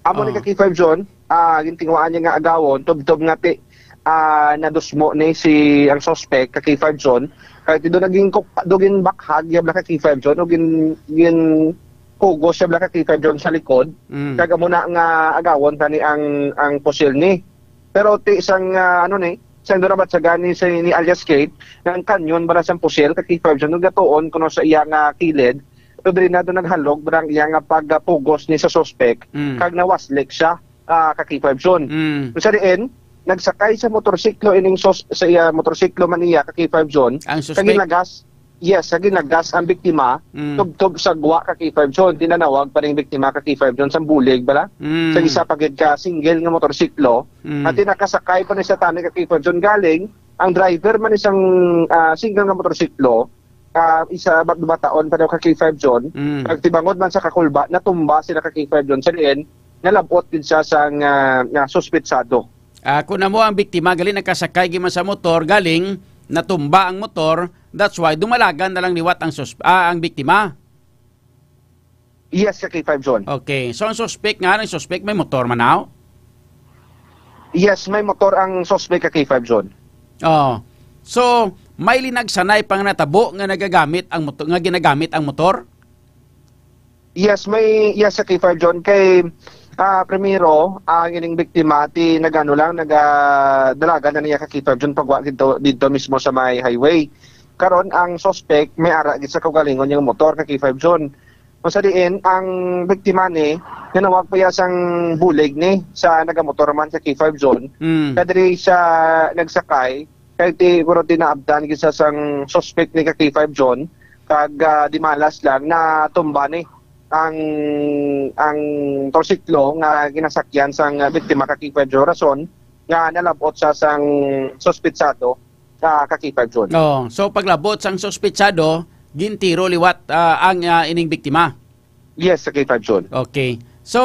Amo ni Oh. ka K five June, ah, gintingwaan niya nga agawon, tubtob nga ti, ah, nadusmo ni si ang suspect ka K five John. Kay ti do naging kup-, do ginbakhag ya bala ka K five John o gin-, gin-, pugos ya bala ka K five John sa likod. Mm. Kag amo na nga agawon tani ang, ang pusil ni. Pero ti sang, ah, ano ni, sang dura batsagan ni, si, ni alias Kate, nga ang kanyon bala sang pusil ka K five John, nagatuon kuno sa iya nga kilid. So, diri na do naghalog bala ang iya nga pagpugos ni sa suspect, Mm. kag nawaslik siya, ah, ka K five John. Mm. Sa diin, nagsakay sa motorsiklo ining sos-, sa iya motorsiklo man niya ka K five John. Ang Sa suspect? ginagas, yes, sa ginagas ang biktima, Mm. tubtob sa gwa ka K five John. Tinanawag pa ning biktima ka K five John sa bulig bala. Mm. Sa isa pa gid ka single nga motorsiklo. Mm. At nakasakay pa ni sa tani ka K five John galing, ang driver man isang, ah, single nga motorsiklo, ah, isa ba-, bataon pa daw ka K five John. Mm. Nagtibangod man sa kakulba, natumba sila ka K five John. Sa diin, nalabot gid siya sang, ah, nga suspetsado. Ah, kung amo ang biktima, gali nakasakay gid man sa motor, galing natumba ang motor, that's why dumalagan na lang liwat ang susp-, ah, ang biktima. Yes, ka K five John. Okay. So, ang suspect nga, ang suspect may motor man, aw? Yes, may motor ang suspect, ka K five John. Oh. So, may linagsanay pa nga natabo nga nagagamit ang moto-, nga ginagamit ang motor? Yes, may, yes, sa K five John. Kay, ah, primero, ang ining biktima, ti nagano lang, nagadalagan na niya ka K five John, pagwa dito, dito mismo sa may highway. Karon, ang suspect, may ara gid sa kaugalingon niyang motor ka K five John. Kung sa diin, ang biktima ni, nanawag pa iya sang bulig ni, sa nagamotor man sa K five John. Mm. Kadiri siya nagsakay, kay ti, pero tinaabtan gid sa sang suspect ni ka K five John, kag, ah, di malas lang, natumba ni ang, ang torsiklo nga ginasakyan sang, ah, biktima ka K five John, rason nga nalabot sa sang suspetsado, ah, ka K five John. Oh, so paglabot sang suspetsado, gintiro liwat, ah, ang, ah, ining biktima. Yes, sa K five John. Okay. So,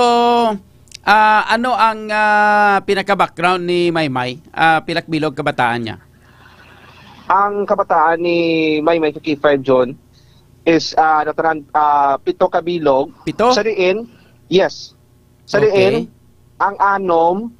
ah, ano ang, ah, pinaka-background ni Maymay? Ah, pila ka bilog kabataan niya? Ang kabataan ni Maymay sa K five John is, ah, natanan, ah, pito ka bilog. Pito? Sa diin, yes. Sa Okay. diin, ang anom,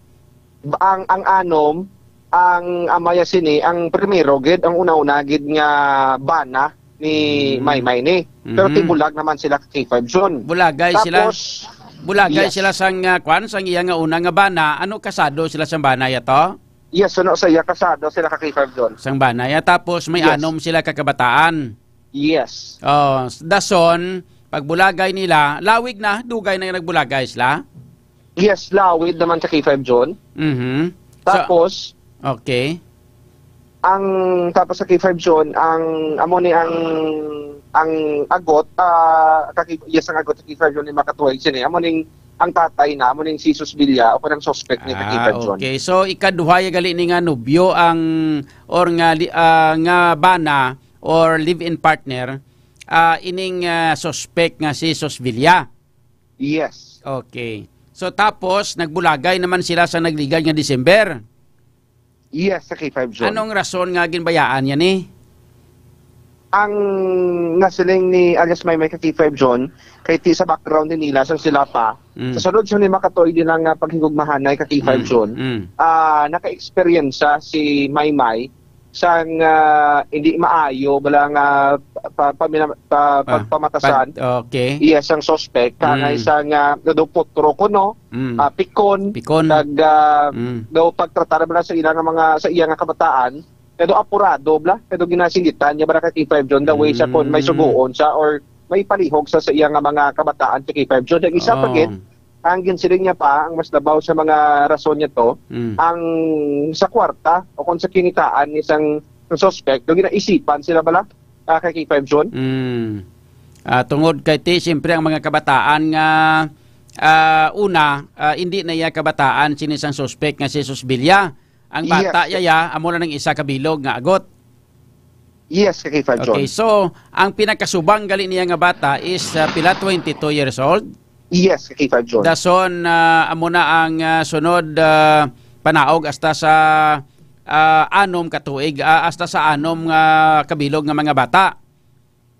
ang, ang anom, ang amaya sini, ang primero gid, ang una-una gid nga bana ni Mm. Maymay ni. Pero Mhm. tibulag naman sila ka K five John. Bulagay sila. Tapos, Bulagay yes. sila sang, ah, kwan, sang iya nga una nga bana. Ano, kasado sila sang bana ya to? Yes, suno sa iya, kasado sila ka K five John. Sang bana ya. Tapos may Yes. anom sila ka kabataan. Yes. Oh, s-, dason, pagbulagay nila, lawig na, dugay na nagbulagay sila? Yes, lawig naman sa K five John. Mhm. So, Tapos, okay. ang, tapos sa K five John, ang, amo ni ang, ang agot, ah, kaki-, yes, ang agot sa K five John ni makatuig sini. Amo ning, ang tatay na, amo ning si Susbilia, o kanang suspect ni ka K five Ah, John. okay. So, ikaduha ya gali ni nga nobyo ang, or nga li-, ah, nga bana, or live-in partner, ah, ining, ah, suspect nga si Susbilia. Yes. Okay. So, tapos, nagbulagay naman sila sa nagligad nga December. Yes, sa K five John. Anong rason nga ginbayaan niya ni? Ang nasiling ni alias Maymay ka K five John, kay ti sa background ni nila, sa sila pa, Mm. sa sunod sa ni makatoy din ang, ah, paghigugmahanay ka K five Mm, John, mm. ah, naka-experience siya si Maymay sang, ah, hindi maayo, bala nga pa, pa, pamina-, pa, Ah, pagpamatasan. pag-, okay. Yes, ang suspect, kangay Mm. sa nga, nga daw potro ko, no? Mm. Ah, pikon. Pikon. Kag, ah, Mm. daw pagtratar bala sa ila nga mga, sa iya nga kabataan, kay daw apurado, bala, kay daw ginasingitan niya, bala ka K five John, the way siya kon may Mm. sugoon siya or may palihog sa, sa iya nga mga kabataan sa K five John. Ang isa pa Oh. gid, ang ginsiling niya pa, ang mas labaw sa mga rason niya to, Mm. ang sa kwarta o kung sa kinitaan ni sang, sang suspect, do ginaisipan sila bala, ah, kay K five John? Mm. Ah, tungod kay ti, siyempre, ang mga kabataan nga, ah, una, ah, hindi na iya kabataan sini sang suspect nga si Susbilia. Ang Yes. bata, yaya, amo na nang isa ka bilog nga agot. Yes, ka K five John. Okay, so, ang pinakasubang gali niya nga bata is, ah, pila, twenty-two years old? Yes, ka K five John. Dason, ah, amo na ang, ah, sunod, ah, panaog hasta sa, ah, anom ka tuig, ah, hasta sa anom nga kabilog nga mga bata.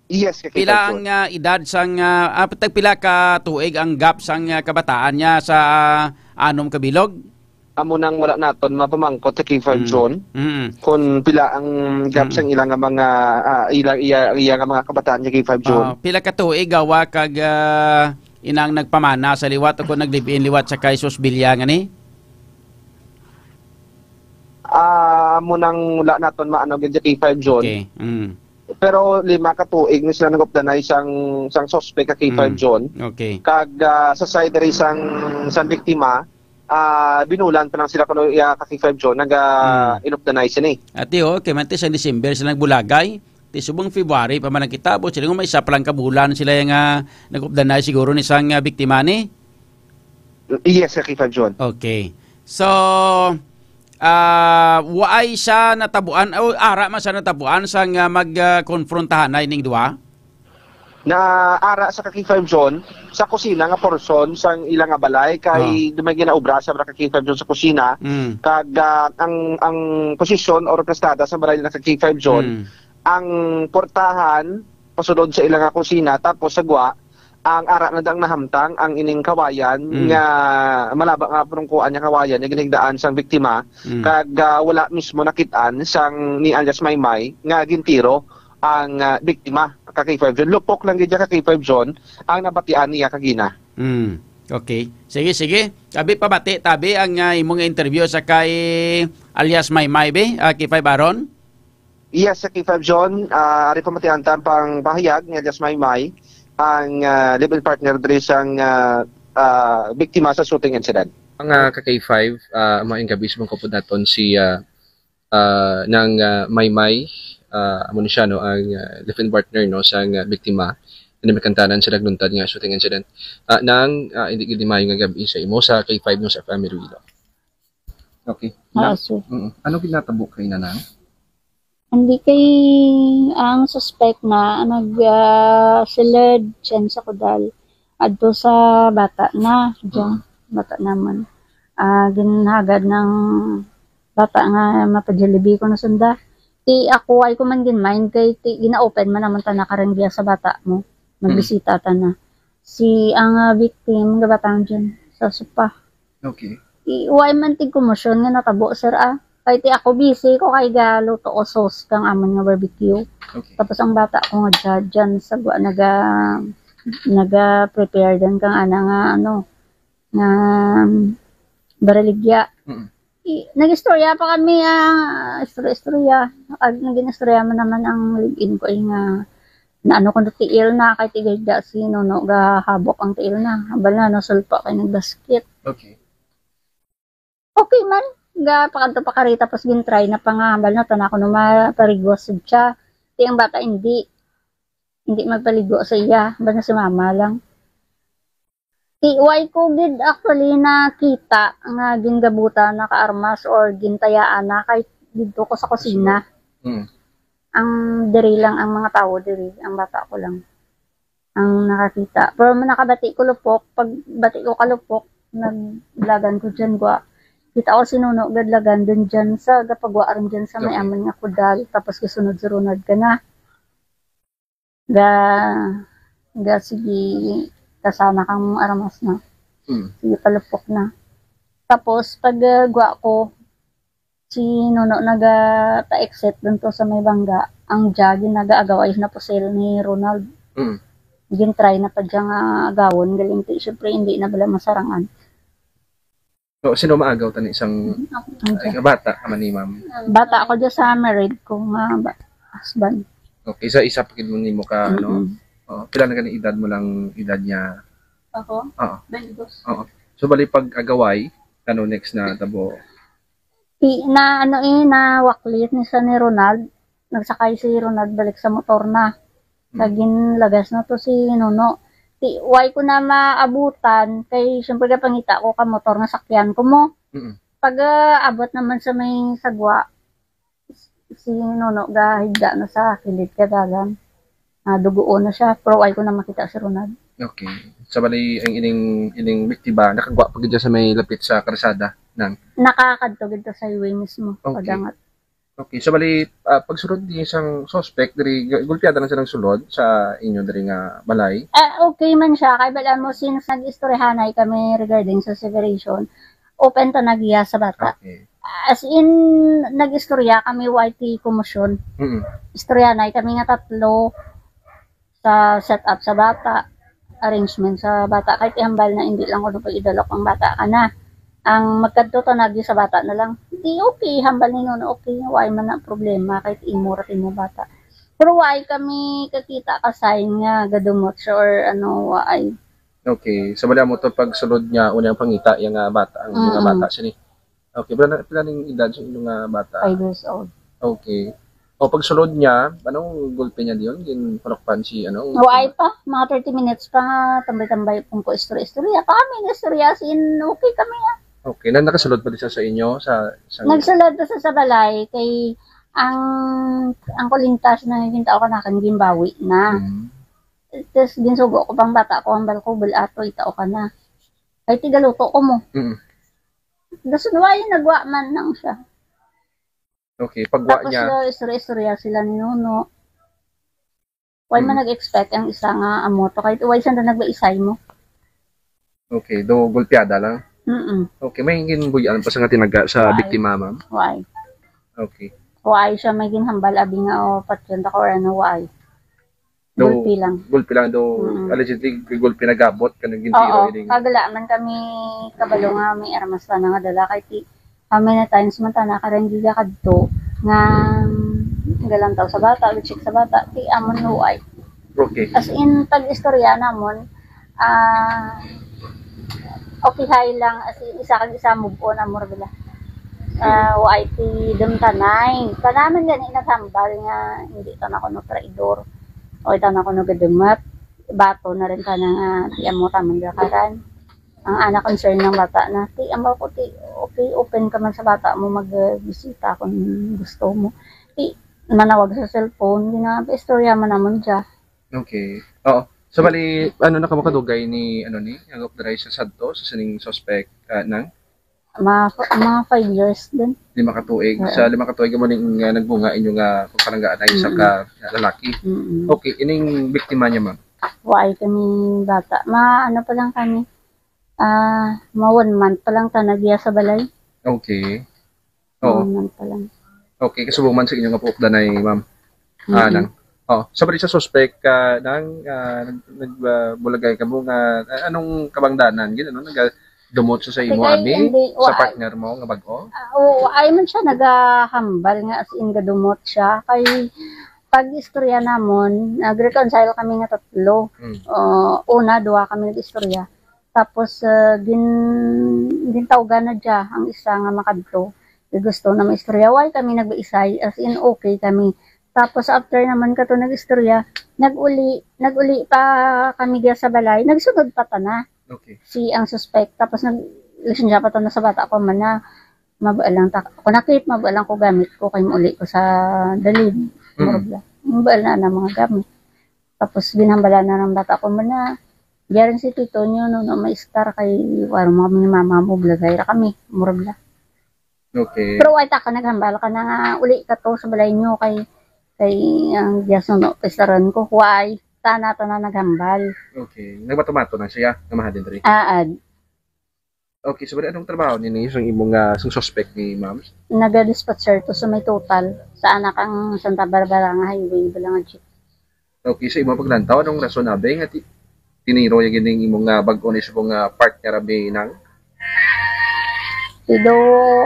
Yes, ka K five Pila John. ang, ah, edad sang, ah, ah, tagpila ka tuig ang gap sang, ah, kabataan niya sa, ah, anom ka bilog? Amo nang wala naton mapamangkot sa K five Mm. Zone Mm. kung pila ang gap Mm. sang ila nga mga, ah, ila, iya, iya nga mga kabataan sa K five Zone. Ah, pila ka tuig gawa kag, ah, inang nagpamana sa liwat o kung nag-live-in liwat sa kay Sus Bilya nga ni? Ah, amo nang wala naton maano gid sa K five Zone. Okay. Mm. Pero lima ka tuig ni sila nag-updanay sang, sang suspect ka K five Mm. Zone. Okay. Kag, ah, sa side diri sang, sang biktima, ah, binulan pa lang sila kuno iya ka K five Zone, naga Mm. inupdanay sini. Ati, oh, kay man ti sang December sila nagbulagay. Ti subong February pa man nagkita, bo, sila nga may isa pa lang ka bulan sila nga nag-updanay siguro ni sang, ah, biktima ni. Yes, sa K five Zone. Okay. So, ah, waay siya natabuan, o ara man siya natabuan sang, ah, mag, ah, konfrontahanay ning duha? Na ara sa ka K five Zone, sa kusina nga portion sang ila nga balay, kay Ah. may ginaobra sa ka K five Zone sa kusina. Mm. Kag, ah, ang, ang posisyon or prestada sa balay nila ka K five Zone, Mm. ang portahan pasulod sa ila nga kusina, tapos sa gwa, ang ara na dang nahamtang ang ining kawayan Mm. nga malaba nga purungkuan nga kawayan nga ginhigdaan sang biktima, Mm. kag, ah, wala mismo nakit-an sang ni alias Maymay nga gintiro ang, ah, biktima ka K five Zone. Lupok lang gid ka K five Zone ang nabatian niya kagina. Mm. Okay. Sige, sige. Abi, pabati tabi ang, ah, imong interview sa kay alias Maymay, be, ah, K five Aaron? Yes, sa K five Zone, ah, ari pamatian ta ang pang pahayag ni alias Maymay, ang, ah, live-in partner diri sang, ah, ah, biktima sa shooting incident. Mga ka K five, ah, maayong gabi sa mga kupod naton si, ah, ah, nang, ah, Maymay, ah, amo ni siya, no, ang, ah, live-in partner, no, sang, ah, biktima. Ano may kantanan sila nagluntad nga shooting incident. Ah, nang, ah, hindi gid maayo nga gabi sa imo sa K five News F M Iloilo. Okay. Ah, Na-, sir. Mm. Ano ginatabo kay nanang? Hindi kay ang suspect na nag, ah, silid siya sa kudal. Adto sa bata na, dyan, Mm. bata naman. Ah, ginhagad ng bata nga mapa-Jollibee ko na sunda. Ti ako ay ko man gin-mind kay ti gina-open man naman ta na karang biya sa bata mo. Magbisita ta na. Si ang, ah, victim, gabatang dyan sa sopa. Okay. I, wa man tig komosyon nga natabo, sir, ah. Kay ti ako busy ko kay galuto ko sauce kang amon nga barbecue. Okay. Tapos ang bata ko nga dyan, dyan sa gwa, naga, naga-prepare din kang ana nga, ano, nga, um, baraligya. Mm. I, nag-istorya pa kami, ah, istorya-istorya. Ag, nag-inistorya man naman ang live-in ko, eh, nga naano ko na tiil na, kay tigay da si Nono gahabok ang tiil na. Abal na, nasulpa kay nagbaskit. Okay. Okay man, ga pakadto pa kari, tapos gin-try na pa nga, abal na, tana ko no maparigos sad siya. Ti ang bata, hindi. Hindi magpaligo sa iya, abal na si mama lang. Ti, way ko gid actually nakita nga gingabutan na ka armas or gintayaan na kay didto ko sa kusina. Mm. Ang diri lang ang mga tawo diri, ang bata ko lang ang nakakita. Pero man nakabati ko lupok, pag bati ko kalupok, naglagan ko dyan gwa. Kita ko si Nuno gadlagan dun dyan sa gapagwa rin dyan sa may Okay. amin nga kudal. Tapos kasunod si Ronald ka na. Ga, ga sige, kasama kang armas na. Hmm. Sige, palupok na. Tapos, pag, ah, gwa ko, si Nuno naga pa-exit dun to sa may bangga. Ang ja, ginaga-agaw ay napusil ni Ronald. Hmm. Gin-try na pa dya nga agawon, galing ti, syempre, hindi na bala masarangan. So, sino maagaw tani sang, Ako, ang ay, bata ka man ni ma'am? Bata ako dyan sa married ko nga ba-, husband. Okay, sa isa pa gid mo nimo ka, ano? Mm-mm. Oh, pila na gani edad mo lang, edad niya? Ako? Oo. Twenty-two. Oo. So, bali pag agaway, ano next na tabo? Ti-, na, ano eh, nawaklit ni sa ni Ronald. Nagsakay si Ronald balik sa motor na. Kag Mm. ginlagas na to si Nuno. Ti, way ko na maabutan, kay siyempre ka pangita ko ka motor nga sakyan ko mo. Mm. Pag, ah, abot naman sa may sagwa, si Nuno gahigda na sa kilid ka dalan. Ah, duguon na siya, pero way ko na makita si Ronald. Okay. Sa bali, ang ining, ining biktima, nakagwa pa gid siya sa may lapit sa karsada, nang? Nakakadto gid to sa highway mismo, Okay. padangat. Okay, so bali, ah, pagsulod ni sang suspect diri, gu-, gulpiada lang siya ng sulod sa inyo diri nga balay? Ah, okay man siya. Kay bala mo, since nag-istoryahanay kami regarding sa separation, open ta na giya sa bata. Okay. As in, nag-istorya kami, wa ti komosyon. Mm. Istoryanay kami nga tatlo sa setup sa bata, arrangement sa bata. Kahit ihambal na, hindi lang ko pag idalok ang bata ka na. Ang magkadto ta nagi sa bata na lang, di okay, hambal ni Nono, okay, why man na problema, kahit imo ra imo bata. Pero why kami kakita ka sign nga gadumot siya or ano, why? Okay, sa bali mo to pagsulod niya, una ang pangita, yung nga bata, ang mga Mm-mm. bata siya ni. Okay, pila, pila ning edad sa inyong nga bata? Five years old. Okay. O pagsulod niya, anong gulpi niya diyon? Ginpanukpan si ano? Why pa? Mga thirty minutes pa nga, tambay-tambay pong ko istorya-istorya. Kami na istorya, sin okay kami nga. Okay, na nakasulod pa di siya sa inyo? Sa, sa Nagsulod pa sa, sa balay, kay ang, ang kulintas na naging tao ka na, kan gimbawi na. Mm. Tapos ginsugo ko pang bata ko, ang balko, bulato, itao ka na. Kay tigaluto ko mo. Mm. Dasun, why nagwa man lang siya? Okay, pagwa Tapos niya. Lo, istorya-istorya sila ni Nuno. Why man Mm. nag-expect ang isa nga amo to? Kahit why siya na nagbaisay mo? Okay, do gulpiada lang. Mm-mm. Okay, may ginbuy-an pa sa nga tinaga sa Why? biktima, ma'am? Why? Okay. Why siya may ginhambal, abi nga, o, patyon ta ko, or ano, why? Do, Gulpi lang. Gulpi lang, do, Mm. allegedly, gulpi nagabot, kanang gintiro Oo, ining kagala man kami kabalo nga may armas pa na nga dala, kay ti, how many times man ta na karang giga kadto, nga galantaw sa bata, check sa bata, ti amon luay. Okay. As in, pag istorya namon, ah, okay, hay lang, as in, isa kag isa move on, amor bila. Ah, wa ay ti dumtanay. Kanaman gani naghambal nga, hindi ta na kuno traidor. O ita na kuno gadumat. Bato na rin ka na nga, ti amo ta man gakaran. Ang ana concern ng bata na, ti, amo ko, ti, okay, open ka man sa bata mo, magbisita kung gusto mo. Ti, manawag sa cellphone, gina-, istorya man namon siya. Okay. Oo. So, bali, ano na kamo kadugay ni, ano ni, ang updrive sa sadto, sa sining suspect, ah, nang? Mga, mga five years din. Lima ka tuig. Oo. Sa lima ka tuig mo ning, ah, nagbunga inyo nga pagpalanggaan ay isa Mm-mm. ka lalaki. Mm-mm. Okay, ining biktima niya, ma'am? Wa ay kami bata. Ma, ano pa lang kami? Ah, ma one month pa lang ta nagya sa balay. Okay. Oo. One month pa lang. Okay, kasubong man sa inyo nga puok danay, ma'am. Mm-mm. Ah, nang. Oh, sa bali sa suspect ka nang, ah, nag, nag, ah, bulagay ka mo nga, ah, anong kabangdanan gid, ano, nagadumot sa, sa imo, Kay abi, hindi, sa wa-, partner mo nga bag-o? Ah, oo, ay man siya nagahambal nga as in gadumot siya. Kay pag istorya namon, nag-reconcile kami nga tatlo. Mm. Ah, una, duha kami nag-istorya. Tapos, ah, gin-, gintawgan na dya ang isa nga makadto. Kay gusto na maistorya. Why kami nagbaisay? As in, okay kami. Tapos, after naman kato nag-istorya, nag-uli, nag-uli pa kami diya sa balay. Nagsunod pa ta na Okay. si ang suspect. Tapos, nag-, lisensya pa ta na sa bata ko man na, mabual lang ta-, ako nakit, mabual lang ko gamit ko, kay mauli ko sa dalid. Mm. Murag lang. Mabual na na mga gamit. Tapos ginhambala na ng bata ko man na, "Diyan si tito niyo, no, no, may star kay wala mo kami ni mama mo, bulagay ra kami." Murag la. Okay. Pero why ta ka naghambal ka na nga, uli ka to sa balay niyo kay, kay ang Dios, no, no, pistaran ko, why? Tana, tana naghambal. Okay. Nagmato-mato na siya, nga mahal din diri. Aad. Okay, so, anong trabaho ni, ni, sang imo nga, sang suspect ni ma'am? Naga-dispatcher to sa may Total, sa anak ang Santa Barbara nga highway, Balangachi. Okay, sa imo paglantaw, anong rason, abi, nga ti-, tiniro niya gining imo nga bag-o ni sa imo nga partner, abi, nang? Sido,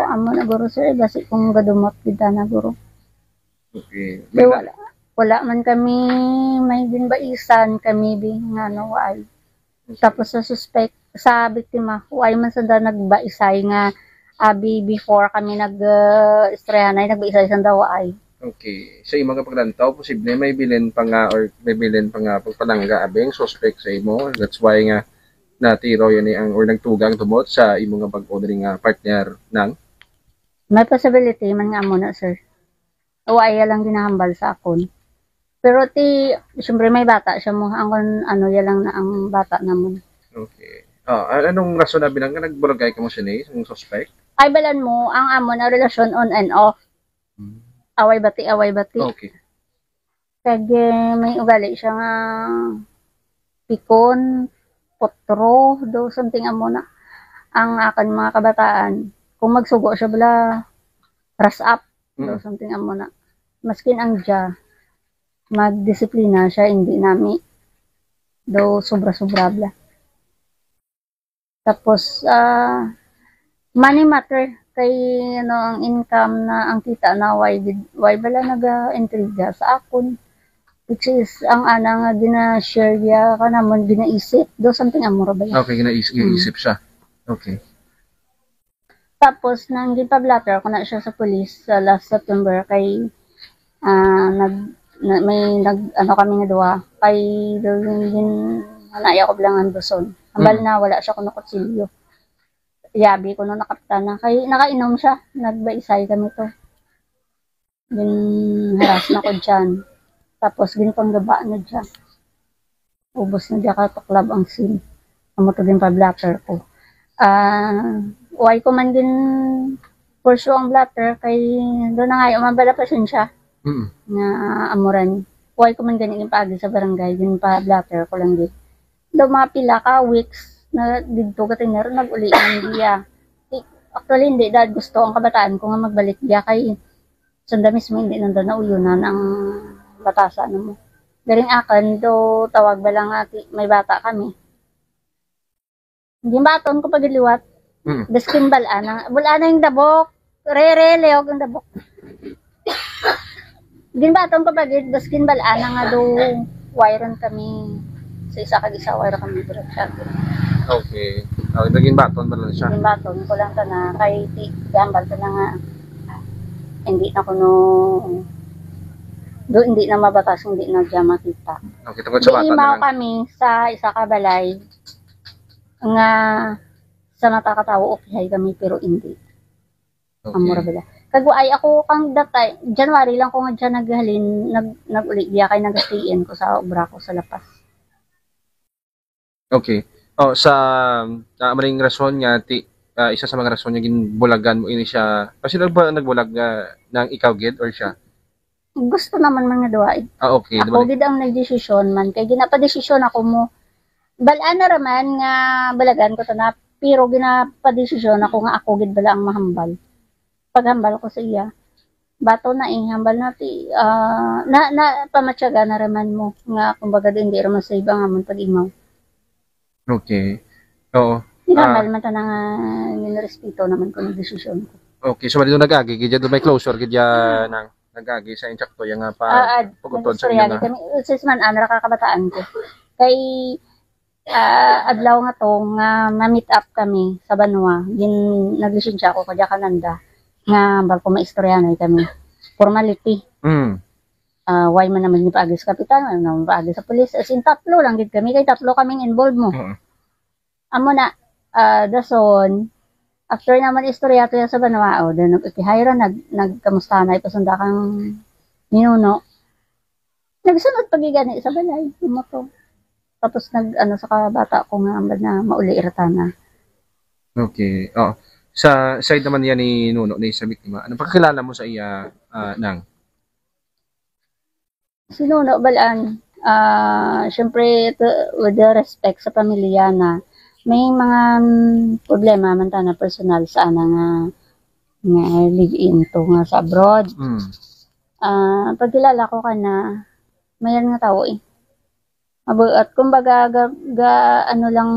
amo na, guro, sir, basi kung gadumot kita na, guro. Okay. Kay May na- wala, wala man kami may ginbaisan kami, bi, nga ano, waay. Okay. Tapos sa suspect, sa biktima, waay man sanda nagbaisay nga, abi, before kami nag, uh, istoryahanay, nagbaisay sanda, waay. Okay. Sa imo nga paglantaw, posible may bilin pa nga or may bilin pa nga pagpalangga, abi, ang suspect sa imo. That's why nga natiro yun eh, ang, or nagtugang tubot sa imo nga bag-o diri nga partner, nang? May possibility man nga amo na, sir. O, iya lang ginahambal sa akon. Pero ti, siyempre may bata siya mo, ang kun ano, iya lang na ang bata namon. Okay. Ah, an-, anong rason na bilang nga nagbarangay ka mo siya ni, ang suspect? Ay, balan mo, ang amo na relasyon on and off. Hmm. Away bati, away bati. Okay. Kag, eh, may ugali siya nga pikon, potro, do something amo na. Ang akon mga kabataan, kung magsugo siya bala, ras up, Mm. daw something amo na. Maskin ang dya, magdisiplina siya, hindi nami. Daw sobra-sobra bala. Tapos, ah, money matter kay, ano, ang income na, ang kita na, why gid, why bala naga-intriga sa akon? Which is, ang ana nga gina-share niya ka naman, ginaisip. Do something amo ra bala. Okay, ginaisip, Mm. ginaisip siya. Okay. Tapos, nang ginpa-blotter ko na siya sa police sa last September kay, ah, nag-, na, may nag-, ano kami nga duha, kay gin-, gin-, anaya ko bala nga duson. Hambal Mm. na wala siya kuno kutsilyo. Yabi ko no nakaptan na. Kay nakainom siya, nagbaisay kami to. Gin-harass na ko dyan. Tapos ginpanggaba na dyan. Ubos na dyan katuklab ang sim. Amo to ginpa-blotter ko. Ah, why ko man gin-pursue ang blotter kay doon na nga yung mabala pasensya Mm. nga amuran. Why ko man gani ginpaagi sa barangay, ginpa-blotter ko lang gid. Daw mga pila ka weeks na didto ka tinero, nag-uli man diya. Di, actually, hindi dahil gusto ang kabataan ko nga magbalik diya kay sanda mismo hindi nanda nauyunan ang batasan mo. Garing akin, do tawag ba lang ati, may bata kami. Ginbaton ko pag liwat. Mm. Baskin bal-an ang, bal-an ang dabok. Re, re, leog ang dabok. Ginbaton ko pag baskin bal-an nga do wairan kami sa isa kag isa, wairan kami, bro, siya. Okay. Oh, naging baton ba lang siya? Ginbaton ko lang ka na kay ti, gambal ka na nga hindi na kuno do, hindi na mabatas, hindi na siya makita. Okay, tungkod sa bata na lang. Giimaw kami sa isa ka balay nga sa mata ka tawo, okay kami, pero hindi. Okay. Amo ra bala. Kag ay ako kang datay, January lang ko nga dyan naghalin, nag-, nag-uli diya kay nag-stay-in ko sa obra ko sa La Paz. Okay. Oh, sa, ah, maring rason nga ti, ah, isa sa mga rason nga ginbulagan mo ini siya. Kasi nagba-, nagbulag nga nang ikaw gid or siya? Gusto naman man nga duha, eh. Ah, okay. Ako gid ang nagdesisyon man, kay ginapadesisyon ako mo. Bal-an na raman nga balagan ko to na, pero ginapadesisyon ako nga ako gid bala ang mahambal. Paghambal ko sa iya, bato na, eh, hambal na ti, ah, na, na pamatyaga na raman mo nga, kumbaga, di, hindi raman sa iba nga mong pag-imaw. Okay. Oo. Ginambal man ta na nga, ginrespeto naman ko ng desisyon ko. Okay, so, mali nung nag-agi, gid ya, may closure, gid ya, nang nag-agi sa insakto, ya nga pa, Ah, ah, pag-uton sa nag-istorya inyo na. Kami, sis man, ano ra ka kabataan ko. Kay, ah, adlaw nga to, nga ma-meet up kami sa Banwa, gin-, naglisensya ako kay Jacananda, nga hambal ko maistoryahanay kami. Formality. Mm. Ah, why man naman gipaagi sa kapitan, why man naman paagi sa pulis? As in, tatlo lang gid kami, kay tatlo kaming involved mo. Oo. Amo na, ah, dason, after naman istorya to sa Banwa, o, then nag-, okay, hi ra, nag-, nagkamusta na, ipasunda kang ninuno. Nagsunod pag gani sa balay, amo to. Tapos nag, ano, sa kabata ko nga, ambad na mauli ra tana. Okay, oo. Sa side naman niya ni Nuno, ni sa biktima, ano pagkakilala mo sa iya, ah, nang? Si Nuno, balaan, ah, syempre, to, with the respect sa pamilya na, may mga, mm, problema man ta na personal sa ana nga, nga live-in to nga sa abroad. Mm. Ah, pagkilala ko kana, mayan nga tawo, eh. Mabuot, kumbaga, ga, ga, ano lang,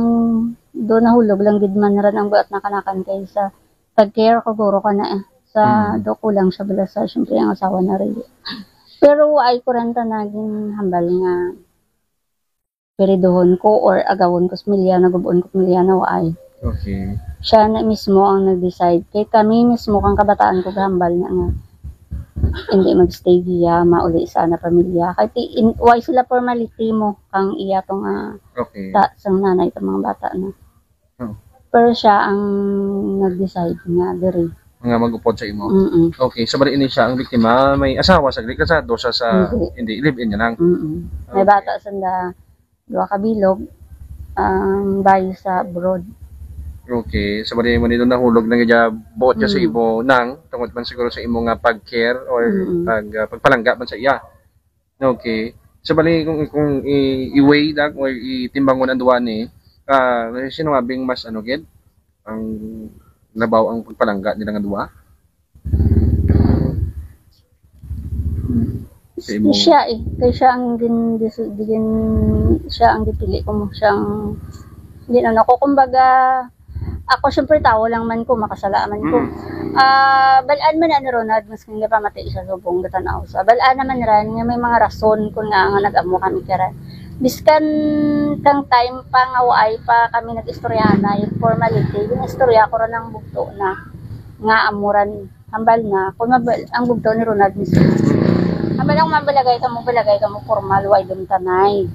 do nahulog lang gid man ran ang buot na kanakan kay sa pag-care ko guro kana, eh. Sa Mm. do kulang siya bala sa, syempre, ang asawa na rin. Pero ay kuranta na ginhambal nga piriduhon ko or agawon ko sa milya, nagubon ko milya na waay. Okay. Siya na mismo ang nag-decide. Kay kami mismo kang kabataan ko gahambal na nga hindi magstay giya, mauli sa ana pamilya. Kay ti, in, why sila formality mo kang iya to nga Okay. ta, sang nanay ta mga bata na. Oh. Pero siya ang nag-decide nga diri. Nga mag-upod sa imo? Mm-mm. Okay, so bali ini siya ang biktima, may asawa sa kasado siya sa Hindi. Hindi, live-in niya lang? Mm-mm. May Okay. bata sanda, duha ka bilog, ang bayi sa abroad. Okay, so bali mo nito nahulog na gid buot ka sa Mm. imo nang tungod man siguro sa imo nga pag-care or Mm-mm. pag, ah, pagpalangga man sa iya. Okay. So, bali, kung, kung i-, i-weigh lang or itimbangon ang duwa ni, ah, sino nga bing mas, ano, gid? ang labaw ang pagpalangga nila nga duha? Sa imo? Siya eh. Kay siya ang gin, gin, siya ang gipili ko mo. Siya ang, hindi na ako. Kumbaga, ako syempre tao lang man ko, makasala man ko. Mm. Ah, balaan man na ni Ronald, mas nga pa matay siya subong gatanaw sa. Balaan naman ran nga may mga rason kung nga, nga nag-amo kami kara. Biskan kang time pa nga waay pa kami nag-istoryahanay, formality, yung istorya ko ran ang bugto na nga amuran. Hambal na, kung mabal, ang bugtaw ni Ronald mismo. Hambal na kung mabalagay ka mo, balagay ka mo formal, way dumtanay.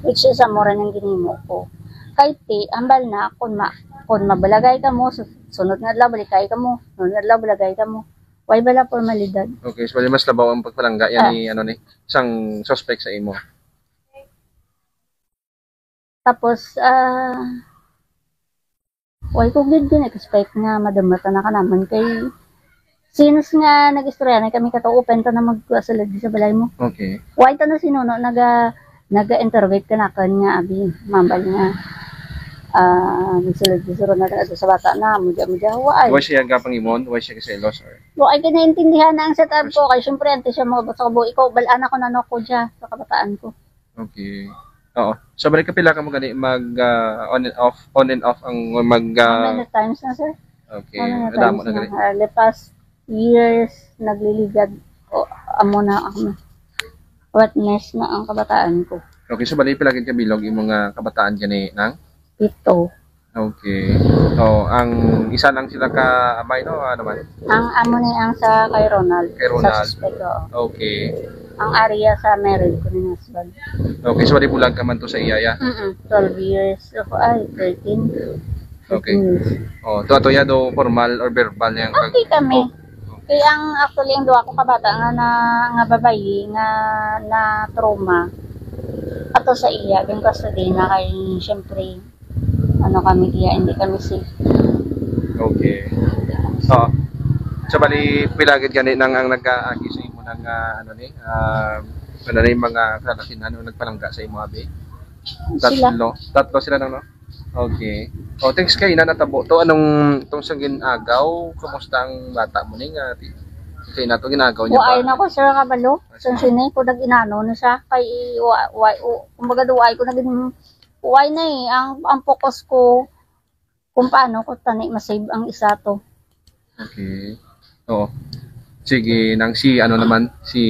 Which is, amo ra nang ginhimo ko. Kay ti, hambal na, kung, ma, kung mabalagay ka mo, su- sunod nga adlaw, balikay ka mo. Sunod nga adlaw, balagay ka mo. Way bala formalidad. Okay, so mas labaw ang pagpalangga yan Ah. ni, ano ni, sang suspect sa imo. Tapos, ah, way ko gid gin-expect nga madamatan na ka naman kay since nga nag-istorya na kami kato, open ta na magsulod sa balay mo. Okay. Way ta na sinuno naga naga-intervene ka nakan nga abi mambal nga ah nagsulod sa ron na sa bata na mo diya mo diya way. Why siya gapang imon? Why siya kaselos? Or... Wa ay ginaintindihan na ang setup ko kay syempre antes siya mga bata ko ikaw balaan ako na no ko diya sa kabataan ko. Okay. Oo. So, balik ka pila ka mo gani mag ah, on and off, on and off ang mag How ah, many times na, sir? Okay. Ano na Madamo times na na. gani. Ah, the past years, nagliligad. O, amo na ang wetness na ang kabataan ko. Okay, so bali pila gid ka bilog imong ah, kabataan gani nang? Pito. Okay. So, ang isa lang sila ka amay, no? Ano man? Ang amo ni ang sa kay Ronald. Kay Ronald. Sa suspect, oo. Okay. Ang area sa married ko ni husband. Okay, so wali bulag ka man to sa iya, ya? Mm-mm. Twelve years. Ako ay, thirteen. Okay. Thirteen years. Oh, to ato ya do formal or verbal yang pag- Okay kami. Oh. Kaya ang actually ang duha ko kabata nga na nga babayi nga na trauma ato sa iya din custody na kay syempre ano kami diya, hindi kami safe. Okay. So, so bali, pila gid gani nang ang nag-aagi sa imo nang ah, ano ni, ah, ano ni mga kalakihan o nagpalangga sa imo abi? Sila. Tatlo. Tatlo sila nang, no? Okay. Oh, thanks kay ina natabo to. Anong tong sa gin-agaw? Kumusta ang bata mo ni nga ti-, kay nato gin-agaw niya Waay pa? na ko sir kabalo. Sa sini ko nag-inano na siya kay wa wa o, kumbaga do waay ko nagin Why na eh, ang, ang focus ko kung paano ko tani masave ang isa to. Okay. Oo. Sige, nang si ano naman, si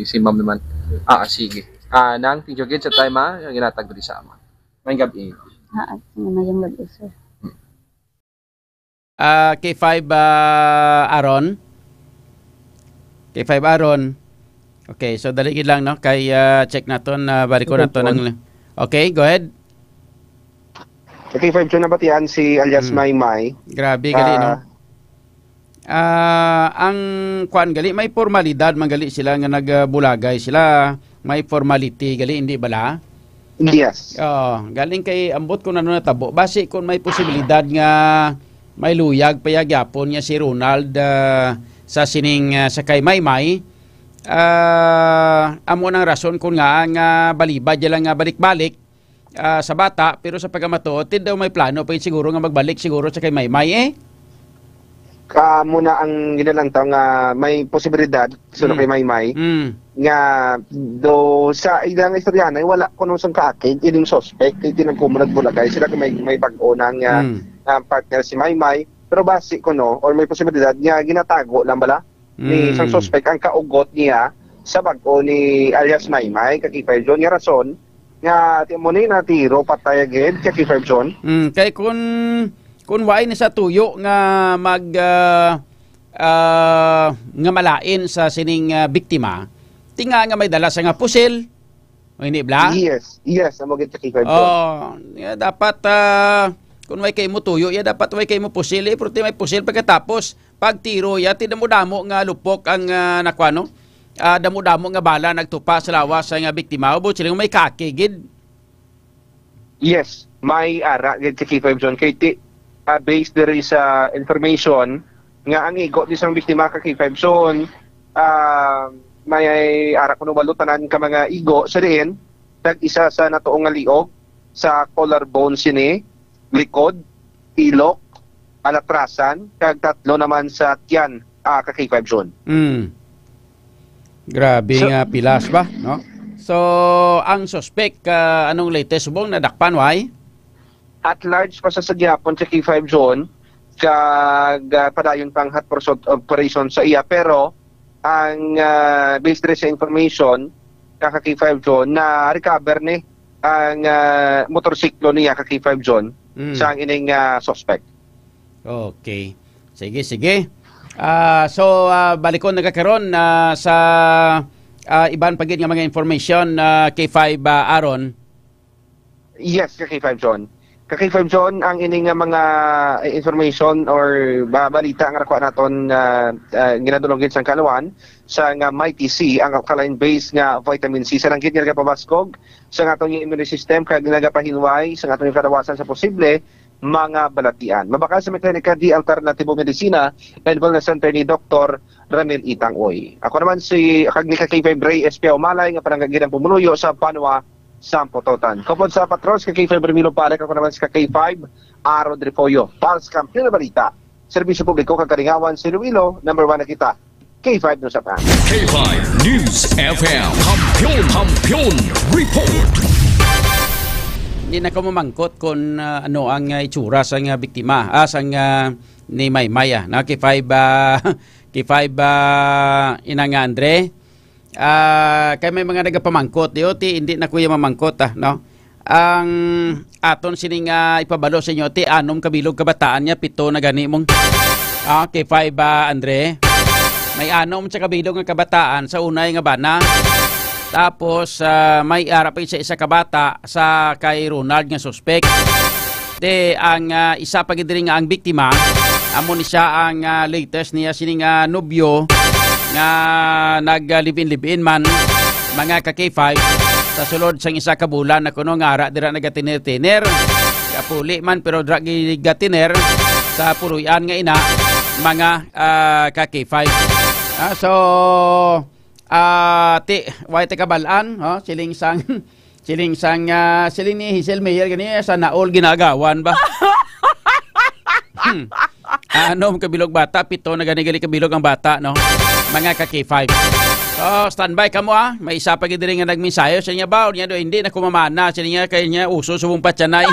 si ma'am naman. Ah, sige. Ah, nang thank you gid sa time ha, yung ginatag diri sa ama. May gabi. Ah, sige, may gabi, sir. Ah, K five, ah, Aaron. K five Aaron. Okay, so dali gid lang, no? Kay ah, check naton, ah, balik ko Okay, naton ang Okay, go ahead. Okay, five siya nabatian si alias Mm. Maymay. Grabe gali, no? Ah, Ah, ang kuan gali, may formalidad man gali sila nga nagbulagay sila. May formality gali, hindi bala? Yes. Oh, galing kay ambot kung ano natabo. Basi kung may posibilidad nga may luyag pa ya gyapon nga si Ronald ah, sa sining ah, sa kay Maymay, ah, amo nang rason kung nga nga balibad niya lang nga balik-balik ah, sa bata, pero sa pagkamatuod, ti daw may plano pa yun siguro nga magbalik siguro sa kay Maymay eh. Ka mo na ang ginalantaw nga may posibilidad suno Mm. kay Maymay Mm. nga do sa ilang istoryahanay wala kuno sang kaakig ining suspect kay tinagkumo nagbulagay sila kay may may bag-o na nga Mm. ah, partner si Maymay pero basi kuno or may posibilidad nga ginatago lang bala ni Mm. sang suspect ang kaugot niya sa bag-o ni alias Maymay kag K five John nga rason nga ti mo ni natiro patay agad kag K five John. Mm, kay kun kun waay na sa tuyo nga mag ah, ah, nga malain sa sining ah, biktima, tinga nga may dala sa nga pusil, o hindi bla? Yes, yes, amo gid sa K five John. Oh, ya, dapat ah, kung way kay mo tuyo, ya dapat way kay mo pusil, eh, pero ti may pusil pagkatapos pagtiro, ya ti damo-damo nga lupok ang ah, nakuha, no? Ah, damo-damo nga bala nagtupa sa lawas sa nga biktima, ubod sila nga may kaki gid. Yes, may ara gid si K five Zone kay ti, ah, based diri sa information nga ang igo ni sang biktima ka K five Zone, ah, may ara kuno walo tanan ka mga igo sa diin, tag isa sa natuong nga liog sa collarbone sini, likod, ilok, alatrasan, kag tatlo naman sa tiyan, ah, ka K five John. Mm. Grabe So nga pilas ba, no? So, ang suspek, ah, anong latest subong nadakpan, why? At large pa sa sa gihapon sa K five John, kag, ah, padayon pang hot pursuit operation sa iya, pero ang, ah, based diri sa information, ka, ka K five John, na-recover ni ang, ah, motorsiklo niya ka K five John Mm. sa ang ining, ah, suspect. Okay. Sige, sige. Ah, so, ah, balikon na ka karon, ah, sa, ah, iban pa gid nga mga information, ah, K five, ah, Aaron. Yes, ka K five John. Ka K five John, ang ini nga mga, eh, information or ba-, balita nga nakuha naton, ah, ah, ginadulong gid sang kaalawan sa nga Mighty C, ang alkaline base nga vitamin C. Sa langgit nga nagapabaskog sa aton nga immune system, kag nagapahinway sa aton nga kalawasan sa posible mga balatian. Mabakal sa may klinika di alternatibo medisina and wellness center ni Doktor Ramil Itang Uy. Ako naman si, kag ni ka K five Ray S P Umalay nga palangga gid ang pumuluyo sa banwa sa Pototan. Kupod sa Patros, ka K five Remilo Palek, ako naman si ka K five Aaron Refollo. Para sa Kampiyon na Balita, Serbisyo Publiko kag Kalingawan sa Iloilo, number one na kita. K five News F M. K five News F M. Kampiyon, Kampiyon Report. Hindi na ko mamangkot kung, ah, ano ang, ah, itsura sa nga biktima, ah, sa nga ni Maymay, ah, na K five, ah, K five, ah, Inang Andre. Ah, kay may mga nagapamangkot, di, o, ti, hindi na ko iya mamangkot, ah, no? Ang aton sining, ah, ipabalo sa inyo, ti, anom ka bilog kabataan niya, pito na gani mong, ah, K five, ah, Andre. May anom sa kabilog nga kabataan sa unay nga bana. Tapos, ah, may ara pa isa, isa ka bata sa kay Ronald nga suspek. Ti, ang, ah, isa pa gid diri nga ang biktima, amo ni siya ang, ah, latest niya sini nga nobyo nga nag, ah, live-in, live-in man, mga ka K five, sa sulod sang isa ka bulan na kuno nga ara dira nagatiner-tiner. Kapuli man, pero dira gigatiner sa puloy-an nga ina, mga, ah, ka K five. Ah, so, Ah, ti, way ti kabal-an, oh, siling sang, siling sang, ah, siling ni Hazel Mayer gani, eh, sa naol ginagawan ba? Hmm. Anom ka bilog bata, pito na gani gali ka bilog ang bata, no? Mga ka K five. So, standby kamo, ah. May isa pa gid diri nga nagmensahe sa niya ba? Niya do, hindi na kumamana, siya niya, kay niya uso subong patyanay.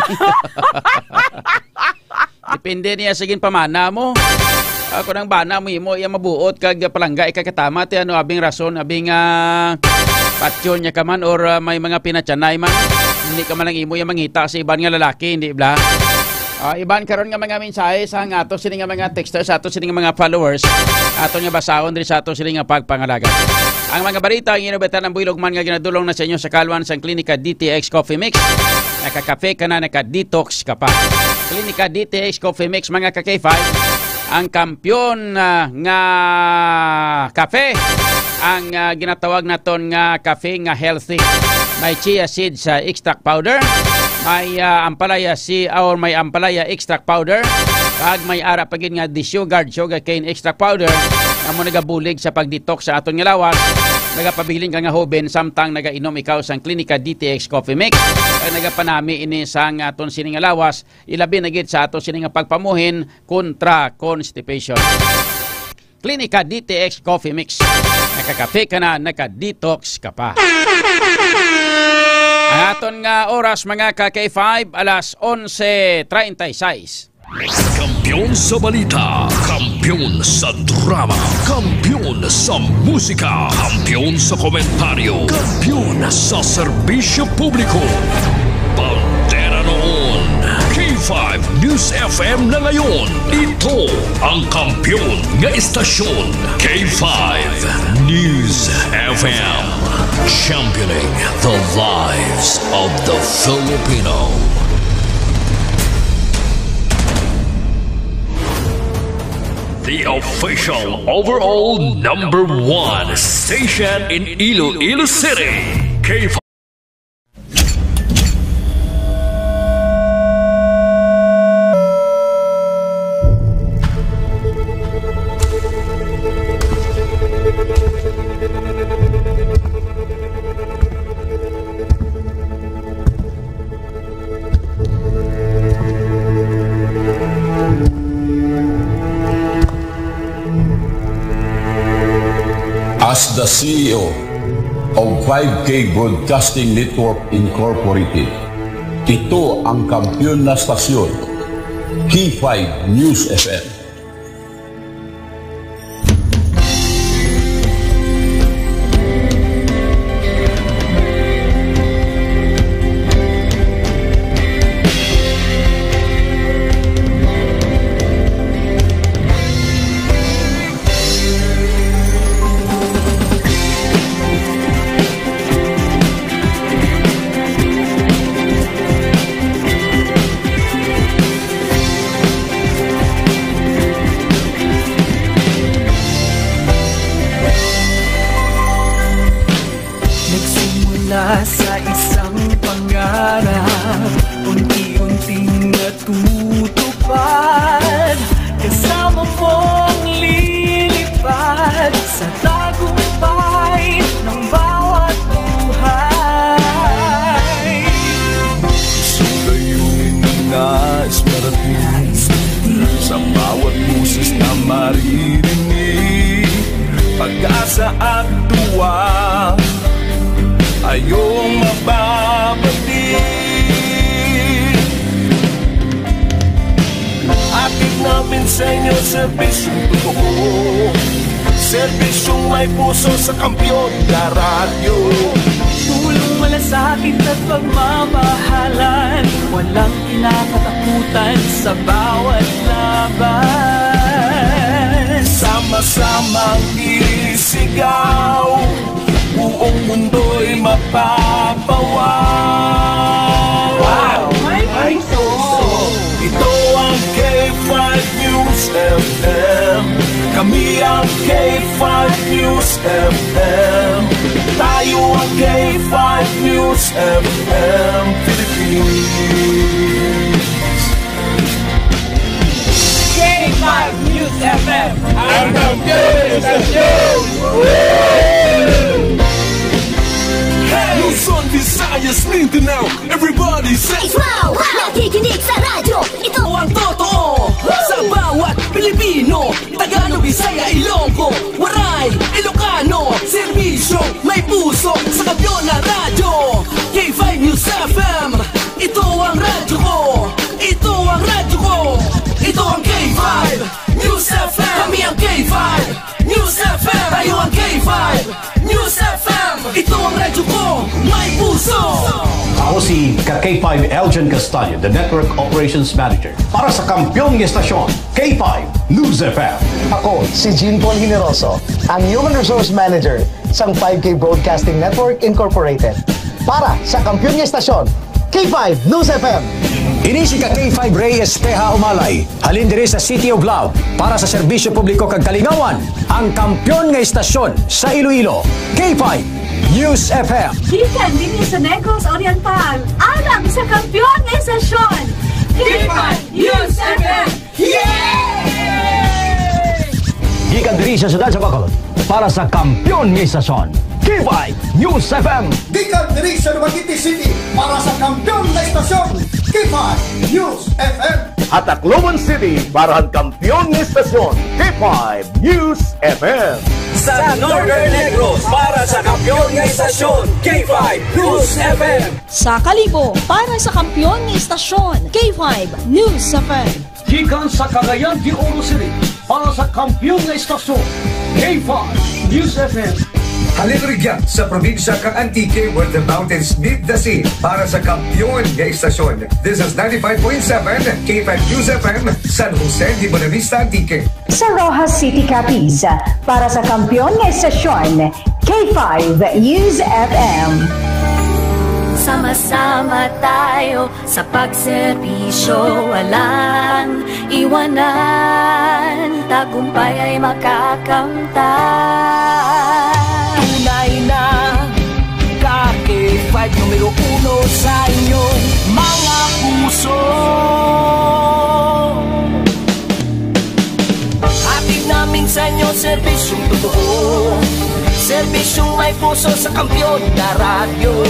Depende niya sa ginpamana mo. Ako nang bana mo, imo iya mabuot kag palangga, ika katama ti ano, abing rason, abing, ah, patyon niya ka man, or, ah, may mga pinatyanay man. Hindi ka man lang imo iya mangita sa iban nga lalaki, hindi bla? Ah, iban karon nga mga mensahe sa nga ato sini nga mga texters, sa ato sini nga mga followers, ato nga basahon diri sa ato sini nga pagpangalaga. Ang mga balita ang inobatan ng Buylog man nga ginadulong na sa inyo sa kalwan sang Klinika D T X Coffee Mix. Nakakape ka na, naka-detox ka pa. Klinika D T X Coffee Mix, mga ka K five, ang kampiyon, ah, nga kape, ang, ah, ginatawag naton nga kape nga healthy. May chia seed sa extract powder, may, ah, ampalaya si, or may ampalaya extract powder, kag may ara pa gid nga desugared sugarcane extract powder, nga mo nagabulig sa pag-detox sa aton nga lawas. Nagapabilin ka nga hoben samtang nagainom ikaw sang Klinika D T X Coffee Mix, kag nagapanami ini sang aton sini nga lawas, ilabi na gid sa aton sini nga pagpamuhin kontra constipation. Klinika D T X Coffee Mix. Nakakape ka na, naka-detox ka pa. Ang aton nga oras, mga ka K five, alas onse treinta y seis. Kampiyon sa balita, kampiyon sa drama, kampiyon sa musika, kampiyon sa komentaryo, kampiyon sa serbisyo publiko. Bandera noon, K five News F M na ngayon. Ito ang kampiyon nga istasyon, K five News F M. Championing the lives of the Filipino. The official overall number one station in Iloilo City, K five. C E O of five K Broadcasting Network Incorporated. Ito ang kampiyon na stasyon, K five News F M. Nagsimula sa isang pangarap, unti-unting natutupad. Kasama mong lilipad sa tagumpay ng bawat buhay. Isang layunin na nais marating sa bawat boses na maririnig. Pag-asa at tuwa ay iyong mababati. Hatid namin sa inyo serbisyong totoo, serbisyong may puso sa kampiyon na radyo. Tulong, malasakit at pagmamahalan, walang kinakatakutan sa bawat laban. Sama-samang isigaw, buong mundo'y mapapawaw. Wow! May puso! Ito ang K five News F M. Kami ang K five News F M. Tayo ang K five News F M Philippines. K five News F M, ang kampiyon sa show! Hey! Luzon, Visayas, Mindanao, everybody say, "Wow!" Nakikinig sa radyo, ito ang totoo. Sa bawat Pilipino, Tagalog, Bisaya, Ilonggo, Waray, Ilocano, serbisyo, may puso, sa kampiyon na radyo. K five News F M, ito ang radyo ko. Ito ang radyo ko. Ito ang K five News F M. Kami ang K five News F M. Tayo ang K five News F M. Ito ang radyo ko. May puso. Ako si ka K five Elgin Castaño, the Network Operations Manager. Para sa kampiyon nga estasyon, K five News F M. Ako si Jean Paul Generoso, ang Human Resource Manager sang five K Broadcasting Network Incorporated. Para sa kampiyon nga estasyon, K five News F M. Ini si ka K five Ray Espeha Umalay, halin diri sa City of Love, para sa serbisyo publiko kag kalingawan, ang kampiyon nga estasyon sa Iloilo, K five News F M. Gikan dinhi sa Negros Oriental, alang sa kampiyon nga estasyon, K five News F M. Yay! Gikan diri sa siyudad sa Bacolod, para sa kampiyon nga estasyon, K five News F M. Gikan diri sa Dumaguete City, para sa kampiyon nga estasyon, K five News F M. Ha Tacloban City, para sa kampiyon nga estasyon, K five News F M. Sa Northern Negros, para sa kampiyon nga estasyon, K five News F M. Sa Kalibo, para sa kampiyon nga estasyon, K five News F M. Gikan sa Cagayan de Oro City, para sa kampiyon nga estasyon, K five News F M. Halin rugya sa probinsya kang Antique, where the mountains meet the sea, para sa kampiyon nga estasyon. This is ninety-five point seven K five News F M, San Jose de Buenavista, Antique. Sa Roxas City, Capiz, para sa kampiyon nga estasyon, K five News F M. Sama-sama tayo sa pagserbisyo, walang iwanan, tagumpay ay makakamtan. Tunay na ka K five numero uno sa inyong mga puso. Hatid namin sa inyo serbisyong totoo, serbisyong may puso sa kampiyon na radyo.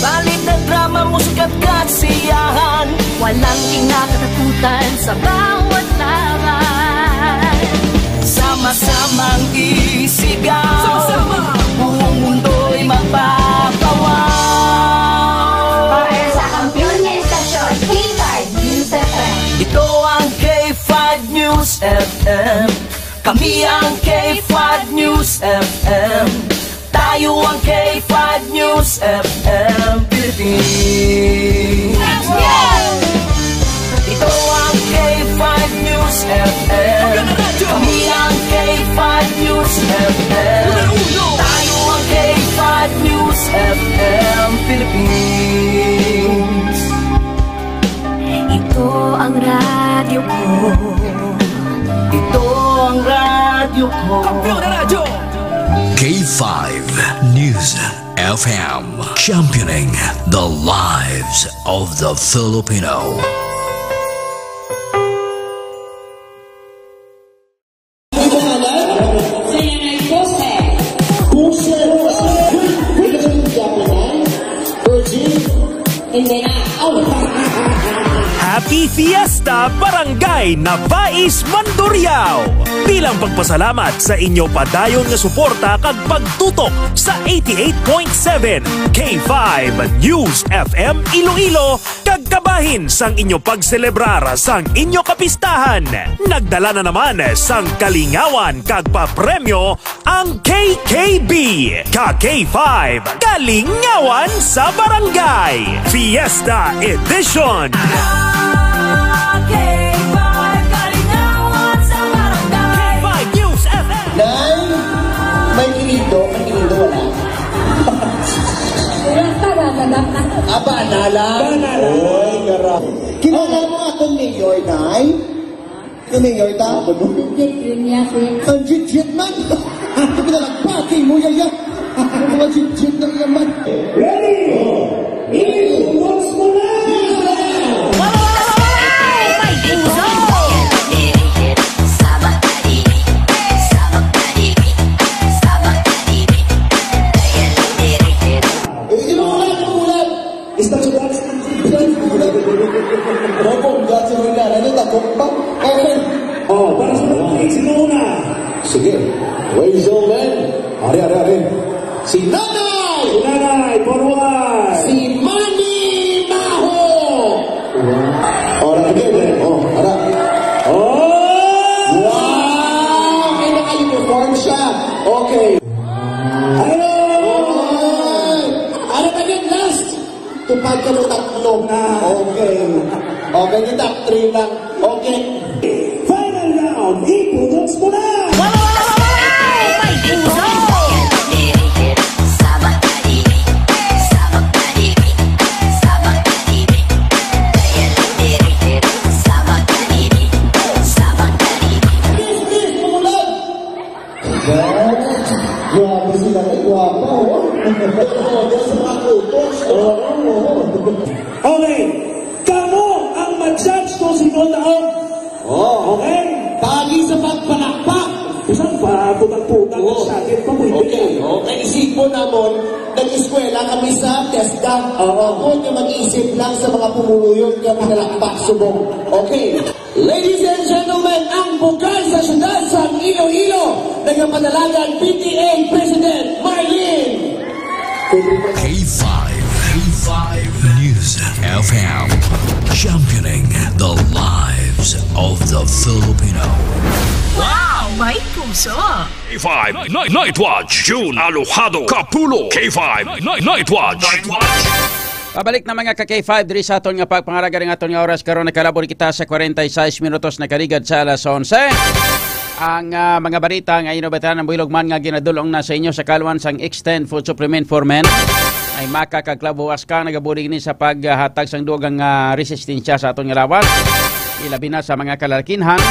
Balita, drama, musika at kasiyahan, walang kinakatakutan sa bawat laban. Sama-samang isigaw, sama-sama. Kami ang K five News F M. Tayo ang K five News F M Philippines. Ito ang K five News F M. Kami ang K five News F M. Tayo ang K five News F M Philippines. Ito ang radyo ko. Ito ang radyo ko. Kampiyon na radyo. K five News F M, championing the lives of the Filipino. Ang pangalan? Sa iyang ay Jose. Jose, Jose. Virgin? Hindi na. Oh. Happy Fiesta, Barangay Nabais, Mandurriao! Bilang pagpasalamat sa inyo padayon nga suporta kag pagtutok sa eighty-eight point seven K five News F M Iloilo, kag kabahin sang inyo pagselebrar sang inyo kapistahan. Nagdala na naman sang kalingawan kag papremyo ang K K B, ka K five, Kalingawan sa Barangay Fiesta Edition. Ka K five, Kalingawan sa Barangay. K five News F M. Nay, may kinindo, may kinindo, wala. Wala pa, wala pa. Ah, banala. Banala. Oy, gara. Kilala mo akong mayor, Nay? Ano, Yorta? Ang jit-jit man. Ito pinalagpati mo, yaya. Ang mga jit-jit na yaman. Ready? Ibulos mo na! Eh, inuulan, inuulan. Isang dance, dance, dance. Opo, dance mo na. Ano, takot pa? Okay. Oh, para sa mga kids, sino una? Sige. Ladies and gentlemen, ari, ari, ari. Si Nanay! Si Nanay, forward! Si Manny Maho! Wow. Oh, ara, okay, okay. Oh, ara. Oh! Wow! Kaya naka-uniform siya. Okay. Hello! Oy! Ano pa yun? Last! Tupad ka mo tatlo. Ah. Okay. Okay, yung top three lang. Okay. Final round, ipunos mo na! Wow! May puso! Grabe sila, ay, gwapa, oh. Grabe sa mga kutos, oh. Oo, oo. Okay, kamo ang mag-judge kung sino taon. Oh. Okay? Pagi sa pagpalakpak. Isang pa, putak-putak, oh, sa akin, pa pwede. Okay, okay. Isipon namon, nag-eskwela kami sa TESDA. Oo. Ako nga mag-isip lang sa mga pumuluyon nga pinalakpak subong. Okay. Ladies and gentlemen, ang bukal sa siyudad sa Iloilo, nagapadalagan P T A President Marlene. K five, K five News F M, championing the lives of the Filipino. Wow, may puso! K five Night, Night Watch, June, Alojado, Kapulung. K five Night, Night Watch. Pabalik na, mga ka K five, diri sa aton nga pagpangaraga ning aton nga oras karon. Nakalabot kita sa forty-six minutos, nakaligad sa alas onse. Ang, ah, mga balita nga inyo, Veteran Buhilog man, nga ginadul-ong na sa inyo sa kaluan sang Extend Food Supplement for Men. Ay maka kag Club Huasca nagabulig ni sa paghatag sang dugang, ah, resistensya sa aton nga lawas. Ilabi na sa mga kalalakinhan.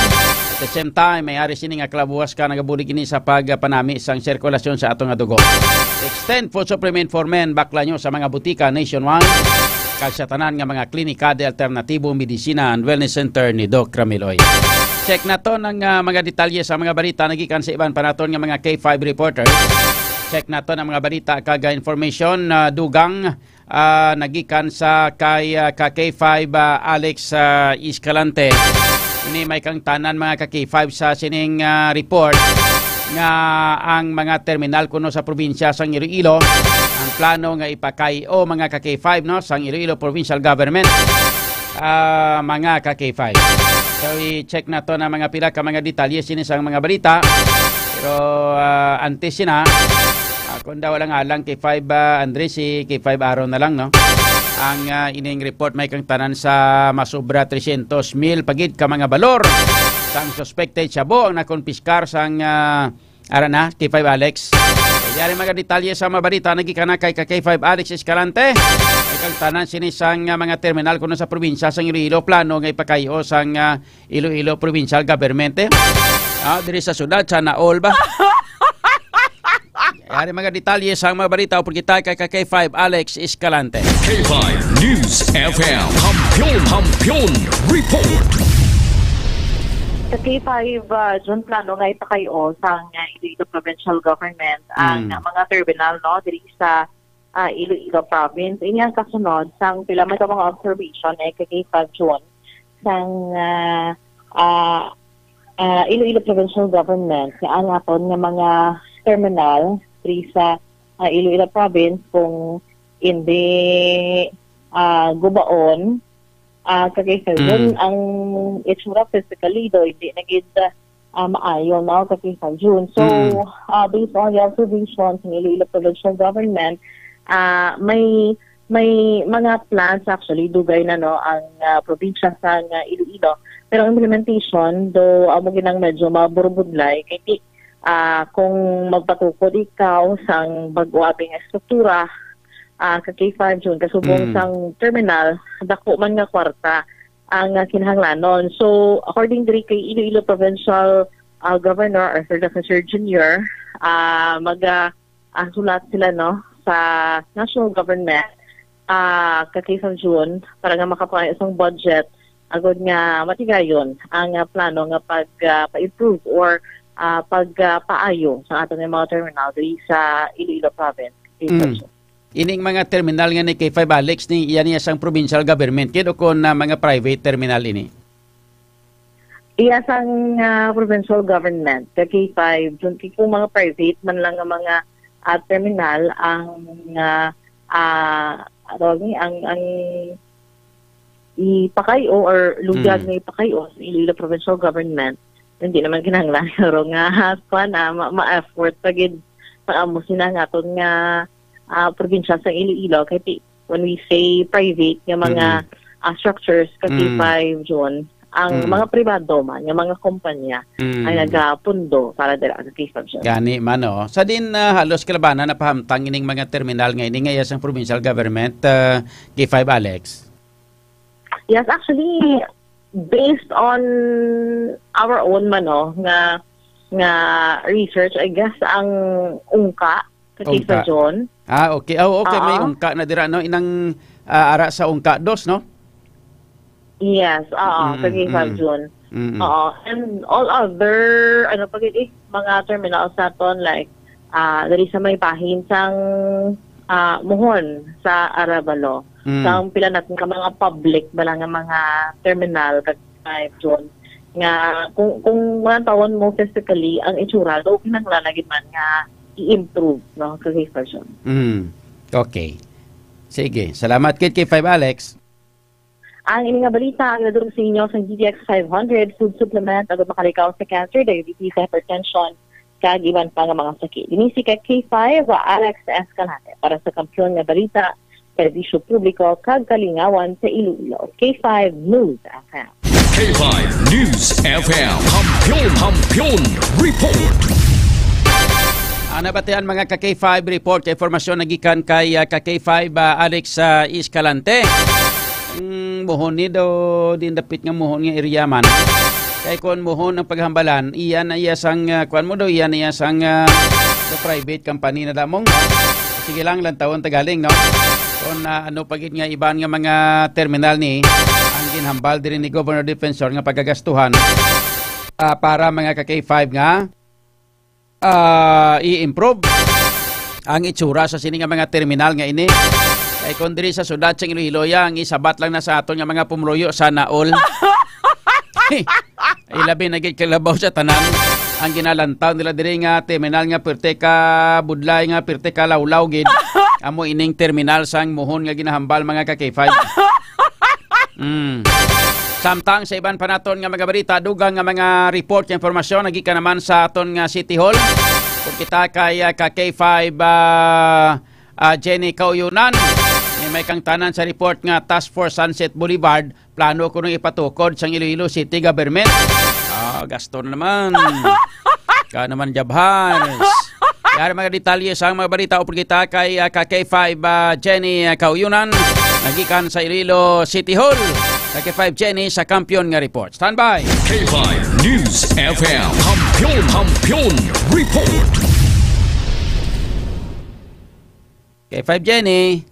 At the same time, may ari sini nga Club Huasca nagabulig ini sa pagpanami sang sirkulasyon sa ato nga dugo. Extend Food Supplement for Men, bakla nyo sa mga butika nationwide, kag sa tanan nga mga klinika de alternatibo, medisina, and wellness center ni Doc Ramil Oy. Check naton ang, ah, mga detalye sa mga balita nagikan sa iban pa naton nga mga K five reporter. Check naton ang mga balita kag, ah, information na dugang, ah, nagikan sa kay, ah, ka K five, ah, Alex, ah, Escalante. Ini may kangtanan, mga ka K five, sa sining, ah, report nga ang mga terminal kuno sa probinsya sang Iloilo, ang plano nga ipakay o mga ka K five, no, sang Iloilo Provincial Government, ah, mga ka K five. So, i-check naton ang mga pila ka mga detalye sini sang mga balita. Pero, ah, antes sina, ah, kung daw lang alang K five, ah, Andres, si K five Aaron na lang, no? Ang, ah, ining report may kang tanan sa masubra tresyentos mil pagid ka mga balor sang suspected shabu ang nakonpiskar sang, ah, ara na, K five Alex. Yari mga detalye sa mga balita nagikan na kay ka K five Alex Escalante. May kang tanan sini sang, ah, mga terminal kuno sa probinsya sang Iloilo plano nga ipakayo sang, ah, Iloilo Provincial Government, eh. Ah, diri sa syudad, sana all ba? Yari mga detalye sang mga balita, upod kita kay ka K five Alex Escalante. K five News F M. Kampiyon, Kampiyon Report. Sa K five, ah, June, plano nga ipakayo sang, ah, Iloilo Provincial Government ang, Mm. ah, mga terminal, no, diri sa, ah, Iloilo Province. Ini ang kasunod sang pila man ka mga observation, eh, kay K five June sang, ah, ah, ah, Iloilo Provincial Government nga ang aton nga mga terminal diri sa, ah, Iloilo Province kung hindi, ah, gubaon, ah, kag Mm. ang itsura physically do hindi na gid, ah, maayo, no, kag June. So, Mm. ah, based on the observation sa Iloilo Provincial Government, ah, may, may mga plans actually, dugay na, no, ang, ah, probinsya sa, ah, Iloilo. Pero ang implementation, do amo ginang medyo maburbudlay, kay di, ah, kung magpatukod ikaw sang bag-o abi nga estruktura, ah, ka K five June, kasubong Mm. sang terminal, dako man nga kwarta ang, ah, kinahanglanon. So, according diri kay Iloilo Provincial, ah, Governor Arthur Defensor Junior, ah, mag, ah, ah, sulat sila, no, sa national government, ah, ka K five June para nga makapangayo sang budget agod nga matigayon ang, ah, plano nga pag, ah, pa-improve or, ah, pag, ah, paayo sa aton nga mga terminal diri sa Iloilo Province. Mm. Ining mga terminal nga ni K five Alex, ni, iya niya sang provincial government gid o kon, ah, mga private terminal ini? Iya sang, ah, provincial government, ka K five, kung, kung mga private man lang nga mga, ah, terminal ang, ah, ah, tawag ni, ang, ang ipakayo or lugag Mm. nga ipakayo sa Iloilo Provincial Government, hindi naman kinahanglan siguro nga, kuwan, ah, ma-, ma-effort pa gid, pa amo sina nga aton nga, ah, probinsya sa Iloilo. Kay ti-, when we say private nga mga, Mm. ah, structures, ka Mm. K five June, ang Mm. mga pribado man, nga mga kumpanya, Mm. ang nagapundo para dira sa K five June. Gani man, oh. Sa din, ah, halos kalabanan napahamtang ining mga terminal nga ini nga iya sang provincial government, ah, K five Alex? Yes, actually, based on our own man, no, nga, nga research, I guess, ang ungka, ka K five June. Ah, okay. Oh, okay, may Oo. ungka na dira, no? Inang, ah, ara sa ungka dos, no? Yes, oo, Mm, ka K five mm. June. Mm, mm. Oo. And all other, ano pa gid, eh, mga terminals naton, like, ah, diri sa may bahin sang, ah, Mohon sa Arevalo. Mm. Sang pila naton ka mga public bala nga mga terminal, ka K five June, nga kung, kung mga tawon mo physically, ang itsura, do kinahanglan na gid man nga i-improve, no, ka K five June. Mm. Okay. Sige. Salamat gid kay Five Alex. Ang ini nga balita ang nadulong sa inyo sa D T X five hundred food supplement, agud makalikaw sa cancer, diabetes, hypertension, kag iban pa nga mga sakit. Ini si ka K five, Alex Escalante, para sa Kampiyon nga Balita, Serbisyo Publiko, kag Kalingawan sa Iloilo. K five News F M. K five News F M. Kampiyon, Kampiyon Report. Ang nabatian, mga ka K five Report, kay informasyon nagikan kay, ah, ka K five, ah, Alex, ah, Escalante. Ang Mohon ni daw, din dapit nga Mohon nga area man. Kay kon Mohon ang paghambalan, iya na iya sang, ah, kuwan mo daw, iya na iya sang, ah, sa private company na damong. Sige lang, lantawon tagaling, no? Kon, ah, ano pa gid nga iban nga mga terminal ni ang ginhambal diri ni Governor Defensor nga pagagastuhan, ah, para mga ka K five nga ah, i-improve ang itsura sa sini nga mga terminal nga ini. Kay kung diri sa syudad sa Iloilo, ya, ang isabat lang na sa aton nga mga pumuluyo, sana all. Ilabi na gid kalabaw sa tanan ang ginalantaw nila diri nga terminal nga pirte ka budlay, nga pirte ka lawlaw gid. Amo ining terminal sang Mohon nga ginahambal, mga ka K five. Mm. Samtang sa iban pa naton nga mga balita, dugang nga mga report nga impormasyon nagikan naman sa aton nga City Hall. Kung kita kay, ah, ka K five, ah, ah, Jenny Kauyunan, may, may kangtanan sa report nga Task Force Sunset Boulevard, plano kuno ipatukod sang Iloilo City Government. Ah, gasto na naman. Ka naman, Jabhans. Yari mga detalye sa mga balita, upod kita kay, ah, ka K five, ah, Jenny, ah, Kauyunan, nagikan sa Iloilo City Hall. Ka K five Jenny sa Kampiyon nga report. Standby. K five News F M. Kampiyon, Kampiyon Report. K five Jenny.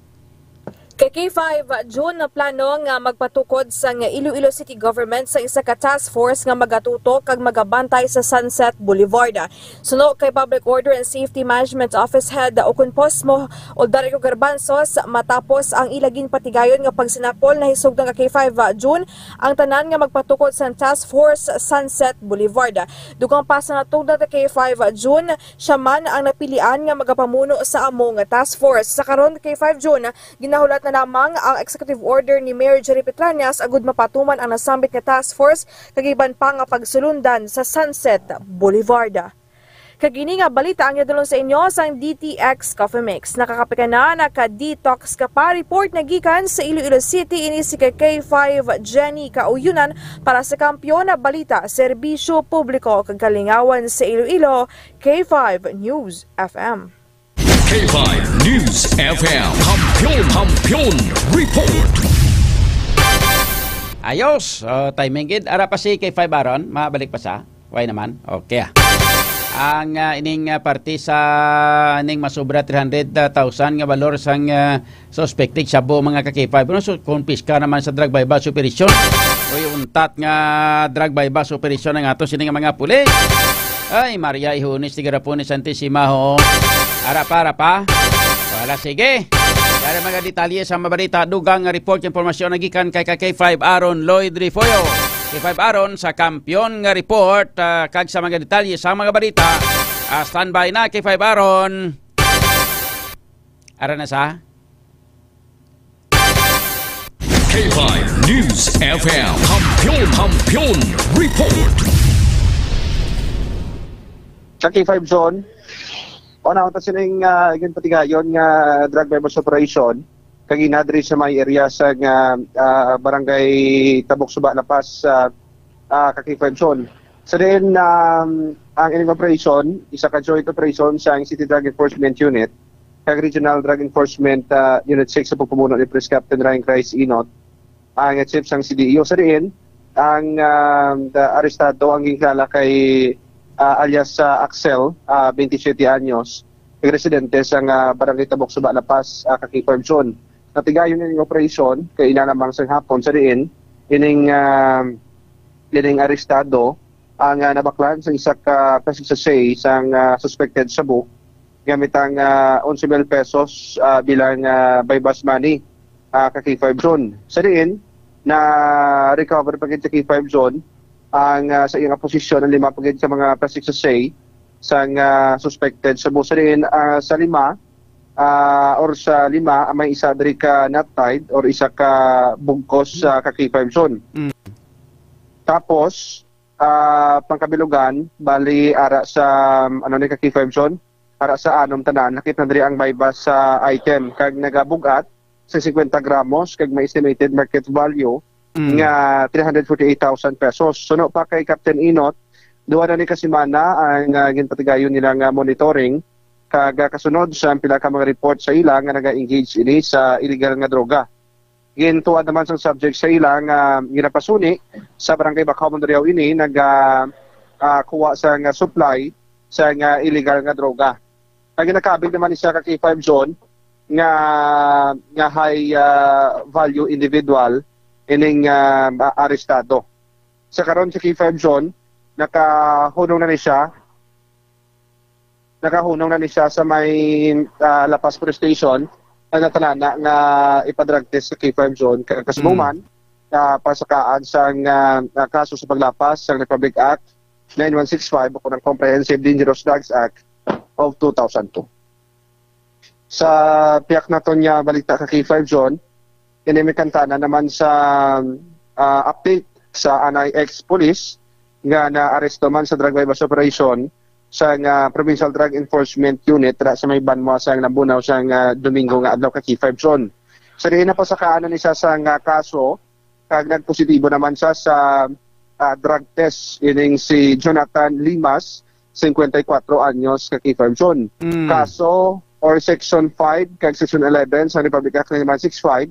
Kay K five, June na plano nga magpatukod sang Iloilo City Government sa isa ka task force nga magatutok kag magabantay sa Sunset Boulevard. Suno kay Public Order and Safety Management Office Head o kun POSMO, Oldarico Garbanzos, matapos ang ila ginpatigayon nga pagsinapol, nahisugdan ka K five June ang tanan nga magpatukod sa Task Force Sunset Boulevard. Dugang pa sa natugdan ka K five June, siya man ang napilian nga magapamuno sa amo nga task force. Sa karon, K five June, ginahulat na lamang ang executive order ni Mayor Jerry Petrañas agud mapatuman ang nasambit nga task force kag iban pa nga pagsulundan sa Sunset Boulevard. Kag ini nga balita ang idulong sa inyo sang D T X Coffee Mix. Nakakape ka na, naka-detox ka pa. Report na gikan sa Iloilo City, ini si K five Jenny Kauyunan para sa Kampiyon na Balita, Serbisyo Publiko kag Kalingawan sa Iloilo, K five News F M. K five News F M. Kampiyon, Kampiyon Report. Ayos. Oh, timing gid. Ara pa si K five Aaron. Mabalik pa sa? Why naman? Okay, ah. Ang, ah, ining, ah, parte sa ining masubra three hundred thousand nga balor sang, ah, suspected shabu, mga ka-K five. Pero so, kumpiska naman sa drug buy-bust operation. Uy, untat nga drug buy-bust operation ang ato sini nga mga pulis. Ay, Maria Ihunis, Tigarapon ni Santisimaho. Ara pa, ara pa. Wala, sige. Yari mga detalye sa mabalita, dugang nga report, impormasyon nagikan kay ka K five Aaron Lloyd Refollo. K five Aaron sa Kampiyon nga report, ah, kag sa mga detalye sa mga balita. Ah, standby na, K five Aaron. Ara na sa? K five News F M. Kampiyon, Kampiyon Report. Sa K five Zone, o na, unta sining, ah, ginpatigayon nga drug buy-bust operation kagina diri sa may area sa nga, ah, Barangay Tabok Suba, La Paz, sa, ah, ka K five Zone. Sa diin, um, ang ining operation, isa ka joint operation sang City Drug Enforcement Unit kag Regional Drug Enforcement, ah, Unit six sa pagpamuno ni Police Captain Ryan Christ Inot, ang chief sang C D E O. Sa diin, ang, ah, the arestado ang ginkilala kay, ah, alias, ah, Axel, ah, twenty-seven anyos, kag residente sang, ah, Barangay Tabok Suba, La Paz, ah, ka K five Zone. Natigayon ining operation kay ina lamang sang hapon, sa diin ining, ah, ining arestado ang, ah, nabaklan sa isa ka plastic sachet sang, ah, suspected shabu gamit ang, ah, onse mil pesos, ah, bilang, ah, buy-bust money, ah, ka K five Zone. Sa diin, na-recover pa gid sa K five Zone ang, ah, sa iyang posisyon ang lima pa gid ka mga plastic sachet sang, ah, suspected shabu. Sa diin, ah, sa lima, ah, or sa lima, may isa diri ka knot tied or isa ka bugkos sa ka K five Zone. Mm. Tapos, ah, pangkabilugan, bali ara sa, ano ni, ka K five Zone, ara sa anom tanan, nakita diri ang buy-bust sa item kag nagabug-at sa fifty gramos kag may estimated market value Mm. nga three hundred forty-eight thousand pesos. Suno pa kay Captain Inot, duha na ni ka semana ang, ah, ginpatigayon nila nga monitoring kag, ah, kasunod sa pila ka mga report sa ila nga naga-engage ini sa illegal nga droga. Gintuad naman sang subject sa ila nga ginapasuni sa Barangay Bacau, Monreal ini naga, ah, kuha sa nga supply sa nga illegal nga droga. Ang ginakabig naman ni siya ka K five Zone nga, nga high, ah, value individual ining, ah, arestado. Sa karon sa K five Zone, nakahunong na ni siya nakahunong na ni siya sa may, ah, La Paz Police Station, ang natanana nga ipa-drug test sa K five Zone. Kag kasubong Mm. man, ah, pasakaan sang, ah, ah, kaso sa paglapas sang Republic Act nine one six five o ang Comprehensive Dangerous Drugs Act of two thousand two. Sa piyak naton nga balita ka K five Zone, ini may kantana naman sa, ah, update sa anay ex-police nga naaresto man sa drug buy-bust operation sa nga Provincial Drug Enforcement Unit dira sa may Banwa sa Lambunao sa nga Domingo nga adlaw, ka K five John. Sa diin napasakaan na ni siya sa nga kaso, kag nagpositibo naman siya sa, ah, drug test ining si Jonathan Limas, cincuenta y cuatro anyos, ka K five John. Mm. Kaso or Section five kag Section eleven sa Republic Act nine one six five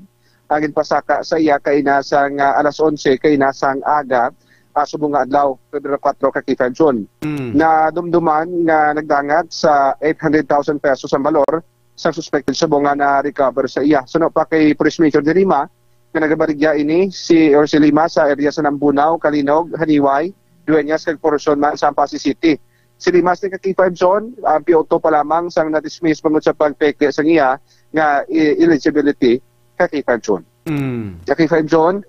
ang ginpasaka sa iya kaina sang, ah, alas onse kaina sang aga, ah, subong nga adlaw, Pebrero kuwatro, ka K five John. Mm. Nadumduman nga nagdangat sa eight hundred thousand pesos ang balor sang suspected subong nga na-recover sa iya. Suno pa kay Police Major de Lima, nga nagabaligya ini si, or si Lima sa area sa Nambunao, Calinog, Janiuay, Dueñas kag Porcion man sa Ampasi City. Si Lima sa ka K five John, ang P O two pa lamang sang na-dismiss bangod sa pagpeke sang iya nga i-, eligibility ka K five John. Mm. Ka K five John,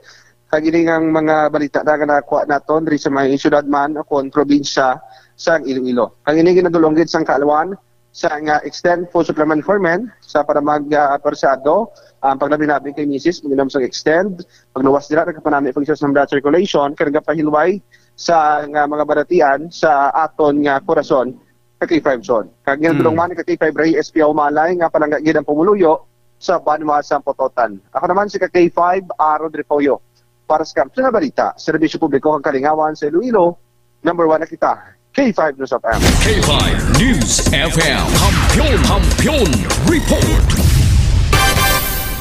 kag ini nga mga balita na nga nakuha naton diri sa may syudad man o kon probinsya sang Iloilo. Ang ini ginadulong gid sang kaalwan sa nga extend food supplement for men sa para mag, ah, persado ang paglabi-labi kay misis, mag-inom sang extend, pagluwas dira nagkapanami pag sa blood circulation, kag nagapahilway sa nga mga baratian sa aton nga korason, ka K five John. Kag ginadulong Mm. man ni ka K five Ray S P Aumalay nga palangga gid ang pumuluyo sa Banwa sa Pototan. Ako naman si ka K five Aaron Refugio para sa Kampiyon nga Balita, Serbisyo Publiko kag Kalingawan sa Iloilo. Number one na kita, K five News F M. K five News F M. Kampiyon, Kampiyon Report.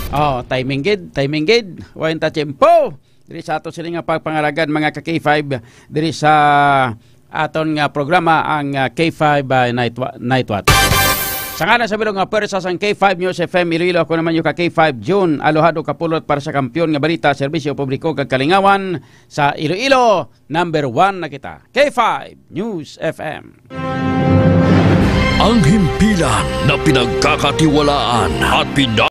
Oh, timing gid, timing gid. Way ta tiyempo. Diri sa ato sini nga pagpangalagad, mga ka K five, diri sa aton nga programa, ang, ah, K five, ah, Night Wa-, Night Watch. Sa ngalan sa bilog nga pwersa sang K five News F M Iloilo, ako naman yung ka K five June Aluhado Kapulot para sa Kampiyon nga Balita, Serbisyo Publiko kag Kalingawan sa Iloilo. Number one na kita. K five News F M. Ang himpilan na pinagkakatiwalaan at pinag-